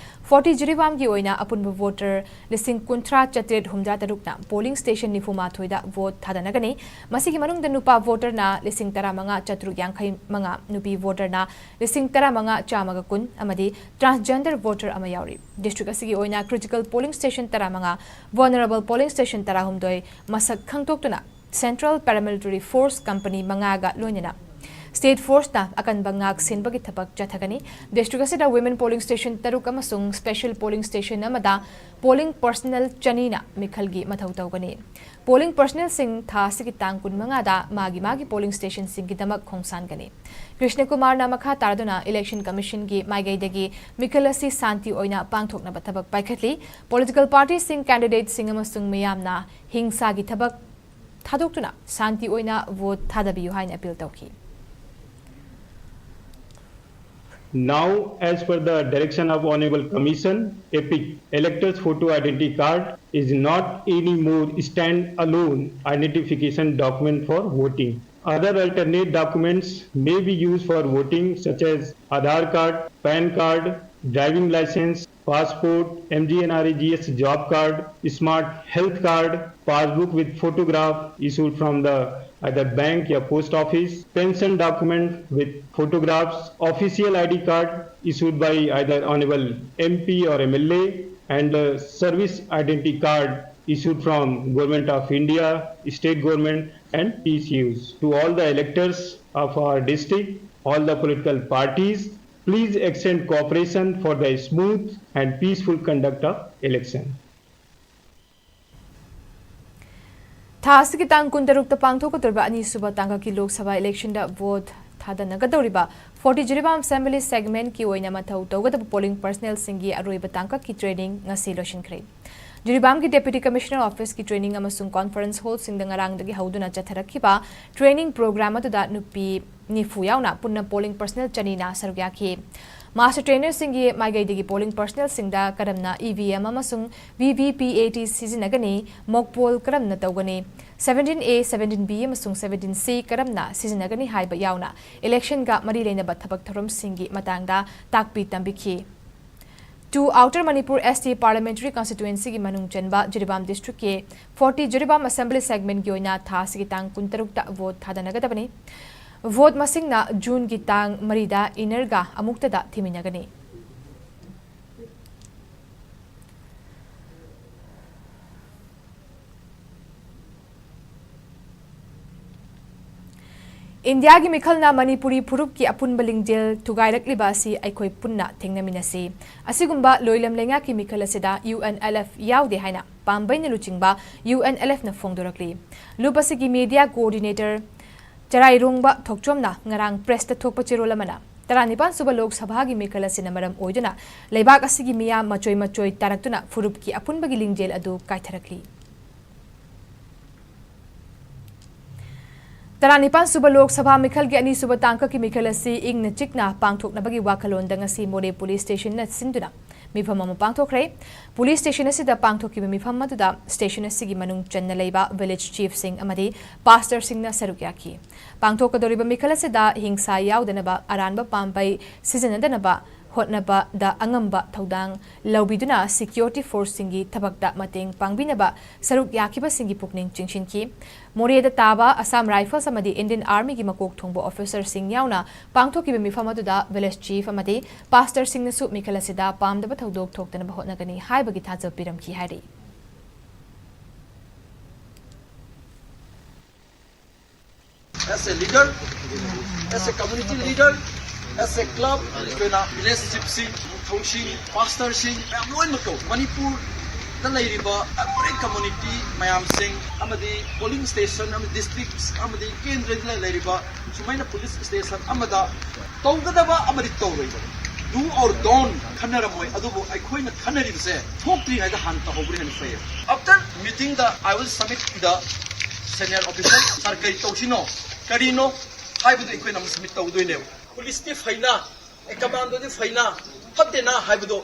forty ꯖꯤꯔꯤꯕꯥꯝꯒꯤ ꯑꯣꯏꯅ ꯑꯄꯨꯟꯕ voter ꯂꯤꯁꯤꯡ ꯀꯨꯟꯊ꯭ꯔꯥ ꯆꯥꯇ꯭ꯔꯦꯠ ꯍꯨꯝꯗ꯭ꯔꯥ ꯇꯔꯨꯛꯅ polling station ꯅꯤꯐꯨ ꯃꯥꯊꯣꯏꯗ vote ꯊꯥꯗꯅꯒꯅꯤ꯫ ꯃꯁꯤꯒꯤ ꯃꯅꯨꯡꯗ ꯅꯨꯄꯥ voter ꯅ ꯂꯤꯁꯤꯡ ꯇꯔꯥꯃꯉꯥ ꯆꯥꯇ꯭ꯔꯨꯛ ꯌꯥꯡꯈꯩ ꯃꯉꯥ, ꯅꯨꯄꯤ voter ꯅ ꯂꯤꯁꯤꯡ ꯇꯔꯥꯃꯉꯥ ꯆꯥꯝꯃꯒ ꯀꯨꯟ ꯑꯃꯗꯤ transgender voter ꯑꯃ ꯌꯥꯎꯔꯤ꯫ District ꯑꯁꯤꯒꯤ ꯑꯣꯏꯅ critical polling station ꯇꯔꯥꯃꯉꯥ, vulnerable polling station ꯇꯔꯥꯍꯨꯝꯗꯣꯏ ꯃꯁꯛ ꯈꯪꯗꯣꯛꯇꯨꯅ central paramilitary force company ꯃꯉꯥꯒ ꯂꯣꯏꯅꯅ state force ꯅ ꯑꯀꯟꯕ ꯉꯥꯛ ꯁꯦꯟꯕꯒꯤ ꯊꯕꯛ ꯆꯠꯊꯒꯅꯤ꯫ District ꯑꯁꯤꯗ women polling station ꯇꯔꯨꯛ ꯑꯃꯁꯨꯡ special polling station ꯑꯃꯗ polling personnel ꯆꯅꯤꯅ ꯃꯤꯈꯜꯒꯤ ꯃꯊꯧ ꯇꯧꯒꯅꯤ꯫ Polling personnelꯁꯤꯡ ꯊꯥ ꯑꯁꯤꯒꯤ ꯇꯥꯡ ꯀꯨꯟꯃꯉꯥꯗ ꯃꯥꯒꯤ ꯃꯥꯒꯤ polling stationꯁꯤꯡꯒꯤꯗꯃꯛ ꯈꯣꯡꯁꯥꯟꯒꯅꯤ꯫ ꯀ꯭ꯔꯤꯁꯅ ꯀꯨꯃꯥꯔꯅ ꯃꯈꯥ ꯇꯥꯔꯗꯨꯅ election commissionꯒꯤ ꯃꯥꯏꯀꯩꯗꯒꯤ ꯃꯤꯈꯜ ꯑꯁꯤ ꯁꯥꯟꯇꯤ ꯑꯣꯏꯅ ꯄꯥꯡꯊꯣꯛꯅꯕ ꯊꯕꯛ ꯄꯥꯏꯈꯠꯂꯤ꯫ Political partyꯁꯤꯡ, candidateꯁꯤꯡ ꯑꯃꯁꯨꯡ ꯃꯤꯌꯥꯝꯅ ꯍꯤꯡꯁꯥꯒꯤ ꯊꯕꯛ ꯊꯥꯗꯣꯛꯇꯨꯅ ꯁꯥꯟꯇꯤ ꯑꯣꯏꯅ vote ꯊꯥꯗꯕꯤꯌꯨ ꯍꯥꯏꯅ appeal ꯇꯧꯈꯤ꯫ Now, as per the direction of Honorable Commission, EPIC, elector's photo identity card is not any more stand-alone identification document for voting. Other alternate documents may be used for voting, such as Aadhaar card, PAN card, driving license, passport, M G N R E G S job card, smart health card, passbook with photograph issued from the either bank or post office, pension document with photographs, official I D card issued by either Honorable M P or M L A, and a service identity card issued from Government of India, state government, and P S Us. To all the electors of our district, all the political parties, please extend cooperation for the smooth and peaceful conduct of election. ꯊꯥ ꯑꯁꯤꯒꯤ ꯇꯥꯡ ꯀꯨꯟꯇꯔꯨꯛꯇ ꯄꯥꯡꯊꯣꯛꯀꯗꯧꯔꯤꯕ ꯑꯅꯤꯁꯨꯕ ꯇꯥꯡꯀꯛꯀꯤ Lok Sabha electionꯗ vote ꯊꯥꯗꯅꯒꯗꯧꯔꯤꯕ forty Jiribam assembly segmentꯀꯤ ꯑꯣꯏꯅ ꯃꯊꯧ ꯇꯧꯒꯗꯕ polling personnelꯁꯤꯡꯒꯤ ꯑꯔꯣꯏꯕ ꯇꯥꯡꯀꯛꯀꯤ training ꯉꯁꯤ ꯂꯣꯏꯁꯤꯟꯈ꯭ꯔꯦ꯫ ꯖꯤꯔꯤꯕꯥꯝꯒꯤ Deputy Commissioner officeꯀꯤ training ꯑꯃꯁꯨꯡ conference hallꯁꯤꯡꯗ ꯉꯔꯥꯡꯗꯒꯤ ꯍꯧꯗꯨꯅ ꯆꯠꯊꯔꯛꯈꯤꯕ training program ꯑꯗꯨꯗ ꯅꯨꯄꯤ ꯅꯤꯐꯨ ꯌꯥꯎꯅ ꯄꯨꯟꯅ polling personnel ꯆꯅꯤꯅ ꯁꯔꯨꯛ ꯌꯥꯈꯤ꯫ Master trainerꯁꯤꯡꯒꯤ ꯃꯥꯏꯀꯩꯗꯒꯤ polling personnelꯁꯤꯡꯗ ꯀꯔꯝꯅ E V M ꯑꯃꯁꯨꯡ V V P A T ꯁꯤꯖꯤꯟꯅꯒꯅꯤ, mock poll ꯀꯔꯝꯅ ꯇꯧꯒꯅꯤ, seventeen A, seventeen B ꯑꯃꯁꯨꯡ seventeen C ꯀꯔꯝꯅ ꯁꯤꯖꯤꯟꯅꯒꯅꯤ ꯍꯥꯏꯕ ꯌꯥꯎꯅ electionꯒ ꯃꯔꯤ ꯂꯩꯅꯕ ꯊꯕꯛ ꯊꯧꯔꯝꯁꯤꯡꯒꯤ ꯃꯇꯥꯡꯗ ꯇꯥꯛꯄꯤ ꯇꯝꯕꯤꯈꯤ꯫ To Outer Manipur S T Parliamentary Constituencyꯒꯤ ꯃꯅꯨꯡ ꯆꯟꯕ ꯖꯤꯔꯤꯕꯥꯝ districtꯀꯤ forty ꯖꯤꯔꯤꯕꯥꯝ assembly segmentꯀꯤ ꯑꯣꯏꯅ ꯊꯥ ꯑꯁꯤꯒꯤ ꯇꯥꯡ ꯀꯨꯟꯇꯔꯨꯛꯇ vote ꯊꯥꯗꯅꯒꯗꯕꯅꯤ꯫ Vote ꯃꯁꯤꯡꯅ Juneꯒꯤ ꯇꯥꯡ ꯃꯔꯤꯗ innerꯒ ꯑꯃꯨꯛꯇꯗ ꯊꯤꯃꯤꯟꯅꯒꯅꯤ꯫ ꯏꯟꯗꯤꯌꯥꯒꯤ ꯃꯤꯈꯜꯅ ꯃꯅꯤꯄꯨꯔꯤ ꯐꯨꯔꯨꯞꯀꯤ ꯑꯄꯨꯟꯕ ꯂꯤꯡꯖꯦꯜ ꯊꯨꯒꯥꯏꯔꯛꯂꯤꯕ ꯑꯁꯤ ꯑꯩꯈꯣꯏ ꯄꯨꯟꯅ ꯊꯦꯡꯅꯃꯤꯟꯅꯁꯤ꯫ ꯑꯁꯤꯒꯨꯝꯕ ꯂꯣꯏꯂꯝ ꯂꯩꯉꯥꯛꯀꯤ ꯃꯤꯈꯜ ꯑꯁꯤꯗ ꯌꯨ ꯑꯦꯟ ꯑꯦꯜ ꯑꯦꯐ ꯌꯥꯎꯗꯦ ꯍꯥꯏꯅ ꯄꯥꯝꯕꯩꯅ ꯂꯨꯆꯤꯡꯕ ꯌꯨ ꯑꯦꯟ ꯑꯦꯜ ꯑꯦꯐꯅ ꯐꯣꯡꯗꯣꯔꯛꯂꯤ꯫ ꯂꯨꯞ ꯑꯁꯤꯒꯤ ꯃꯤꯗꯤꯌꯥ ꯀꯣꯑꯣꯔꯗꯤꯅꯦꯇꯔ ꯆꯔꯥꯏꯔꯣꯡꯕ ꯊꯣꯛꯆꯣꯝꯅ ꯉꯔꯥꯡ ꯄ꯭ꯔꯦꯁꯇ ꯊꯣꯛꯄ ꯆꯦꯔꯣꯜ ꯑꯃꯅ ꯇꯔꯥꯅꯤꯄꯥꯟ ꯁꯨꯕ ꯂꯣꯛ ꯁꯚꯥꯒꯤ ꯃꯤꯈꯜ ꯑꯁꯤꯅ ꯃꯔꯝ ꯑꯣꯏꯗꯨꯅ ꯂꯩꯕꯥꯛ ꯑꯁꯤꯒꯤ ꯃꯤꯌꯥꯝ ꯃꯆꯣꯏ ꯃꯆꯣꯏ ꯇꯥꯔꯛꯇꯨꯅ ꯐꯨꯔꯨꯞꯀꯤ ꯑꯄꯨꯟꯕꯒꯤ ꯂꯤꯡꯖꯦꯜ ꯑꯗꯨ ꯀꯥꯏꯊꯔꯛꯂꯤ꯫ ꯇꯔꯥꯅꯤꯄꯥꯟ ꯁꯨꯕ ꯂꯣꯛ ꯁꯚꯥ ꯃꯤꯈꯜꯒꯤ ꯑꯅꯤꯁꯨꯕ ꯇꯥꯡꯀꯛꯀꯤ ꯃꯤꯈꯜ ꯑꯁꯤ ꯏꯪꯅ ꯆꯤꯛꯅ ꯄꯥꯡꯊꯣꯛꯅꯕꯒꯤ ꯋꯥꯈꯜꯂꯣꯟꯗ ꯉꯁꯤ ꯃꯣꯔꯦ ꯄꯨꯂꯤꯁ ꯁ꯭ꯇꯦꯁꯟꯅ ꯁꯤꯟꯗꯨꯅ ꯃꯤꯐꯝ ꯑꯃ ꯄꯥꯡꯊꯣꯛꯈ꯭ꯔꯦ꯫ ꯄꯨꯂꯤꯁ ꯁ꯭ꯇꯦꯁꯟ ꯑꯁꯤꯗ ꯄꯥꯡꯊꯣꯛꯈꯤꯕ ꯃꯤꯐꯝ ꯑꯗꯨꯗ ꯁ꯭ꯇꯦꯁꯟ ꯑꯁꯤꯒꯤ ꯃꯅꯨꯡ ꯆꯟꯅ ꯂꯩꯕ ꯚꯤꯂꯦꯖ ꯆꯤꯐꯁꯤꯡ ꯑꯃꯗꯤ ꯄꯥꯁꯇꯔꯁꯤꯡꯅ ꯁꯔꯨꯛ ꯌꯥꯈꯤ꯫ ꯄꯥꯡꯊꯣꯛꯀꯗꯧꯔꯤꯕ ꯃꯤꯈꯜ ꯑꯁꯤꯗ ꯍꯤꯡꯁꯥ ꯌꯥꯎꯗꯅꯕ, ꯑꯔꯥꯟꯕ ꯄꯥꯝꯕꯩ ꯁꯤꯖꯤꯟꯅꯗꯅꯕ ꯍꯣꯠꯅꯕꯗ ꯑꯉꯝꯕ ꯊꯧꯗꯥꯡ ꯂꯧꯕꯤꯗꯨꯅ ꯁꯦꯀ꯭ꯌꯨꯔꯤꯇꯤ ꯐꯣꯔꯁꯁꯤꯡꯒꯤ ꯊꯕꯛꯇ ꯃꯇꯦꯡ ꯄꯥꯡꯕꯤꯅꯕ ꯁꯔꯨꯛ ꯌꯥꯈꯤꯕꯁꯤꯡꯒꯤ ꯄꯨꯛꯅꯤꯡ ꯆꯤꯡꯁꯤꯟꯈꯤ꯫ ꯃꯣꯔꯦꯗ ꯇꯥꯕ ꯑꯁꯥꯝ ꯔꯥꯏꯐꯜꯁ ꯑꯃꯗꯤ ꯏꯟꯗꯤꯌꯟ ꯑꯥꯔꯃꯤꯒꯤ ꯃꯀꯣꯛ ꯊꯣꯡꯕ ꯑꯣꯐꯤꯁꯔꯁꯤꯡ ꯌꯥꯎꯅ ꯄꯥꯡꯊꯣꯛꯈꯤꯕ ꯃꯤꯐꯝ ꯑꯗꯨꯗ ꯚꯤꯂꯦꯖ ꯆꯤꯐ ꯑꯃꯗꯤ ꯄꯥꯁꯇꯔꯁꯤꯡꯅꯁꯨ ꯃꯤꯈꯜ ꯑꯁꯤꯗ ꯄꯥꯝꯗꯕ ꯊꯧꯗꯣꯛ ꯊꯣꯛꯇꯅꯕ ꯍꯣꯠꯅꯒꯅꯤ ꯍꯥꯏꯕꯒꯤ ꯊꯥꯖꯕ ꯄꯤꯔꯝꯈꯤ ꯍꯥꯏꯔꯤ꯫ As a leader, as a community leader, as a club, ꯑꯩꯈꯣꯏꯅ ꯚꯤꯂꯦꯖ ꯆꯤꯐꯁꯤꯡ, ꯅꯤꯡꯊꯧꯁꯤꯡ, ꯄꯥꯁꯇꯔꯁꯤꯡ ꯃꯌꯥꯝ ꯂꯣꯏꯅꯃꯛ ꯇꯧ꯫ ꯃꯅꯤꯄꯨꯔꯗ ꯂꯩꯔꯤꯕ every community ꯃꯌꯥꯝꯁꯤꯡ ꯑꯃꯗꯤ ꯄꯣꯂꯤꯡ ꯁ꯭ꯇꯦꯁꯟ ꯑꯃꯗꯤ ꯗꯤꯁꯇ꯭ꯔꯤꯛ ꯑꯃꯗꯤ ꯀꯦꯟꯗ꯭ꯔꯗ ꯂꯩꯔꯤꯕ ꯁꯨꯃꯥꯏꯅ ꯄꯨꯂꯤꯁ ꯁ꯭ꯇꯦꯁꯟ ꯑꯃꯗ ꯇꯧꯒꯗꯕ ꯑꯃꯗꯤ ꯇꯧꯔꯣꯏꯗꯕ, do or don't ꯈꯟꯅꯔꯝꯃꯣꯏ꯫ ꯑꯗꯨꯕꯨ ꯑꯩꯈꯣꯏꯅ ꯈꯟꯅꯔꯤꯕꯁꯦ ꯊꯣꯛꯇ꯭ꯔꯤꯉꯩꯗ ꯍꯥꯟꯅ ꯇꯧꯍꯧꯕꯅ ꯍꯦꯟꯅ ꯐꯩꯌꯦꯕ꯫ After meeting the I will submit to the senior officer, sir, ꯀꯔꯤ ꯇꯧꯁꯤꯅꯣ, ꯀꯔꯤꯅꯣ ꯍꯥꯏꯕꯗꯨ ꯑꯩꯈꯣꯏꯅ ꯑꯃꯨꯛ ꯁꯕꯃꯤꯠ ꯇꯧꯗꯣꯏꯅꯦꯕ꯫ ꯄꯨꯂꯤꯁꯇꯤ ꯐꯩꯅ, ꯑꯦ, ꯀꯃꯥꯟꯗꯣꯗꯤ ꯐꯩꯅ, ꯐꯠꯇꯦꯅ ꯍꯥꯏꯕꯗꯣ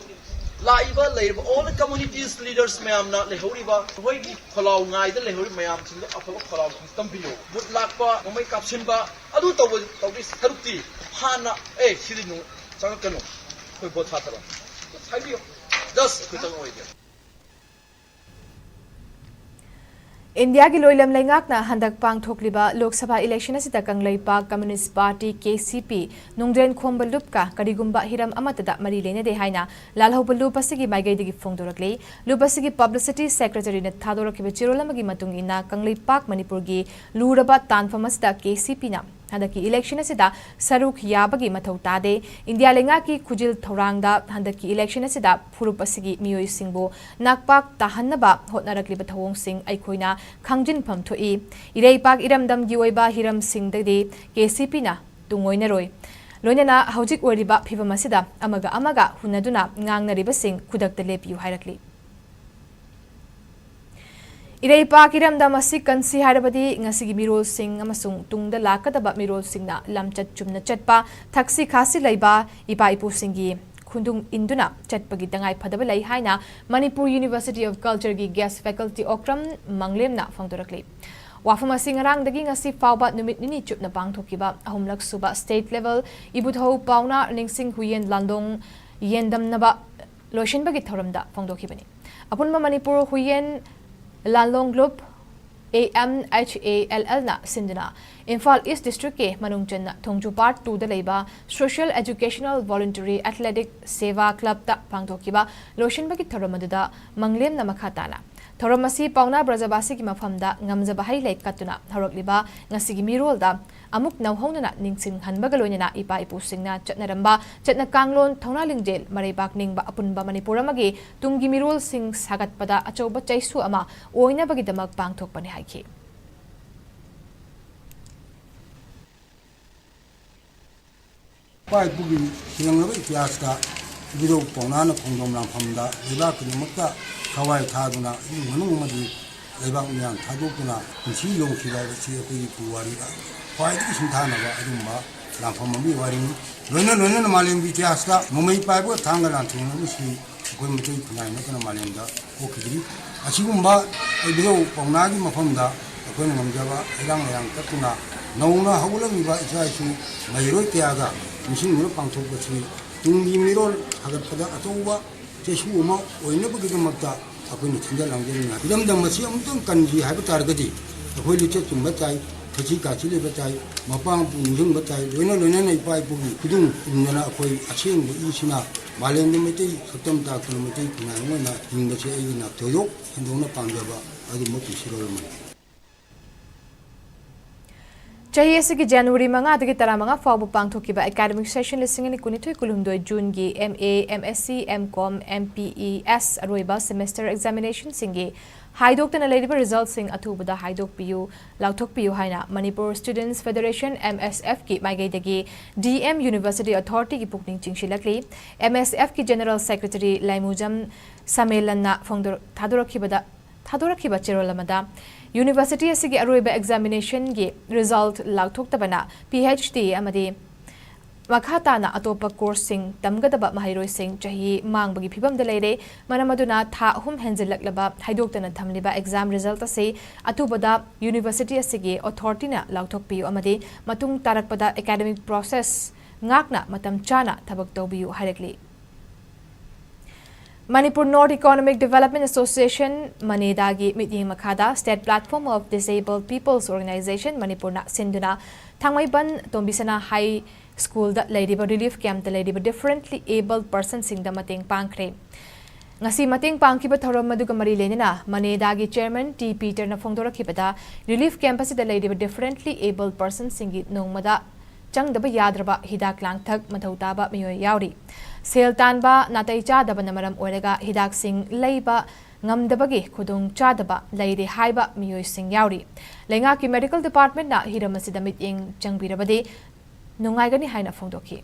ꯂꯥꯛꯏꯕ ꯂꯩꯔꯤꯕ all the communities leaders ꯃꯌꯥꯝꯅ ꯂꯩꯍꯧꯔꯤꯕ ꯑꯩꯈꯣꯏꯒꯤ ꯈꯣꯜꯂꯥꯎ ꯉꯥꯏꯗ ꯂꯩꯍꯧꯔꯤꯕ ꯃꯌꯥꯝꯁꯤꯡꯗ ꯑꯐꯕ ꯈꯣꯜꯂꯥꯎ ꯇꯝꯕꯤꯌꯣ꯫ ꯚꯣꯠ ꯂꯥꯛꯄ, ꯅꯣꯡꯃꯩ ꯀꯥꯞꯁꯤꯟꯕ, ꯑꯗꯨ ꯇꯧꯕ, ꯇꯧꯗꯣꯏ ꯁꯔꯨꯛꯇꯤ ꯍꯥꯟꯅ, "ꯑꯦ, ꯁꯤꯗꯤ ꯅꯨꯡ-, ꯆꯪꯉꯛꯀꯅꯨ, ꯑꯩꯈꯣꯏ ꯚꯣꯠ ꯊꯥꯗꯔꯣꯏ" ꯍꯥꯏꯕꯤꯌꯣ꯫ Just ꯑꯩꯈꯣꯏ ꯆꯪꯉꯛꯑꯣꯏꯒꯦ꯫ ꯏꯟꯗꯤꯌꯥꯒꯤ ꯂꯣꯏꯂꯝ ꯂꯩꯉꯥꯛꯅ ꯍꯟꯗꯛ ꯄꯥꯡꯊꯣꯛꯂꯤꯕ ꯂꯣꯛ ꯁꯚꯥ ꯏꯂꯦꯛꯁꯟ ꯑꯁꯤꯗ Kangleipak communist party, K C ꯄꯤ, ꯅꯣꯡꯗ꯭ꯔꯦꯟ ꯈꯣꯝꯕ ꯂꯨꯞꯀ ꯀꯔꯤꯒꯨꯝꯕ ꯍꯤꯔꯝ ꯑꯃꯠꯇꯗ ꯃꯔꯤ ꯂꯩꯅꯗꯦ ꯍꯥꯏꯅ ꯂꯥꯜꯍꯧꯕ ꯂꯨꯞ ꯑꯁꯤꯒꯤ ꯃꯥꯏꯀꯩꯗꯒꯤ ꯐꯣꯡꯗꯣꯔꯛꯂꯤ꯫ ꯂꯨꯞ ꯑꯁꯤꯒꯤ ꯄꯕ꯭ꯂꯤꯁꯤꯇꯤ ꯁꯦꯀ꯭ꯔꯦꯇꯔꯤꯅ ꯊꯥꯗꯣꯔꯛꯈꯤꯕ ꯆꯦꯔꯣꯜ ꯑꯃꯒꯤ ꯃꯇꯨꯡ ꯏꯟꯅ, ꯀꯪꯂꯩꯄꯥꯛ ꯃꯅꯤꯄꯨꯔꯒꯤ ꯂꯨꯔꯕ ꯇꯥꯟꯐꯝ ꯑꯁꯤꯗ ꯀꯦ ꯁꯤ ꯄꯤꯅ ꯍꯟꯗꯛꯀꯤ election ꯑꯁꯤꯗ ꯁꯔꯨꯛ ꯌꯥꯕꯒꯤ ꯃꯊꯧ ꯇꯥꯗꯦ꯫ ꯏꯟꯗꯤꯌꯥ ꯂꯩꯉꯥꯛꯀꯤ ꯈꯨꯖꯤꯜ ꯊꯧꯔꯥꯡꯗ ꯍꯟꯗꯛꯀꯤ election ꯑꯁꯤꯗ ꯐꯨꯔꯨꯞ ꯑꯁꯤꯒꯤ ꯃꯤꯑꯣꯏꯁꯤꯡꯕꯨ ꯅꯥꯛꯄꯥꯛ ꯇꯥꯍꯟꯅꯕ ꯍꯣꯠꯅꯔꯛꯂꯤꯕ ꯊꯧꯑꯣꯡꯁꯤꯡ ꯑꯩꯈꯣꯏꯅ ꯈꯪꯖꯤꯟꯐꯝ ꯊꯣꯛꯏ꯫ ꯏꯔꯩꯄꯥꯛ ꯏꯔꯝꯗꯝꯒꯤ ꯑꯣꯏꯕ ꯍꯤꯔꯝꯁꯤꯡꯗꯗꯤ KCPꯅ ꯇꯨꯡꯑꯣꯏꯅꯔꯣꯏ꯫ ꯂꯣꯏꯅꯅ ꯍꯧꯖꯤꯛ ꯑꯣꯏꯔꯤꯕ ꯐꯤꯚꯝ ꯑꯁꯤꯗ ꯑꯃꯒ ꯑꯃꯒ ꯍꯨꯟꯅꯗꯨꯅ ꯉꯥꯡꯅꯔꯤꯕꯁꯤꯡ ꯈꯨꯗꯛꯇ ꯂꯦꯞꯄꯤꯌꯨ ꯍꯥꯏꯔꯛꯂꯤ꯫ ꯏꯔꯩꯄꯥꯛ ꯏꯔꯝꯗꯝ ꯑꯁꯤ ꯀꯟꯁꯤ ꯍꯥꯏꯔꯕꯗꯤ ꯉꯁꯤꯒꯤ ꯃꯤꯔꯣꯜꯁꯤꯡ ꯑꯃꯁꯨꯡ ꯇꯨꯡꯗ ꯂꯥꯛꯀꯗꯕ ꯃꯤꯔꯣꯜꯁꯤꯡꯅ ꯂꯝꯆꯠ ꯆꯨꯝꯅ ꯆꯠꯄ, ꯊꯛꯁꯤ ꯈꯥꯁꯤ ꯂꯩꯕ, ꯏꯄꯥ ꯏꯄꯨꯁꯤꯡꯒꯤ ꯈꯨꯗꯨꯡ ꯏꯟꯗꯨꯅ ꯆꯠꯄꯒꯤ ꯇꯉꯥꯏ ꯐꯗꯕ ꯂꯩ ꯍꯥꯏꯅ Manipur University of Cultureꯒꯤ guest faculty Okram ꯃꯪꯂꯦꯝꯅ ꯐꯣꯡꯗꯣꯔꯛꯂꯤ꯫ ꯋꯥꯐꯝ ꯑꯁꯤ ꯉꯔꯥꯡꯗꯒꯤ ꯉꯁꯤ ꯐꯥꯎꯕ ꯅꯨꯃꯤꯠ ꯅꯤꯅꯤ ꯆꯨꯞꯅ ꯄꯥꯡꯊꯣꯛꯈꯤꯕ ꯑꯍꯨꯝꯂꯛ ꯁꯨꯕ state level ꯏꯕꯨꯙꯧ ꯄꯥꯎꯅꯥ ꯅꯤꯡꯁꯤꯡ ꯍꯨꯌꯦꯟ ꯂꯥꯟꯂꯣꯡ ꯌꯦꯟꯗꯝꯅꯕ ꯂꯣꯏꯁꯤꯟꯕꯒꯤ ꯊꯧꯔꯝꯗ ꯐꯣꯡꯗꯣꯛꯈꯤꯕꯅꯤ꯫ ꯑꯄꯨꯟꯕ ꯃꯅꯤꯄꯨꯔ ꯍꯨꯌꯦꯟ ꯂꯥꯟꯂꯣꯡ ꯂꯨꯞ, AMHALLꯅ ꯁꯤꯟꯗꯨꯅ ꯏꯝꯐꯥꯜ East Districtꯀꯤ ꯃꯅꯨꯡ ꯆꯟꯅ ꯊꯣꯡꯖꯨ Part twoꯗ ꯂꯩꯕ Social Educational Voluntary Athletic Seva Clubꯇ ꯄꯥꯡꯊꯣꯛꯈꯤꯕ ꯂꯣꯏꯁꯤꯟꯕꯒꯤ ꯊꯧꯔꯝ ꯑꯗꯨꯗ ꯃꯪꯂꯦꯝꯅ ꯃꯈꯥ ꯇꯥꯅ, ꯊꯧꯔꯝ ꯑꯁꯤ ꯄꯥꯎꯅꯥ ꯕ꯭ꯔꯖꯕꯥꯁꯤꯒꯤ ꯃꯐꯝꯗ ꯉꯝꯖꯕ ꯍꯩ ꯂꯩ ꯀꯠꯇꯨꯅ ꯍꯧꯔꯛꯂꯤꯕ ꯉꯁꯤꯒꯤ ꯃꯤꯔꯣꯜꯗ ꯑꯃꯨꯛ ꯅꯧꯍꯧꯅꯅ ꯅꯤꯡꯁꯤꯡꯍꯟꯕꯒ ꯂꯣꯏꯅꯅ ꯏꯄꯥ ꯏꯄꯨꯁꯤꯡꯅ ꯆꯠꯅꯔꯝꯕ ꯆꯠꯅ ꯀꯥꯡꯂꯣꯟ, ꯊꯧꯅꯥ ꯂꯤꯡꯖꯦꯜ, ꯃꯔꯩꯕꯥꯛ ꯅꯤꯡꯕ ꯑꯄꯨꯟꯕ ꯃꯅꯤꯄꯨꯔ ꯑꯃꯒꯤ ꯇꯨꯡꯒꯤ ꯃꯤꯔꯣꯜꯁꯤꯡ ꯁꯥꯒꯠꯄꯗ ꯑꯆꯧꯕ ꯆꯩꯁꯨ ꯑꯃ ꯑꯣꯏꯅꯕꯒꯤꯗꯃꯛ ꯄꯥꯡꯊꯣꯛꯄꯅꯤ ꯍꯥꯏꯈꯤ꯫ ꯏꯄꯥ ꯏꯄꯨꯒꯤ ꯁꯦꯡꯂꯕ ꯏꯇꯤꯍꯥꯁꯇ ꯏꯕꯨꯙꯧ ꯄꯥꯎꯅꯥꯅ ꯈꯣꯡꯖꯣꯝ ꯂꯥꯟꯐꯝꯗ ꯂꯩꯕꯥꯛꯀꯤꯗꯃꯛꯇ ꯊꯋꯥꯏ ꯊꯥꯗꯨꯅ ꯏꯃꯨꯡ ꯃꯅꯨꯡ ꯑꯃꯗꯤ ꯂꯩꯕꯥꯛ ꯃꯤꯌꯥꯝ ꯊꯥꯗꯣꯛꯇꯨꯅ ꯄꯨꯟꯁꯤ ꯂꯣꯡꯈꯤꯕ ꯍꯥꯏꯕꯁꯤ ꯑꯩꯈꯣꯏꯒꯤ ꯄꯨꯋꯥꯔꯤꯗ ꯈ꯭ꯋꯥꯏꯗꯒꯤ ꯁꯤꯡꯊꯥꯅꯕ ꯑꯗꯨꯒꯨꯝꯕ ꯂꯥꯟꯐꯝ ꯑꯃꯒꯤ ꯋꯥꯔꯤꯅꯤ꯫ ꯂꯣꯏꯅ ꯂꯣꯏꯅꯅ ꯃꯥꯂꯦꯝꯒꯤ ꯏꯇꯤꯍꯥꯁꯇ ꯅꯣꯡꯃꯩ ꯄꯥꯏꯕꯒ ꯊꯥꯡꯒ ꯂꯥꯟꯊꯦꯡꯅꯕꯁꯤ ꯑꯩꯈꯣꯏ ꯃꯩꯇꯩ ꯈꯨꯟꯅꯥꯏ ꯅꯠꯇꯅ ꯃꯥꯂꯦꯝꯗ ꯊꯣꯛꯈꯤꯗ꯭ꯔꯤ꯫ ꯑꯁꯤꯒꯨꯝꯕ ꯏꯕꯨꯙꯧ ꯄꯥꯎꯅꯥꯒꯤ ꯃꯐꯝꯗ ꯑꯩꯈꯣꯏꯅ ꯉꯝꯖꯕ ꯍꯩꯔꯥꯡ ꯂꯩꯔꯥꯡ ꯀꯠꯇꯨꯅ ꯅꯧꯅ ꯍꯧꯒꯠꯂꯛꯂꯤꯕ ꯏꯆꯥ ꯏꯁꯨ ꯃꯍꯩꯔꯣꯏ ꯀꯌꯥꯒ ꯅꯤꯡꯁꯤꯡꯗꯨꯅ ꯄꯥꯡꯊꯣꯛꯄꯁꯤ ꯇꯨꯡꯒꯤ ꯃꯤꯔꯣꯜ ꯁꯥꯒꯠꯄꯗ ꯑꯆꯧꯕ ꯆꯩꯁꯨ ꯑꯃ ꯑꯣꯏꯅꯕꯒꯤꯗꯃꯛꯇ ꯑꯩꯈꯣꯏꯅ ꯁꯤꯟꯖ ꯂꯥꯡꯖꯃꯤꯟꯅ ꯏꯔꯝꯗꯝ ꯑꯁꯤ ꯑꯃꯨꯛꯇꯪ ꯀꯟꯒꯦ ꯍꯥꯏꯕ ꯇꯥꯔꯒꯗꯤ ꯑꯩꯈꯣꯏ ꯂꯤꯆꯠ ꯆꯨꯝꯕ ꯇꯥꯏ, ꯊꯛꯁꯤ ꯈꯥꯁꯤ ꯂꯩꯕ ꯇꯥꯏ, ꯃꯄꯥ ꯃꯄꯨ ꯅꯤꯡꯁꯤꯡꯕ ꯇꯥꯏ, ꯂꯣꯏꯅ ꯂꯣꯏꯅꯅ ꯏꯄꯥ ꯏꯄꯨꯒꯤ ꯈꯨꯗꯨꯡ ꯏꯟꯗꯅ ꯑꯩꯈꯣꯏ ꯑꯁꯦꯡꯕ ꯏꯁꯤꯅ ꯃꯥꯂꯦꯝꯗ ꯃꯩꯇꯩ ꯁꯛꯇꯝ ꯇꯥꯛꯇꯨꯅ ꯃꯩꯇꯩ ꯈꯨꯟꯅꯥꯏ ꯑꯃ ꯑꯣꯏꯅ ꯍꯤꯡꯕꯁꯦ ꯑꯩꯒꯤꯅ ꯊꯣꯏꯗꯣꯛ ꯍꯦꯟꯗꯣꯛꯅ ꯄꯥꯝꯖꯕ ꯑꯗꯨꯒꯨꯝꯕ ꯄꯨꯟꯁꯤꯔꯣꯜ ꯑꯃꯅꯤ꯫ ꯆꯍꯤ ꯑꯁꯤꯒꯤ ꯖꯅꯋꯥꯔꯤ ꯃꯉꯥꯗꯒꯤ ꯇꯔꯥꯃꯉꯥ ꯐꯥꯎꯕ ꯄꯥꯡꯊꯣꯛꯈꯤꯕ academic session ꯂꯤꯁꯤꯡ ꯑꯅꯤ ꯀꯨꯟꯅꯤꯊꯣꯏ ꯀꯨꯟꯍꯨꯝꯗꯣꯏ Juneꯒꯤ M A, M S C, M Com, M P E S ꯑꯔꯣꯏꯕ semester examinationꯁꯤꯡꯒꯤ ꯍꯥꯏꯗꯣꯛꯇꯅ ꯂꯩꯔꯤꯕ resultꯁꯤꯡ ꯑꯊꯨꯕꯗ ꯍꯥꯏꯗꯣꯛꯄꯤꯌꯨ, ꯂꯥꯎꯊꯣꯛꯄꯤꯌꯨ ꯍꯥꯏꯅ Manipur Students Federation, M S Fꯀꯤ ꯃꯥꯏꯀꯩꯗꯒꯤ D M University Authorityꯒꯤ ꯄꯨꯛꯅꯤꯡ ꯆꯤꯡꯁꯤꯜꯂꯛꯂꯤ꯫ M S Fꯀꯤ General Secretary ꯂꯥꯏꯃꯨꯖꯝ ꯁꯃꯦꯂꯟꯅ ꯐꯣꯡꯗꯣꯔ-, ꯊꯥꯗꯣꯔꯛꯈꯤꯕꯗ, ꯊꯥꯗꯣꯔꯛꯈꯤꯕ ꯆꯦꯔꯣꯜ ꯑꯃꯗ, university ꯑꯁꯤꯒꯤ ꯑꯔꯣꯏꯕ examinationꯒꯤ result ꯂꯥꯎꯊꯣꯛꯇꯕꯅ P H D ꯑꯃꯗꯤ ꯃꯈꯥ ꯇꯥꯅ ꯑꯇꯣꯞꯄ courseꯁꯤꯡ ꯇꯝꯒꯗꯕ ꯃꯍꯩꯔꯣꯏꯁꯤꯡ ꯆꯍꯤ ꯃꯥꯡꯕꯒꯤ ꯐꯤꯚꯝꯗ ꯂꯩꯔꯦ꯫ ꯃꯔꯝ ꯑꯗꯨꯅ ꯊꯥ ꯑꯍꯨꯝ ꯍꯦꯟꯖꯤꯜꯂꯛꯂꯕ ꯍꯥꯏꯗꯣꯛꯇꯅ ꯊꯝꯂꯤꯕ exam result ꯑꯁꯤ ꯑꯊꯨꯕꯗ university ꯑꯁꯤꯒꯤ authorityꯅ ꯂꯥꯎꯊꯣꯛꯄꯤꯌꯨ ꯑꯃꯗꯤ ꯃꯇꯨꯡ ꯇꯥꯔꯛꯄꯗ academic process ꯉꯥꯛꯅ ꯃꯇꯝ ꯆꯥꯅ ꯊꯕꯛ ꯇꯧꯕꯤꯌꯨ ꯍꯥꯏꯔꯛꯂꯤ꯫ Manipur North Economic Development Association, ꯃꯅꯦꯗꯥꯒꯤ ꯃꯤꯠꯌꯦꯡ ꯃꯈꯥꯗ State Platform of Disabled People's Organisation ꯃꯅꯤꯄꯨꯔꯅ ꯁꯤꯟꯗꯨꯅ ꯊꯥꯡꯃꯩꯕꯟ ꯇꯣꯝꯕꯤꯁꯅꯥ High Schoolꯗ ꯂꯩꯔꯤꯕ relief campꯇ ꯂꯩꯔꯤꯕ differently abled personꯁꯤꯡꯗ ꯃꯇꯦꯡ ꯄꯥꯡꯈ꯭ꯔꯦ꯫ ꯉꯁꯤ ꯃꯇꯦꯡ ꯄꯥꯡꯈꯤꯕ ꯊꯧꯔꯝ ꯑꯗꯨꯒ ꯃꯔꯤ ꯂꯩꯅꯅ ꯃꯅꯦꯗꯥꯒꯤ chairman T Peterꯅ ꯐꯣꯡꯗꯣꯔꯛꯈꯤꯕꯗ, relief camp ꯑꯁꯤꯗ ꯂꯩꯔꯤꯕ differently abled personꯁꯤꯡꯒꯤ ꯅꯣꯡꯃꯗ ꯆꯪꯗꯕ ꯌꯥꯗ꯭ꯔꯕ ꯍꯤꯗꯥꯛ ꯂꯥꯡꯊꯛ ꯃꯊꯧ ꯇꯥꯕ ꯃꯤꯑꯣꯏ ꯌꯥꯎꯔꯤ꯫ ꯁꯦꯜ ꯇꯥꯟꯕ ꯅꯥꯇꯩ ꯆꯥꯗꯕꯅ ꯃꯔꯝ ꯑꯣꯏꯔꯒ ꯍꯤꯗꯥꯛꯁꯤꯡ ꯂꯩꯕ ꯉꯝꯗꯕꯒꯤ ꯈꯨꯗꯣꯡ ꯆꯥꯗꯕ ꯂꯩꯔꯦ ꯍꯥꯏꯕ ꯃꯤꯑꯣꯏꯁꯤꯡ ꯌꯥꯎꯔꯤ꯫ ꯂꯩꯉꯥꯛꯀꯤ medical departmentꯅ ꯍꯤꯔꯝ ꯑꯁꯤꯗ ꯃꯤꯠꯌꯦꯡ ꯆꯪꯕꯤꯔꯕꯗꯤ ꯅꯨꯡꯉꯥꯏꯒꯅꯤ ꯍꯥꯏꯅ ꯐꯣꯡꯗꯣꯛꯈꯤ꯫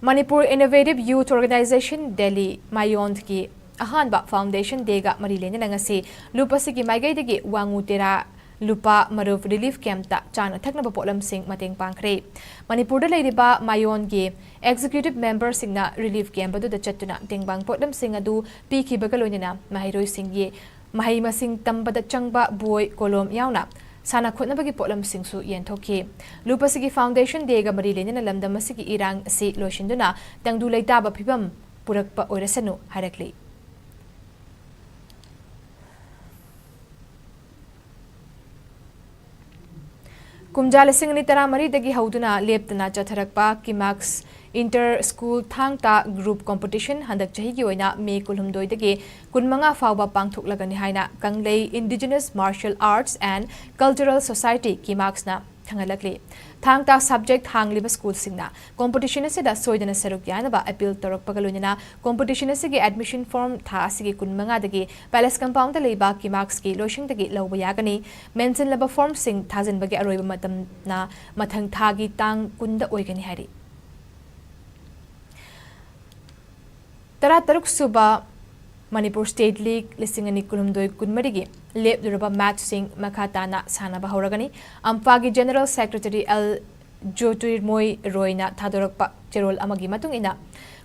Manipur Innovative Youth Organisation Delhi, ꯃꯥꯌꯣꯟꯒꯤ ꯑꯍꯥꯟꯕ Foundation Dayꯒ ꯃꯔꯤ ꯂꯩꯅꯅ ꯉꯁꯤ ꯂꯨꯞ ꯑꯁꯤꯒꯤ ꯃꯥꯏꯀꯩꯗꯒꯤ ꯋꯥꯉꯨ ꯇꯦꯔꯥ ꯂꯨꯄꯥ ꯃꯔꯨꯞ relief campꯇ ꯆꯥꯅ ꯊꯛꯅꯕ ꯄꯣꯠꯂꯝꯁꯤꯡ ꯃꯇꯦꯡ ꯄꯥꯡꯈ꯭ꯔꯦ꯫ ꯃꯅꯤꯄꯨꯔꯗ ꯂꯩꯔꯤꯕ ꯃꯥꯌꯣꯟꯒꯤ executive memberꯁꯤꯡꯅ relief camp ꯑꯗꯨꯗ ꯆꯠꯇꯨꯅ ꯇꯦꯡꯕꯥꯡ ꯄꯣꯠꯂꯝꯁꯤꯡ ꯑꯗꯨ ꯄꯤꯈꯤꯕꯒ ꯂꯣꯏꯅꯅ ꯃꯍꯩꯔꯣꯏꯁꯤꯡꯒꯤ ꯃꯍꯩ ꯃꯁꯤꯡ ꯇꯝꯕꯗ ꯆꯪꯕ ꯕꯣꯏ, ꯀꯣꯂꯣꯝ ꯌꯥꯎꯅ ꯁꯥꯟꯅ ꯈꯣꯠꯅꯕꯒꯤ ꯄꯣꯠꯂꯝꯁꯤꯡꯁꯨ ꯌꯦꯟꯊꯣꯛꯈꯤ꯫ ꯂꯨꯞ ꯑꯁꯤꯒꯤ Foundation Dayꯒ ꯃꯔꯤ ꯂꯩꯅꯅ ꯂꯝꯗꯝ ꯑꯁꯤꯒꯤ ꯏꯔꯥꯡ ꯑꯁꯤ ꯂꯣꯏꯁꯤꯟꯗꯨꯅ ꯇꯪꯗꯨ ꯂꯩꯇꯥꯕ ꯐꯤꯕꯝ ꯄꯨꯔꯛꯄ ꯑꯣꯏꯔꯁꯅꯨ ꯍꯥꯏꯔꯛꯂꯤ꯫ ꯀꯨꯝꯖꯥ ꯂꯤꯁꯤꯡ ꯑꯅꯤ ꯇꯔꯥꯃꯔꯤꯗꯒꯤ ꯍꯧꯗꯨꯅ ꯂꯦꯞꯇꯅ ꯆꯠꯊꯔꯛꯄ ꯀꯤꯃꯥꯛꯁ Inter School ꯊꯥꯡ ꯇꯥ Group Competition ꯍꯟꯗꯛ ꯆꯍꯤꯒꯤ ꯑꯣꯏꯅ ꯃꯦ ꯀꯨꯟꯍꯨꯝꯗꯣꯏꯗꯒꯤ ꯀꯨꯟꯃꯉꯥ ꯐꯥꯎꯕ ꯄꯥꯡꯊꯣꯛꯂꯒꯅꯤ ꯍꯥꯏꯅ ꯀꯪꯂꯩ Indigenous Martial Arts and Cultural Society, ꯀꯤꯃꯥꯛꯁꯅ ꯈꯪꯍꯜꯂꯛꯂꯤ꯫ ꯊꯥꯡ ꯇꯥ subject ꯍꯥꯡꯂꯤꯕ ꯁ꯭ꯀꯨꯜꯁꯤꯡꯅ competition ꯑꯁꯤꯗ ꯁꯣꯏꯗꯅ ꯁꯔꯨꯛ ꯌꯥꯅꯕ appeal ꯇꯧꯔꯛꯄꯒ ꯂꯣꯏꯅꯅ competition ꯑꯁꯤꯒꯤ admission form ꯊꯥ ꯑꯁꯤꯒꯤ ꯀꯨꯟꯃꯉꯥꯗꯒꯤ Palace Compoundꯗ ꯂꯩꯕ ꯀꯤꯃꯥꯛꯁꯀꯤ ꯂꯣꯏꯁꯪꯗꯒꯤ ꯂꯧꯕ ꯌꯥꯒꯅꯤ꯫ ꯃꯦꯟꯁꯤꯜꯂꯕ formꯁꯤꯡ ꯊꯥꯖꯤꯟꯕꯒꯤ ꯑꯔꯣꯏꯕ ꯃꯇꯝꯅ ꯃꯊꯪ ꯊꯥꯒꯤ ꯇꯥꯡ ꯀꯨꯟꯗ ꯑꯣꯏꯒꯅꯤ ꯍꯥꯏꯔꯤ꯫ ꯇꯔꯥꯇꯔꯨꯛ ꯁꯨꯕ ꯃꯅꯤꯄꯨꯔ State League ꯂꯤꯁꯤꯡ ꯑꯅꯤ ꯀꯨꯟꯍꯨꯝꯗꯣꯏ ꯀꯨꯟꯃꯔꯤꯒꯤ ꯂꯦꯞꯂꯨꯔꯕ matchꯁꯤꯡ ꯃꯈꯥ ꯇꯥꯅ ꯁꯥꯟꯅꯕ ꯍꯧꯔꯒꯅꯤ꯫ ꯑꯝꯐꯥꯒꯤ General Secretary ꯑꯦꯜ ꯖꯣꯇꯤꯔꯃꯣꯏ ꯔꯣꯏꯅ ꯊꯥꯗꯣꯔꯛꯄ ꯆꯦꯔꯣꯜ ꯑꯃꯒꯤ ꯃꯇꯨꯡ ꯏꯟꯅ,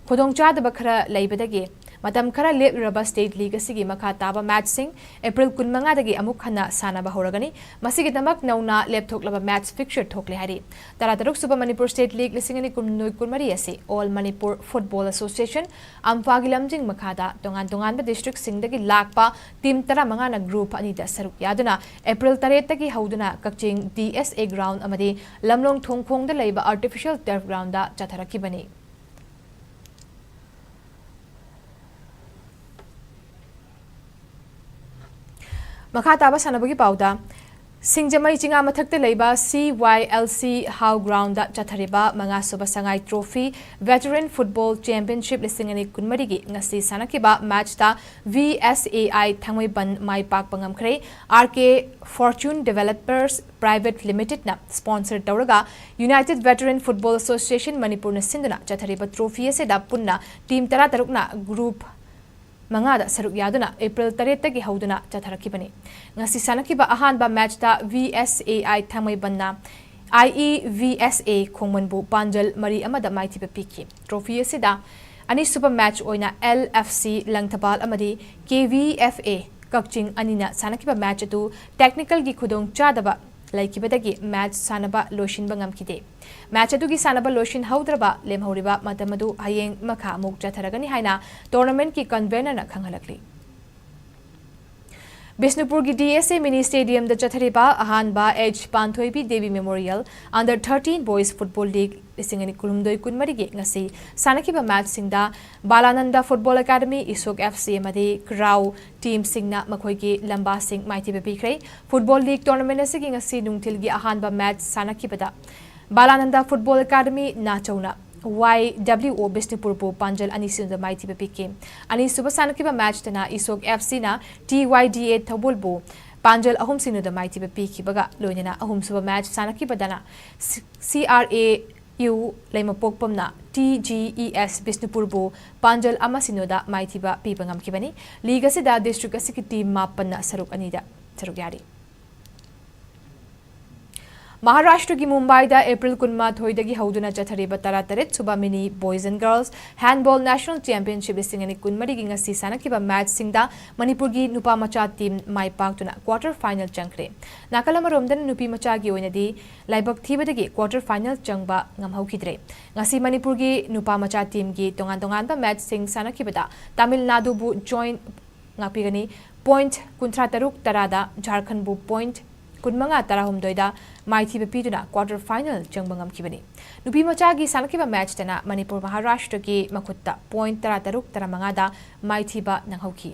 ꯈꯨꯗꯣꯡꯆꯥꯗꯕ ꯈꯔ ꯂꯩꯕꯗꯒꯤ ꯃꯇꯝ ꯈꯔ ꯂꯦꯞꯂꯨꯔꯕ State League ꯑꯁꯤꯒꯤ ꯃꯈꯥ ꯇꯥꯕ matchꯁꯤꯡ April ꯀꯨꯟꯃꯉꯥꯗꯒꯤ ꯑꯃꯨꯛ ꯍꯟꯅ ꯁꯥꯟꯅꯕ ꯍꯧꯔꯒꯅꯤ꯫ ꯃꯁꯤꯒꯤꯗꯃꯛ ꯅꯧꯅ ꯂꯦꯞꯊꯣꯛꯂꯕ match fixture ꯊꯣꯛꯂꯦ ꯍꯥꯏꯔꯤ꯫ ꯇꯔꯥꯇꯔꯨꯛ ꯁꯨꯕ ꯃꯅꯤꯄꯨꯔ State League ꯂꯤꯁꯤꯡ ꯑꯅꯤ ꯀꯨꯟꯍꯨꯝꯗꯣꯏ ꯀꯨꯟꯃꯔꯤ ꯑꯁꯤ All Manipur Football Association, ꯑꯝꯐꯥꯒꯤ ꯂꯝꯖꯤꯡ ꯃꯈꯥꯗ ꯇꯣꯉꯥꯟ ꯇꯣꯉꯥꯟꯕ districtꯁꯤꯡꯗꯒꯤ ꯂꯥꯛꯄ team ꯇꯔꯥꯃꯉꯥꯅ group ꯑꯅꯤꯗ ꯁꯔꯨꯛ ꯌꯥꯗꯨꯅ April ꯇꯔꯦꯠꯇꯒꯤ ꯍꯧꯗꯨꯅ Kakching D S A ground ꯑꯃꯗꯤ ꯂꯝꯂꯣꯡ ꯊꯣꯡꯈꯣꯡꯗ ꯂꯩꯕ artificial turf groundꯗ ꯆꯠꯊꯔꯛꯈꯤꯕꯅꯤ꯫ ꯃꯈꯥ ꯇꯥꯕ ꯁꯥꯟꯅꯕꯒꯤ ꯄꯥꯎꯗ, ꯁꯤꯡꯖꯃꯩ ꯆꯤꯉꯥ ꯃꯊꯛꯇ ꯂꯩꯕ C Y L C How groundꯗ ꯆꯠꯊꯔꯤꯕ ꯃꯉꯥꯁꯨꯕ ꯁꯉꯥꯏ Trophy Veteran Football Championship ꯂꯤꯁꯤꯡ ꯑꯅꯤ ꯀꯨꯟꯃꯔꯤꯒꯤ ꯉꯁꯤ ꯁꯥꯟꯅꯈꯤꯕ matchꯇ V S A I ꯊꯥꯡꯃꯩꯕꯟ ꯃꯥꯏ ꯄꯥꯛꯄ ꯉꯝꯈ꯭ꯔꯦ꯫ R K Fortune Developers Private Limitedꯅ sponsor ꯇꯧꯔꯒ United Veteran Football Association ꯃꯅꯤꯄꯨꯔꯅ ꯁꯤꯟꯗꯨꯅ ꯆꯠꯊꯔꯤꯕ trophy ꯑꯁꯤꯗ ꯄꯨꯟꯅ team ꯇꯔꯥꯇꯔꯨꯛꯅ group ꯃꯉꯥꯗ ꯁꯔꯨꯛ ꯌꯥꯗꯨꯅ April ꯇꯔꯦꯠꯇꯒꯤ ꯍꯧꯗꯨꯅ ꯆꯠꯊꯔꯛꯈꯤꯕꯅꯤ꯫ ꯉꯁꯤ ꯁꯥꯟꯅꯈꯤꯕ ꯑꯍꯥꯟꯕ matchꯇ V S A I ꯊꯥꯡꯃꯩꯕꯟꯅ I E V S A ꯈꯣꯡꯃꯟꯕꯨ ꯄꯥꯟꯖꯜ ꯃꯔꯤ ꯑꯃꯗ ꯃꯥꯏꯊꯤꯕ ꯄꯤꯈꯤ꯫ Trophy ꯑꯁꯤꯗ ꯑꯅꯤꯁꯨꯕ match ꯑꯣꯏꯅ L F C ꯂꯪꯊꯕꯥꯜ ꯑꯃꯗꯤ K V F A ꯀꯛꯆꯤꯡ ꯑꯅꯤꯅ ꯁꯥꯟꯅꯈꯤꯕ match ꯑꯗꯨ technicalꯒꯤ ꯈꯨꯗꯣꯡꯆꯥꯗꯕ ꯂꯩꯈꯤꯕꯗꯒꯤ match ꯁꯥꯟꯅꯕ ꯂꯣꯏꯁꯤꯟꯕ ꯉꯝꯈꯤꯗꯦ꯫ Match ꯑꯗꯨꯒꯤ ꯁꯥꯟꯅꯕ ꯂꯣꯏꯁꯤꯟꯍꯧꯗ꯭ꯔꯕ ꯂꯦꯝꯍꯧꯔꯤꯕ ꯃꯇꯝ ꯑꯗꯨ ꯍꯌꯦꯡ ꯃꯈꯥ ꯑꯃꯨꯛ ꯆꯠꯊꯔꯒꯅꯤ ꯍꯥꯏꯅ tournamentꯀꯤ convenorꯅ ꯈꯪꯍꯜꯂꯛꯂꯤ꯫ ꯕꯤꯁꯅꯨꯄꯨꯔꯒꯤ ꯗꯤ ꯑꯦꯁ ꯑꯦ ꯃꯤꯅꯤ ꯁ꯭ꯇꯦꯗꯤꯌꯝꯗ ꯆꯠꯊꯔꯤꯕ ꯑꯍꯥꯟꯕ H Panthoibi Devi memorial under thirteen boys football league ꯂꯤꯁꯤꯡ ꯑꯅꯤ ꯀꯨꯟꯍꯨꯝꯗꯣꯏ ꯀꯨꯟꯃꯔꯤꯒꯤ ꯉꯁꯤ ꯁꯥꯟꯅꯈꯤꯕ ꯃꯦꯆꯁꯤꯡꯗ Balananda football academy, Ishok F C ꯑꯃꯗꯤ ꯀ꯭ꯔꯥꯎ ꯇꯤꯝꯁꯤꯡꯅ ꯃꯈꯣꯏꯒꯤ ꯂꯝꯕꯥꯁꯤꯡ ꯃꯥꯏꯊꯤꯕ ꯄꯤꯈ꯭ꯔꯦ꯫ ꯐꯨꯠꯕꯣꯜ ꯂꯤꯒ ꯇꯣꯔꯅꯥꯃꯦꯟꯠ ꯑꯁꯤꯒꯤ ꯉꯁꯤ ꯅꯨꯡꯊꯤꯜꯒꯤ ꯑꯍꯥꯟꯕ ꯃꯦꯆ ꯁꯥꯟꯅꯈꯤꯕꯗ ꯕꯥꯂꯥꯅꯟꯗ ꯐꯨꯠꯕꯣꯜ ꯑꯦꯀꯥꯗꯃꯤ ꯅꯥꯆꯧꯅ ꯋꯥꯏ ꯗꯕ꯭ꯂꯤꯎ ꯑꯣ ꯕꯤꯁꯅꯨꯄꯨꯔꯕꯨ ꯄꯥꯟꯖꯜ ꯑꯅꯤ ꯁꯤꯅꯣꯗ ꯃꯥꯏꯊꯤꯕ ꯄꯤꯈꯤ꯫ ꯑꯅꯤꯁꯨꯕ ꯁꯥꯟꯅꯈꯤꯕ ꯃꯦꯆꯇꯅ ꯏꯁꯣꯛ ꯑꯦꯐ ꯁꯤꯅ ꯇꯤ ꯋꯥꯏ ꯗꯤ ꯑꯦ ꯊꯧꯕꯨꯜꯕꯨ ꯄꯥꯟꯖꯜ ꯑꯍꯨꯝ ꯁꯤꯅꯣꯗ ꯃꯥꯏꯊꯤꯕ ꯄꯤꯈꯤꯕꯒ ꯂꯣꯏꯅꯅ ꯑꯍꯨꯝꯁꯨꯕ ꯃꯦꯆ ꯁꯥꯟꯅꯈꯤꯕꯗꯅ ꯁꯤ-, ꯁꯤ ꯑꯥꯔ ꯑꯦ ꯌꯨ ꯂꯩꯃꯄꯣꯛꯄꯝꯅ ꯇꯤ ꯖꯤ ꯏ ꯑꯦꯁ ꯕꯤꯁꯅꯨꯄꯨꯔꯕꯨ ꯄꯥꯟꯖꯜ ꯑꯃ ꯁꯤꯅꯣꯗ ꯃꯥꯏꯊꯤꯕ ꯄꯤꯕ ꯉꯝꯈꯤꯕꯅꯤ꯫ ꯂꯤꯒ ꯑꯁꯤꯗ ꯗꯤꯁꯇ꯭ꯔꯤꯛ ꯑꯁꯤꯒꯤ ꯇꯤꯝ ꯃꯥꯄꯟꯅ ꯁꯔꯨꯛ ꯑꯅꯤꯗ ꯁꯔꯨꯛ ꯌꯥꯔꯤ꯫ ꯃꯍꯥꯔꯥꯁꯇ꯭ꯔꯒꯤ ꯃꯨꯝꯕꯥꯏꯗ ꯑꯦꯄ꯭ꯔꯤꯜ ꯀꯨꯟꯃꯥꯊꯣꯏꯗꯒꯤ ꯍꯧꯗꯨꯅ ꯆꯠꯊꯔꯤꯕ ꯇꯔꯥꯇꯔꯦꯠ ꯁꯨꯕ mini boys and girls handball national championship ꯂꯤꯁꯤꯡ ꯑꯅꯤ ꯀꯨꯟꯃꯔꯤꯒꯤ ꯉꯁꯤ ꯁꯥꯟꯅꯈꯤꯕ ꯃꯦꯆꯁꯤꯡꯗ ꯃꯅꯤꯄꯨꯔꯒꯤ ꯅꯨꯄꯥ ꯃꯆꯥ ꯇꯤꯝ ꯃꯥꯏ ꯄꯥꯛꯇꯨꯅ ꯀ꯭ꯋꯥꯔꯇꯔ ꯐꯥꯏꯅꯦꯜ ꯆꯪꯈ꯭ꯔꯦ꯫ ꯅꯥꯀꯜ ꯑꯃꯔꯣꯝꯗꯅ ꯅꯨꯄꯤ ꯃꯆꯥꯒꯤ ꯑꯣꯏꯅꯗꯤ ꯂꯥꯏꯕꯛ ꯊꯤꯕꯗꯒꯤ ꯀ꯭ꯋꯥꯔꯇꯔ ꯐꯥꯏꯅꯦꯜ ꯆꯪꯕ ꯉꯝꯍꯧꯈꯤꯗ꯭ꯔꯦ꯫ ꯉꯁꯤ ꯃꯅꯤꯄꯨꯔꯒꯤ ꯅꯨꯄꯥ ꯃꯆꯥ ꯇꯤꯝꯒꯤ ꯇꯣꯉꯥꯟ ꯇꯣꯉꯥꯟꯕ ꯃꯦꯆꯁꯤꯡ ꯁꯥꯟꯅꯈꯤꯕꯗ ꯇꯥꯃꯤꯜ ꯅꯥꯗꯨꯕꯨ ꯖꯣꯏꯟ ꯉꯥꯛꯄꯤꯒꯅꯤ꯫ ꯄꯣꯏꯟꯠ ꯀꯨꯟꯊ꯭ꯔꯥ ꯇꯔꯨꯛ ꯇꯔꯥꯗ ꯖꯥꯔꯈꯟꯕꯨ ꯄꯣꯏꯟꯠ ꯀꯨꯟꯃꯉꯥ ꯇꯔꯥꯍꯨꯝꯗꯣꯏꯗ ꯃꯥꯏꯊꯤꯕ ꯄꯤꯗꯨꯅ ꯀ꯭ꯋꯥꯔꯇꯔ ꯐꯥꯏꯅꯦꯜ ꯆꯪꯕ ꯉꯝꯈꯤꯕꯅꯤ꯫ ꯅꯨꯄꯤ ꯃꯆꯥꯒꯤ ꯁꯥꯟꯅꯈꯤꯕ ꯃꯦꯆꯇꯅ ꯃꯅꯤꯄꯨꯔ ꯃꯍꯥꯔꯥꯁꯇ꯭ꯔꯒꯤ ꯃꯈꯨꯠꯇ ꯄꯣꯏꯟꯠ ꯇꯔꯥ ꯇꯔꯨꯛ ꯇꯔꯥ ꯃꯉꯥꯗ ꯃꯥꯏꯊꯤꯕ ꯅꯪꯍꯧꯈꯤ꯫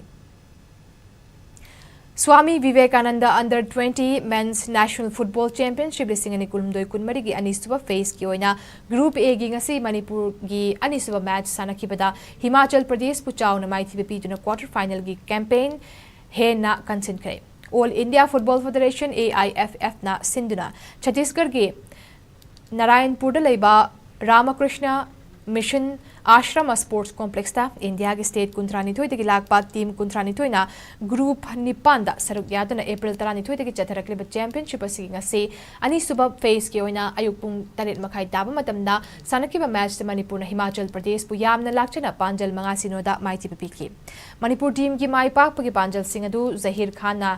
Swami Vivekananda under twenty men's national football championship ꯂꯤꯁꯤꯡ ꯑꯅꯤ ꯀꯨꯟꯍꯨꯝꯗꯣꯏ ꯀꯨꯟꯃꯔꯤꯒꯤ ꯑꯅꯤꯁꯨꯕ ꯐꯦꯖꯀꯤ ꯑꯣꯏꯅ ꯒ꯭ꯔꯨꯞ ꯑꯦꯒꯤ ꯉꯁꯤ ꯃꯅꯤꯄꯨꯔꯒꯤ ꯑꯅꯤꯁꯨꯕ ꯃꯦꯆ ꯁꯥꯟꯅꯈꯤꯕꯗ ꯍꯤꯃꯥꯆꯜ ꯄ꯭ꯔꯗꯦꯁꯄꯨ ꯆꯥꯎꯅ ꯃꯥꯏꯊꯤꯕ ꯄꯤꯗꯨꯅ ꯀ꯭ꯋꯥꯔꯇꯔ ꯐꯥꯏꯅꯦꯜꯒꯤ ꯀꯦꯝꯄꯦꯟ ꯍꯦꯟꯅ ꯀꯟꯁꯤꯟꯈ꯭ꯔꯦ꯫ All India football federation, A I F ꯑꯦꯐꯅ ꯁꯤꯟꯗꯨꯅ ꯆꯠꯇꯤꯁꯒꯔꯒꯤ ꯅꯥꯔꯥꯌꯟꯄꯨꯔꯗ ꯂꯩꯕ ꯔꯥꯃꯀ꯭ꯔꯤꯁꯅ ꯃꯤꯁꯟ ꯑꯥꯁ꯭ꯔꯃ ꯁ꯭ꯄꯣꯔꯠꯁ ꯀꯣꯝꯄ꯭ꯂꯦꯛꯁꯇ ꯏꯟꯗꯤꯌꯥꯒꯤ ꯁ꯭ꯇꯦꯠ ꯀꯨꯟꯊ꯭ꯔꯥꯅꯤꯊꯣꯏꯗꯒꯤ ꯂꯥꯛꯄ ꯇꯤꯝ ꯀꯨꯟꯊ꯭ꯔꯥꯅꯤꯊꯣꯏꯅ ꯒ꯭ꯔꯨꯞ ꯅꯤꯄꯥꯟꯗ ꯁꯔꯨꯛ ꯌꯥꯗꯨꯅ ꯑꯦꯄ꯭ꯔꯤꯜ ꯇꯔꯥꯅꯤꯊꯣꯏꯗꯒꯤ ꯆꯠꯊꯔꯛꯂꯤꯕ ꯆꯦꯝꯄꯤꯌꯟꯁꯤꯞ ꯑꯁꯤꯒꯤ ꯉꯁꯤ ꯑꯅꯤꯁꯨꯕ ꯐꯦꯖꯀꯤ ꯑꯣꯏꯅ ꯑꯌꯨꯛ ꯄꯨꯡ ꯇꯔꯦꯠ ꯃꯈꯥꯏ ꯇꯥꯕ ꯃꯇꯝꯗ ꯁꯥꯟꯅꯈꯤꯕ ꯃꯦꯆꯇ ꯃꯅꯤꯄꯨꯔꯅ ꯍꯤꯃꯥꯆꯜ ꯄ꯭ꯔꯗꯦꯁꯄꯨ ꯌꯥꯝꯅ ꯂꯥꯛꯆꯅ ꯄꯥꯟꯖꯜ ꯃꯉꯥ ꯁꯤꯅꯣꯗ ꯃꯥꯏꯊꯤꯕ ꯄꯤꯈꯤ꯫ ꯃꯅꯤꯄꯨꯔ ꯇꯤꯝꯒꯤ ꯃꯥꯏ ꯄꯥꯛꯄꯒꯤ ꯄꯥꯟꯖꯜꯁꯤꯡ ꯑꯗꯨ ꯖꯍꯤꯔ ꯈꯥꯟꯅ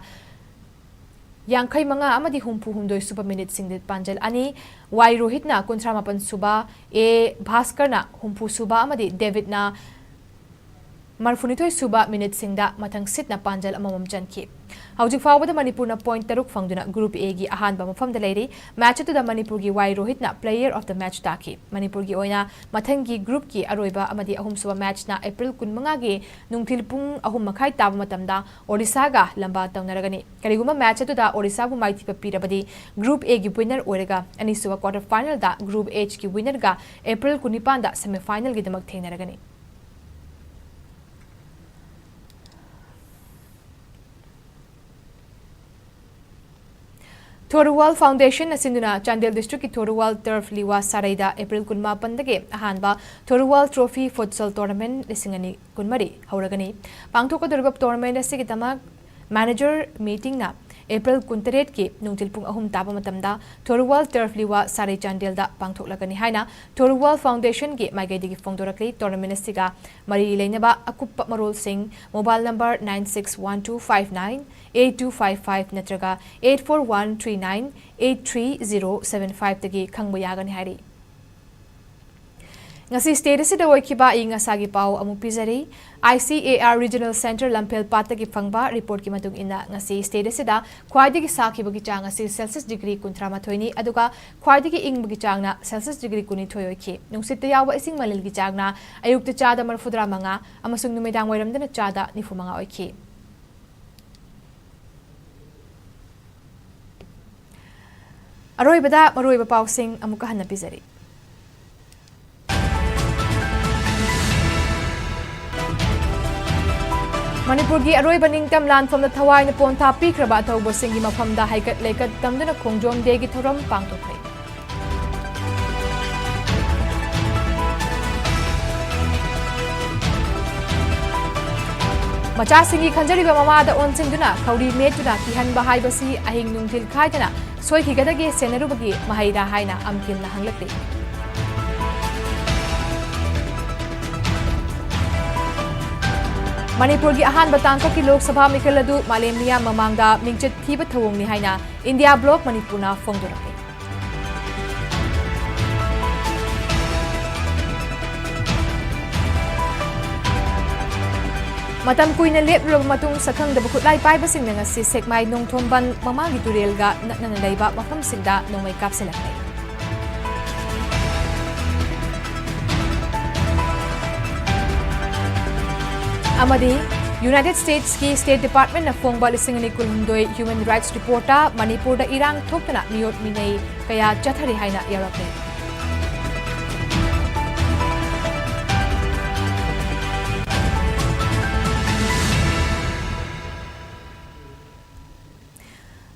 ꯌꯥꯡꯈꯩ ꯃꯉꯥ ꯑꯃꯗꯤ ꯍꯨꯝꯐꯨ ꯍꯨꯝꯗꯣꯏ ꯁꯨꯕ ꯃꯤꯅꯤꯠꯁꯤꯡꯗ ꯄꯥꯟꯖꯜ ꯑꯅꯤ, ꯋꯥꯏ ꯔꯣꯍꯤꯠꯅ ꯀꯨꯟꯊ꯭ꯔꯥ ꯃꯥꯄꯟ ꯁꯨꯕ, ꯑꯦ ꯚꯥꯁꯀꯔꯅ ꯍꯨꯝꯐꯨ ꯁꯨꯕ ꯑꯃꯗꯤ ꯗꯦꯕꯤꯠꯅ ꯃꯔꯤꯐꯨꯅꯤꯊꯣꯏ ꯁꯨꯕ ꯃꯤꯅꯤꯠꯁꯤꯡꯗ ꯃꯊꯪ ꯁꯤꯠꯅ ꯄꯥꯟꯖꯜ ꯑꯃꯃꯝ ꯆꯟꯈꯤ꯫ ꯍꯧꯖꯤꯛ ꯐꯥꯎꯕꯗ ꯃꯅꯤꯄꯨꯔꯅ ꯄꯣꯏꯟꯠ ꯇꯔꯨꯛ ꯐꯪꯗꯨꯅ ꯒ꯭ꯔꯨꯞ ꯑꯦꯒꯤ ꯑꯍꯥꯟꯕ ꯃꯐꯝꯗ ꯂꯩꯔꯤ꯫ ꯃꯦꯆ ꯑꯗꯨꯗ ꯃꯅꯤꯄꯨꯔꯒꯤ ꯋꯥꯏ ꯔꯣꯍꯤꯠꯅ ꯄ꯭ꯂꯦꯌꯔ ꯑꯣꯐ ꯗ ꯃꯦꯆ ꯇꯥꯈꯤ꯫ ꯃꯅꯤꯄꯨꯔꯒꯤ ꯑꯣꯏꯅ ꯃꯊꯪꯒꯤ ꯒ꯭ꯔꯨꯞꯀꯤ ꯑꯔꯣꯏꯕ ꯑꯃꯗꯤ ꯑꯍꯨꯝꯁꯨꯕ ꯃꯦꯆꯅ ꯑꯦꯄ꯭ꯔꯤꯜ ꯀꯨꯟꯃꯉꯥꯒꯤ ꯅꯨꯡꯊꯤꯜ ꯄꯨꯡ ꯑꯍꯨꯝ ꯃꯈꯥꯏ ꯇꯥꯕ ꯃꯇꯝꯗ ꯑꯣꯗꯤꯁꯥꯒ ꯂꯝꯕꯥ ꯇꯧꯅꯔꯒꯅꯤ꯫ ꯀꯔꯤꯒꯨꯝꯕ ꯃꯦꯆ ꯑꯗꯨꯗ ꯑꯣꯗꯤꯁꯥꯕꯨ ꯃꯥꯏꯊꯤꯕ ꯄꯤꯔꯕꯗꯤ ꯒ꯭ꯔꯨꯞ ꯑꯦꯒꯤ ꯋꯤꯟꯅꯔ ꯑꯣꯏꯔꯒ ꯑꯅꯤꯁꯨꯕ ꯀ꯭ꯋꯥꯇꯔ ꯐꯥꯏꯅꯦꯜꯗ ꯒ꯭ꯔꯨꯞ ꯑꯦꯆꯀꯤ ꯋꯤꯟꯅꯔꯒ ꯑꯦꯄ꯭ꯔꯤꯜ ꯀꯨꯟꯅꯤꯄꯥꯟꯗ ꯁꯦꯃꯤꯐꯥꯏꯅꯦꯜꯒꯤꯗꯃꯛ ꯊꯦꯡꯅꯔꯒꯅꯤ꯫ ꯊꯣꯔꯨꯋꯥꯜ ꯐꯥꯎꯟꯗꯦꯁꯟꯅ ꯁꯤꯟꯗꯨꯅ ꯆꯥꯟꯗꯦꯜ ꯗꯤꯁꯇ꯭ꯔꯤꯛꯀꯤ ꯊꯣꯔꯨꯋꯥꯜ ꯇꯔꯐ ꯂꯤꯋꯥ ꯁꯥꯔꯩꯗ ꯑꯦꯄ꯭ꯔꯤꯜ ꯀꯨꯟꯃꯥꯄꯟꯗꯒꯤ ꯑꯍꯥꯟꯕ ꯊꯣꯔꯨꯋꯥꯜ ꯇ꯭ꯔꯣꯐꯤ ꯐꯨꯠꯁꯜ ꯇꯣꯔꯅꯥꯃꯦꯟꯠ ꯂꯤꯁꯤꯡ ꯑꯅꯤ ꯀꯨꯟꯃꯔꯤ ꯍꯧꯔꯒꯅꯤ꯫ ꯄꯥꯡꯊꯣꯛꯀꯗꯧꯔꯤꯕ ꯇꯣꯔꯅꯥꯃꯦꯟꯠ ꯑꯁꯤꯒꯤꯗꯃꯛ ꯃꯦꯅꯦꯖꯔ ꯃꯤꯇꯤꯡꯅ ꯑꯦꯄ꯭ꯔꯤꯜ ꯀꯨꯟꯇꯔꯦꯠꯀꯤ ꯅꯨꯡꯊꯤꯜ ꯄꯨꯡ ꯑꯍꯨꯝ ꯇꯥꯕ ꯃꯇꯝꯗ ꯊꯣꯔꯨꯋꯥꯜ ꯇꯔꯐ ꯂꯤꯋꯥ ꯁꯥꯔꯩ ꯆꯥꯟꯗꯦꯜꯗ ꯄꯥꯡꯊꯣꯛꯂꯒꯅꯤ ꯍꯥꯏꯅ ꯊꯣꯔꯨꯋꯥꯜ ꯐꯥꯎꯟꯗꯦꯁꯟꯒꯤ ꯃꯥꯏꯀꯩꯗꯒꯤ ꯐꯣꯡꯗꯣꯔꯛꯂꯤ꯫ ꯇꯣꯔꯅꯥꯃꯦꯟꯠ ꯑꯁꯤꯒ ꯃꯔꯤ ꯂꯩꯅꯕ ꯑꯀꯨꯞꯄ ꯃꯔꯣꯜꯁꯤꯡ mobile number nine six one two five nine eight two five five ꯅꯠꯇ꯭ꯔꯒ eight four one three nine eight three zero seven five ꯇꯒꯤ ꯈꯪꯕ ꯌꯥꯒꯅꯤ ꯍꯥꯏꯔꯤ꯫ ꯉꯁꯤ ꯁ꯭ꯇꯦꯠ ꯑꯁꯤꯗ ꯑꯣꯏꯈꯤꯕ ꯑꯏꯪ ꯑꯁꯥꯒꯤ ꯄꯥꯎ ꯑꯃꯨꯛ ꯄꯤꯖꯔꯤ꯫ I C A R regional centre Lamphel ꯄꯥꯠꯇꯒꯤ ꯐꯪꯕ ꯔꯤꯄꯣꯔꯠꯀꯤ ꯃꯇꯨꯡ ꯏꯟꯅ ꯉꯁꯤ ꯁ꯭ꯇꯦꯠ ꯑꯁꯤꯗ ꯈ꯭ꯋꯥꯏꯗꯒꯤ ꯁꯥꯈꯤꯕꯒꯤ ꯆꯥꯡ ꯑꯁꯤ ꯁꯦꯜꯁꯤꯌꯁ ꯗꯤꯒ꯭ꯔꯤ ꯀꯨꯟꯊ꯭ꯔꯥ ꯃꯥꯊꯣꯏꯅꯤ, ꯑꯗꯨꯒ ꯈ꯭ꯋꯥꯏꯗꯒꯤ ꯏꯪꯕꯒꯤ ꯆꯥꯡꯅ ꯁꯦꯜꯁꯤꯌꯁ ꯗꯤꯒ꯭ꯔꯤ ꯀꯨꯟꯅꯤꯊꯣꯏ ꯑꯣꯏꯈꯤ꯫ ꯅꯨꯡꯁꯤꯠꯇ ꯌꯥꯎꯕ ꯏꯁꯤꯡ ꯃꯅꯤꯜꯒꯤ ꯆꯥꯡꯅ ꯑꯌꯨꯛꯇ ꯆꯥꯗ ꯃꯔꯤꯐꯨꯇꯔꯥ ꯃꯉꯥ ꯑꯃꯁꯨꯡ ꯅꯨꯃꯤꯗꯥꯡ ꯋꯥꯏꯔꯝꯗꯅ ꯆꯥꯗ ꯅꯤꯐꯨ ꯃꯉꯥ ꯑꯣꯏꯈꯤ꯫ ꯑꯔꯣꯏꯕꯗ ꯃꯔꯨꯑꯣꯏꯕ ꯄꯥꯎꯁꯤꯡ ꯑꯃꯨꯛꯀ ꯍꯟꯅ ꯄꯤꯖꯔꯤ꯫ ꯃꯅꯤꯄꯨꯔꯒꯤ ꯑꯔꯣꯏꯕ ꯅꯤꯡꯇꯝ ꯂꯥꯟꯐꯝꯗ ꯊꯋꯥꯏꯅ ꯄꯣꯟꯊꯥ ꯄꯤꯈ꯭ꯔꯕ ꯑꯊꯧꯕꯁꯤꯡꯒꯤ ꯃꯐꯝꯗ ꯍꯩꯀꯠ ꯂꯩꯀꯠ ꯇꯝꯗꯨꯅ ꯈꯣꯡꯖꯣꯝ ꯗꯦꯒꯤ ꯊꯧꯔꯝ ꯄꯥꯡꯊꯣꯛꯈ꯭ꯔꯦ꯫ ꯃꯆꯥꯁꯤꯡꯒꯤ ꯈꯟꯖꯔꯤꯕ ꯃꯃꯥꯗ ꯑꯣꯟꯁꯤꯟꯗꯨꯅ ꯈꯧꯔꯤ ꯃꯦꯠꯇꯨꯅ ꯀꯤꯍꯟꯕ ꯍꯥꯏꯕꯁꯤ ꯑꯍꯤꯡ ꯅꯨꯡꯊꯤꯜ ꯈꯥꯏꯗꯅ ꯁꯣꯏꯈꯤꯒꯗꯒꯦ ꯁꯦꯟꯅꯔꯨꯕꯒꯤ ꯃꯍꯩꯔꯥ ꯍꯥꯏꯅ ꯑꯝꯀꯤꯜꯅ ꯍꯪꯂꯛꯂꯤ꯫ ꯃꯅꯤꯄꯨꯔꯒꯤ ꯑꯍꯥꯟꯕ ꯇꯥꯡꯀꯛꯀꯤ ꯂꯣꯛ ꯁꯚꯥ ꯃꯤꯈꯜ ꯑꯗꯨ ꯃꯥꯂꯦꯝ ꯃꯤꯌꯥꯝ ꯃꯃꯥꯡꯗ ꯃꯤꯡꯆꯠ ꯊꯤꯕ ꯊꯧꯑꯣꯡꯅꯤ ꯍꯥꯏꯅ ꯏꯟꯗꯤꯌꯥ ꯕ꯭ꯂꯣꯛ ꯃꯅꯤꯄꯨꯔꯅ ꯐꯣꯡꯗꯣꯔꯛꯂꯤ꯫ ꯃꯇꯝ ꯀꯨꯏꯅ ꯂꯦꯞꯂꯨꯔꯕ ꯃꯇꯨꯡ, ꯁꯛꯈꯪꯗꯕ ꯈꯨꯠꯂꯥꯏ ꯄꯥꯏꯕꯁꯤꯡꯅ ꯉꯁꯤ ꯁꯦꯛꯃꯥꯏ ꯅꯣꯡꯊꯣꯝꯕꯟ ꯃꯃꯥꯒꯤ ꯇꯨꯔꯦꯜꯒ ꯅꯛꯅꯅ ꯂꯩꯕ ꯃꯐꯝꯁꯤꯡꯗ ꯅꯣꯡꯃꯩ ꯀꯥꯞꯁꯤꯜꯂꯛꯂꯦ꯫ ꯑꯃꯗꯤ United Statesꯀꯤ State Departmentꯅ ꯐꯣꯡꯕ ꯂꯤꯁꯤꯡ ꯑꯅꯤ ꯀꯨꯟꯍꯨꯝꯗꯣꯏ Human Rights Reportꯇ ꯃꯅꯤꯄꯨꯔꯗ ꯏꯔꯥꯡ ꯊꯣꯛꯇꯨꯅ ꯃꯤꯑꯣꯠ ꯃꯤꯅꯩ ꯀꯌꯥ ꯆꯠꯊꯔꯤ ꯍꯥꯏꯅ ꯌꯥꯎꯔꯛꯂꯦ꯫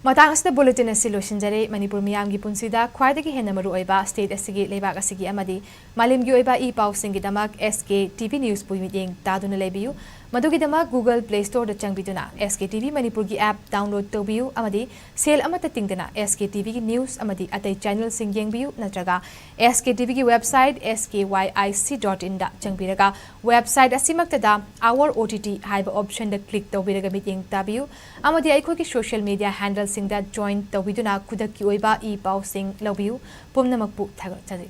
ꯃꯇꯥꯡ ꯑꯁꯤꯗ bulletin ꯑꯁꯤ ꯂꯣꯏꯁꯤꯟꯖꯔꯦ꯫ ꯃꯅꯤꯄꯨꯔ ꯃꯤꯌꯥꯝꯒꯤ ꯄꯨꯟꯁꯤꯗ ꯈ꯭ꯋꯥꯏꯗꯒꯤ ꯍꯦꯟꯅ ꯃꯔꯨꯑꯣꯏꯕ state ꯑꯁꯤꯒꯤ, ꯂꯩꯕꯥꯛ ꯑꯁꯤꯒꯤ ꯑꯃꯗꯤ ꯃꯥꯂꯦꯝꯒꯤ ꯑꯣꯏꯕ E ꯄꯥꯎꯁꯤꯡꯒꯤꯗꯃꯛ S K T V Newsꯄꯨ ꯃꯤꯠꯌꯦꯡ ꯇꯥꯗꯨꯅ ꯂꯩꯕꯤꯌꯨ꯫ ꯃꯗꯨꯒꯤꯗꯃꯛ Google Play Storeꯗ ꯆꯪꯕꯤꯗꯨꯅ S K T V ꯃꯅꯤꯄꯨꯔꯒꯤ app download ꯇꯧꯕꯤꯌꯨ ꯑꯃꯗꯤ ꯁꯦꯜ ꯑꯃꯠꯇ ꯇꯤꯡꯗꯅ S K T Vꯒꯤ news ꯑꯃꯗꯤ ꯑꯇꯩ channelꯁꯤꯡ ꯌꯦꯡꯕꯤꯌꯨ, ꯅꯠꯇ꯭ꯔꯒ S K T Vꯒꯤ website S K Y I C dot inꯗ ꯆꯪꯕꯤꯔꯒ website ꯑꯁꯤꯃꯛꯇꯗ Our O T T ꯍꯥꯏꯕ optionꯗ click ꯇꯧꯕꯤꯔꯒ ꯃꯤꯠꯌꯦꯡ ꯇꯥꯕꯤꯌꯨ ꯑꯃꯗꯤ ꯑꯩꯈꯣꯏꯒꯤ social media handleꯁꯤꯡꯗ join ꯇꯧꯕꯤꯗꯨꯅ ꯈꯨꯗꯛꯀꯤ ꯑꯣꯏꯕ ꯏ ꯄꯥꯎꯁꯤꯡ ꯂꯧꯕꯤꯌꯨ꯫ ꯄꯨꯝꯅꯃꯛꯄꯨ ꯊꯥꯒꯠꯆꯔꯤ꯫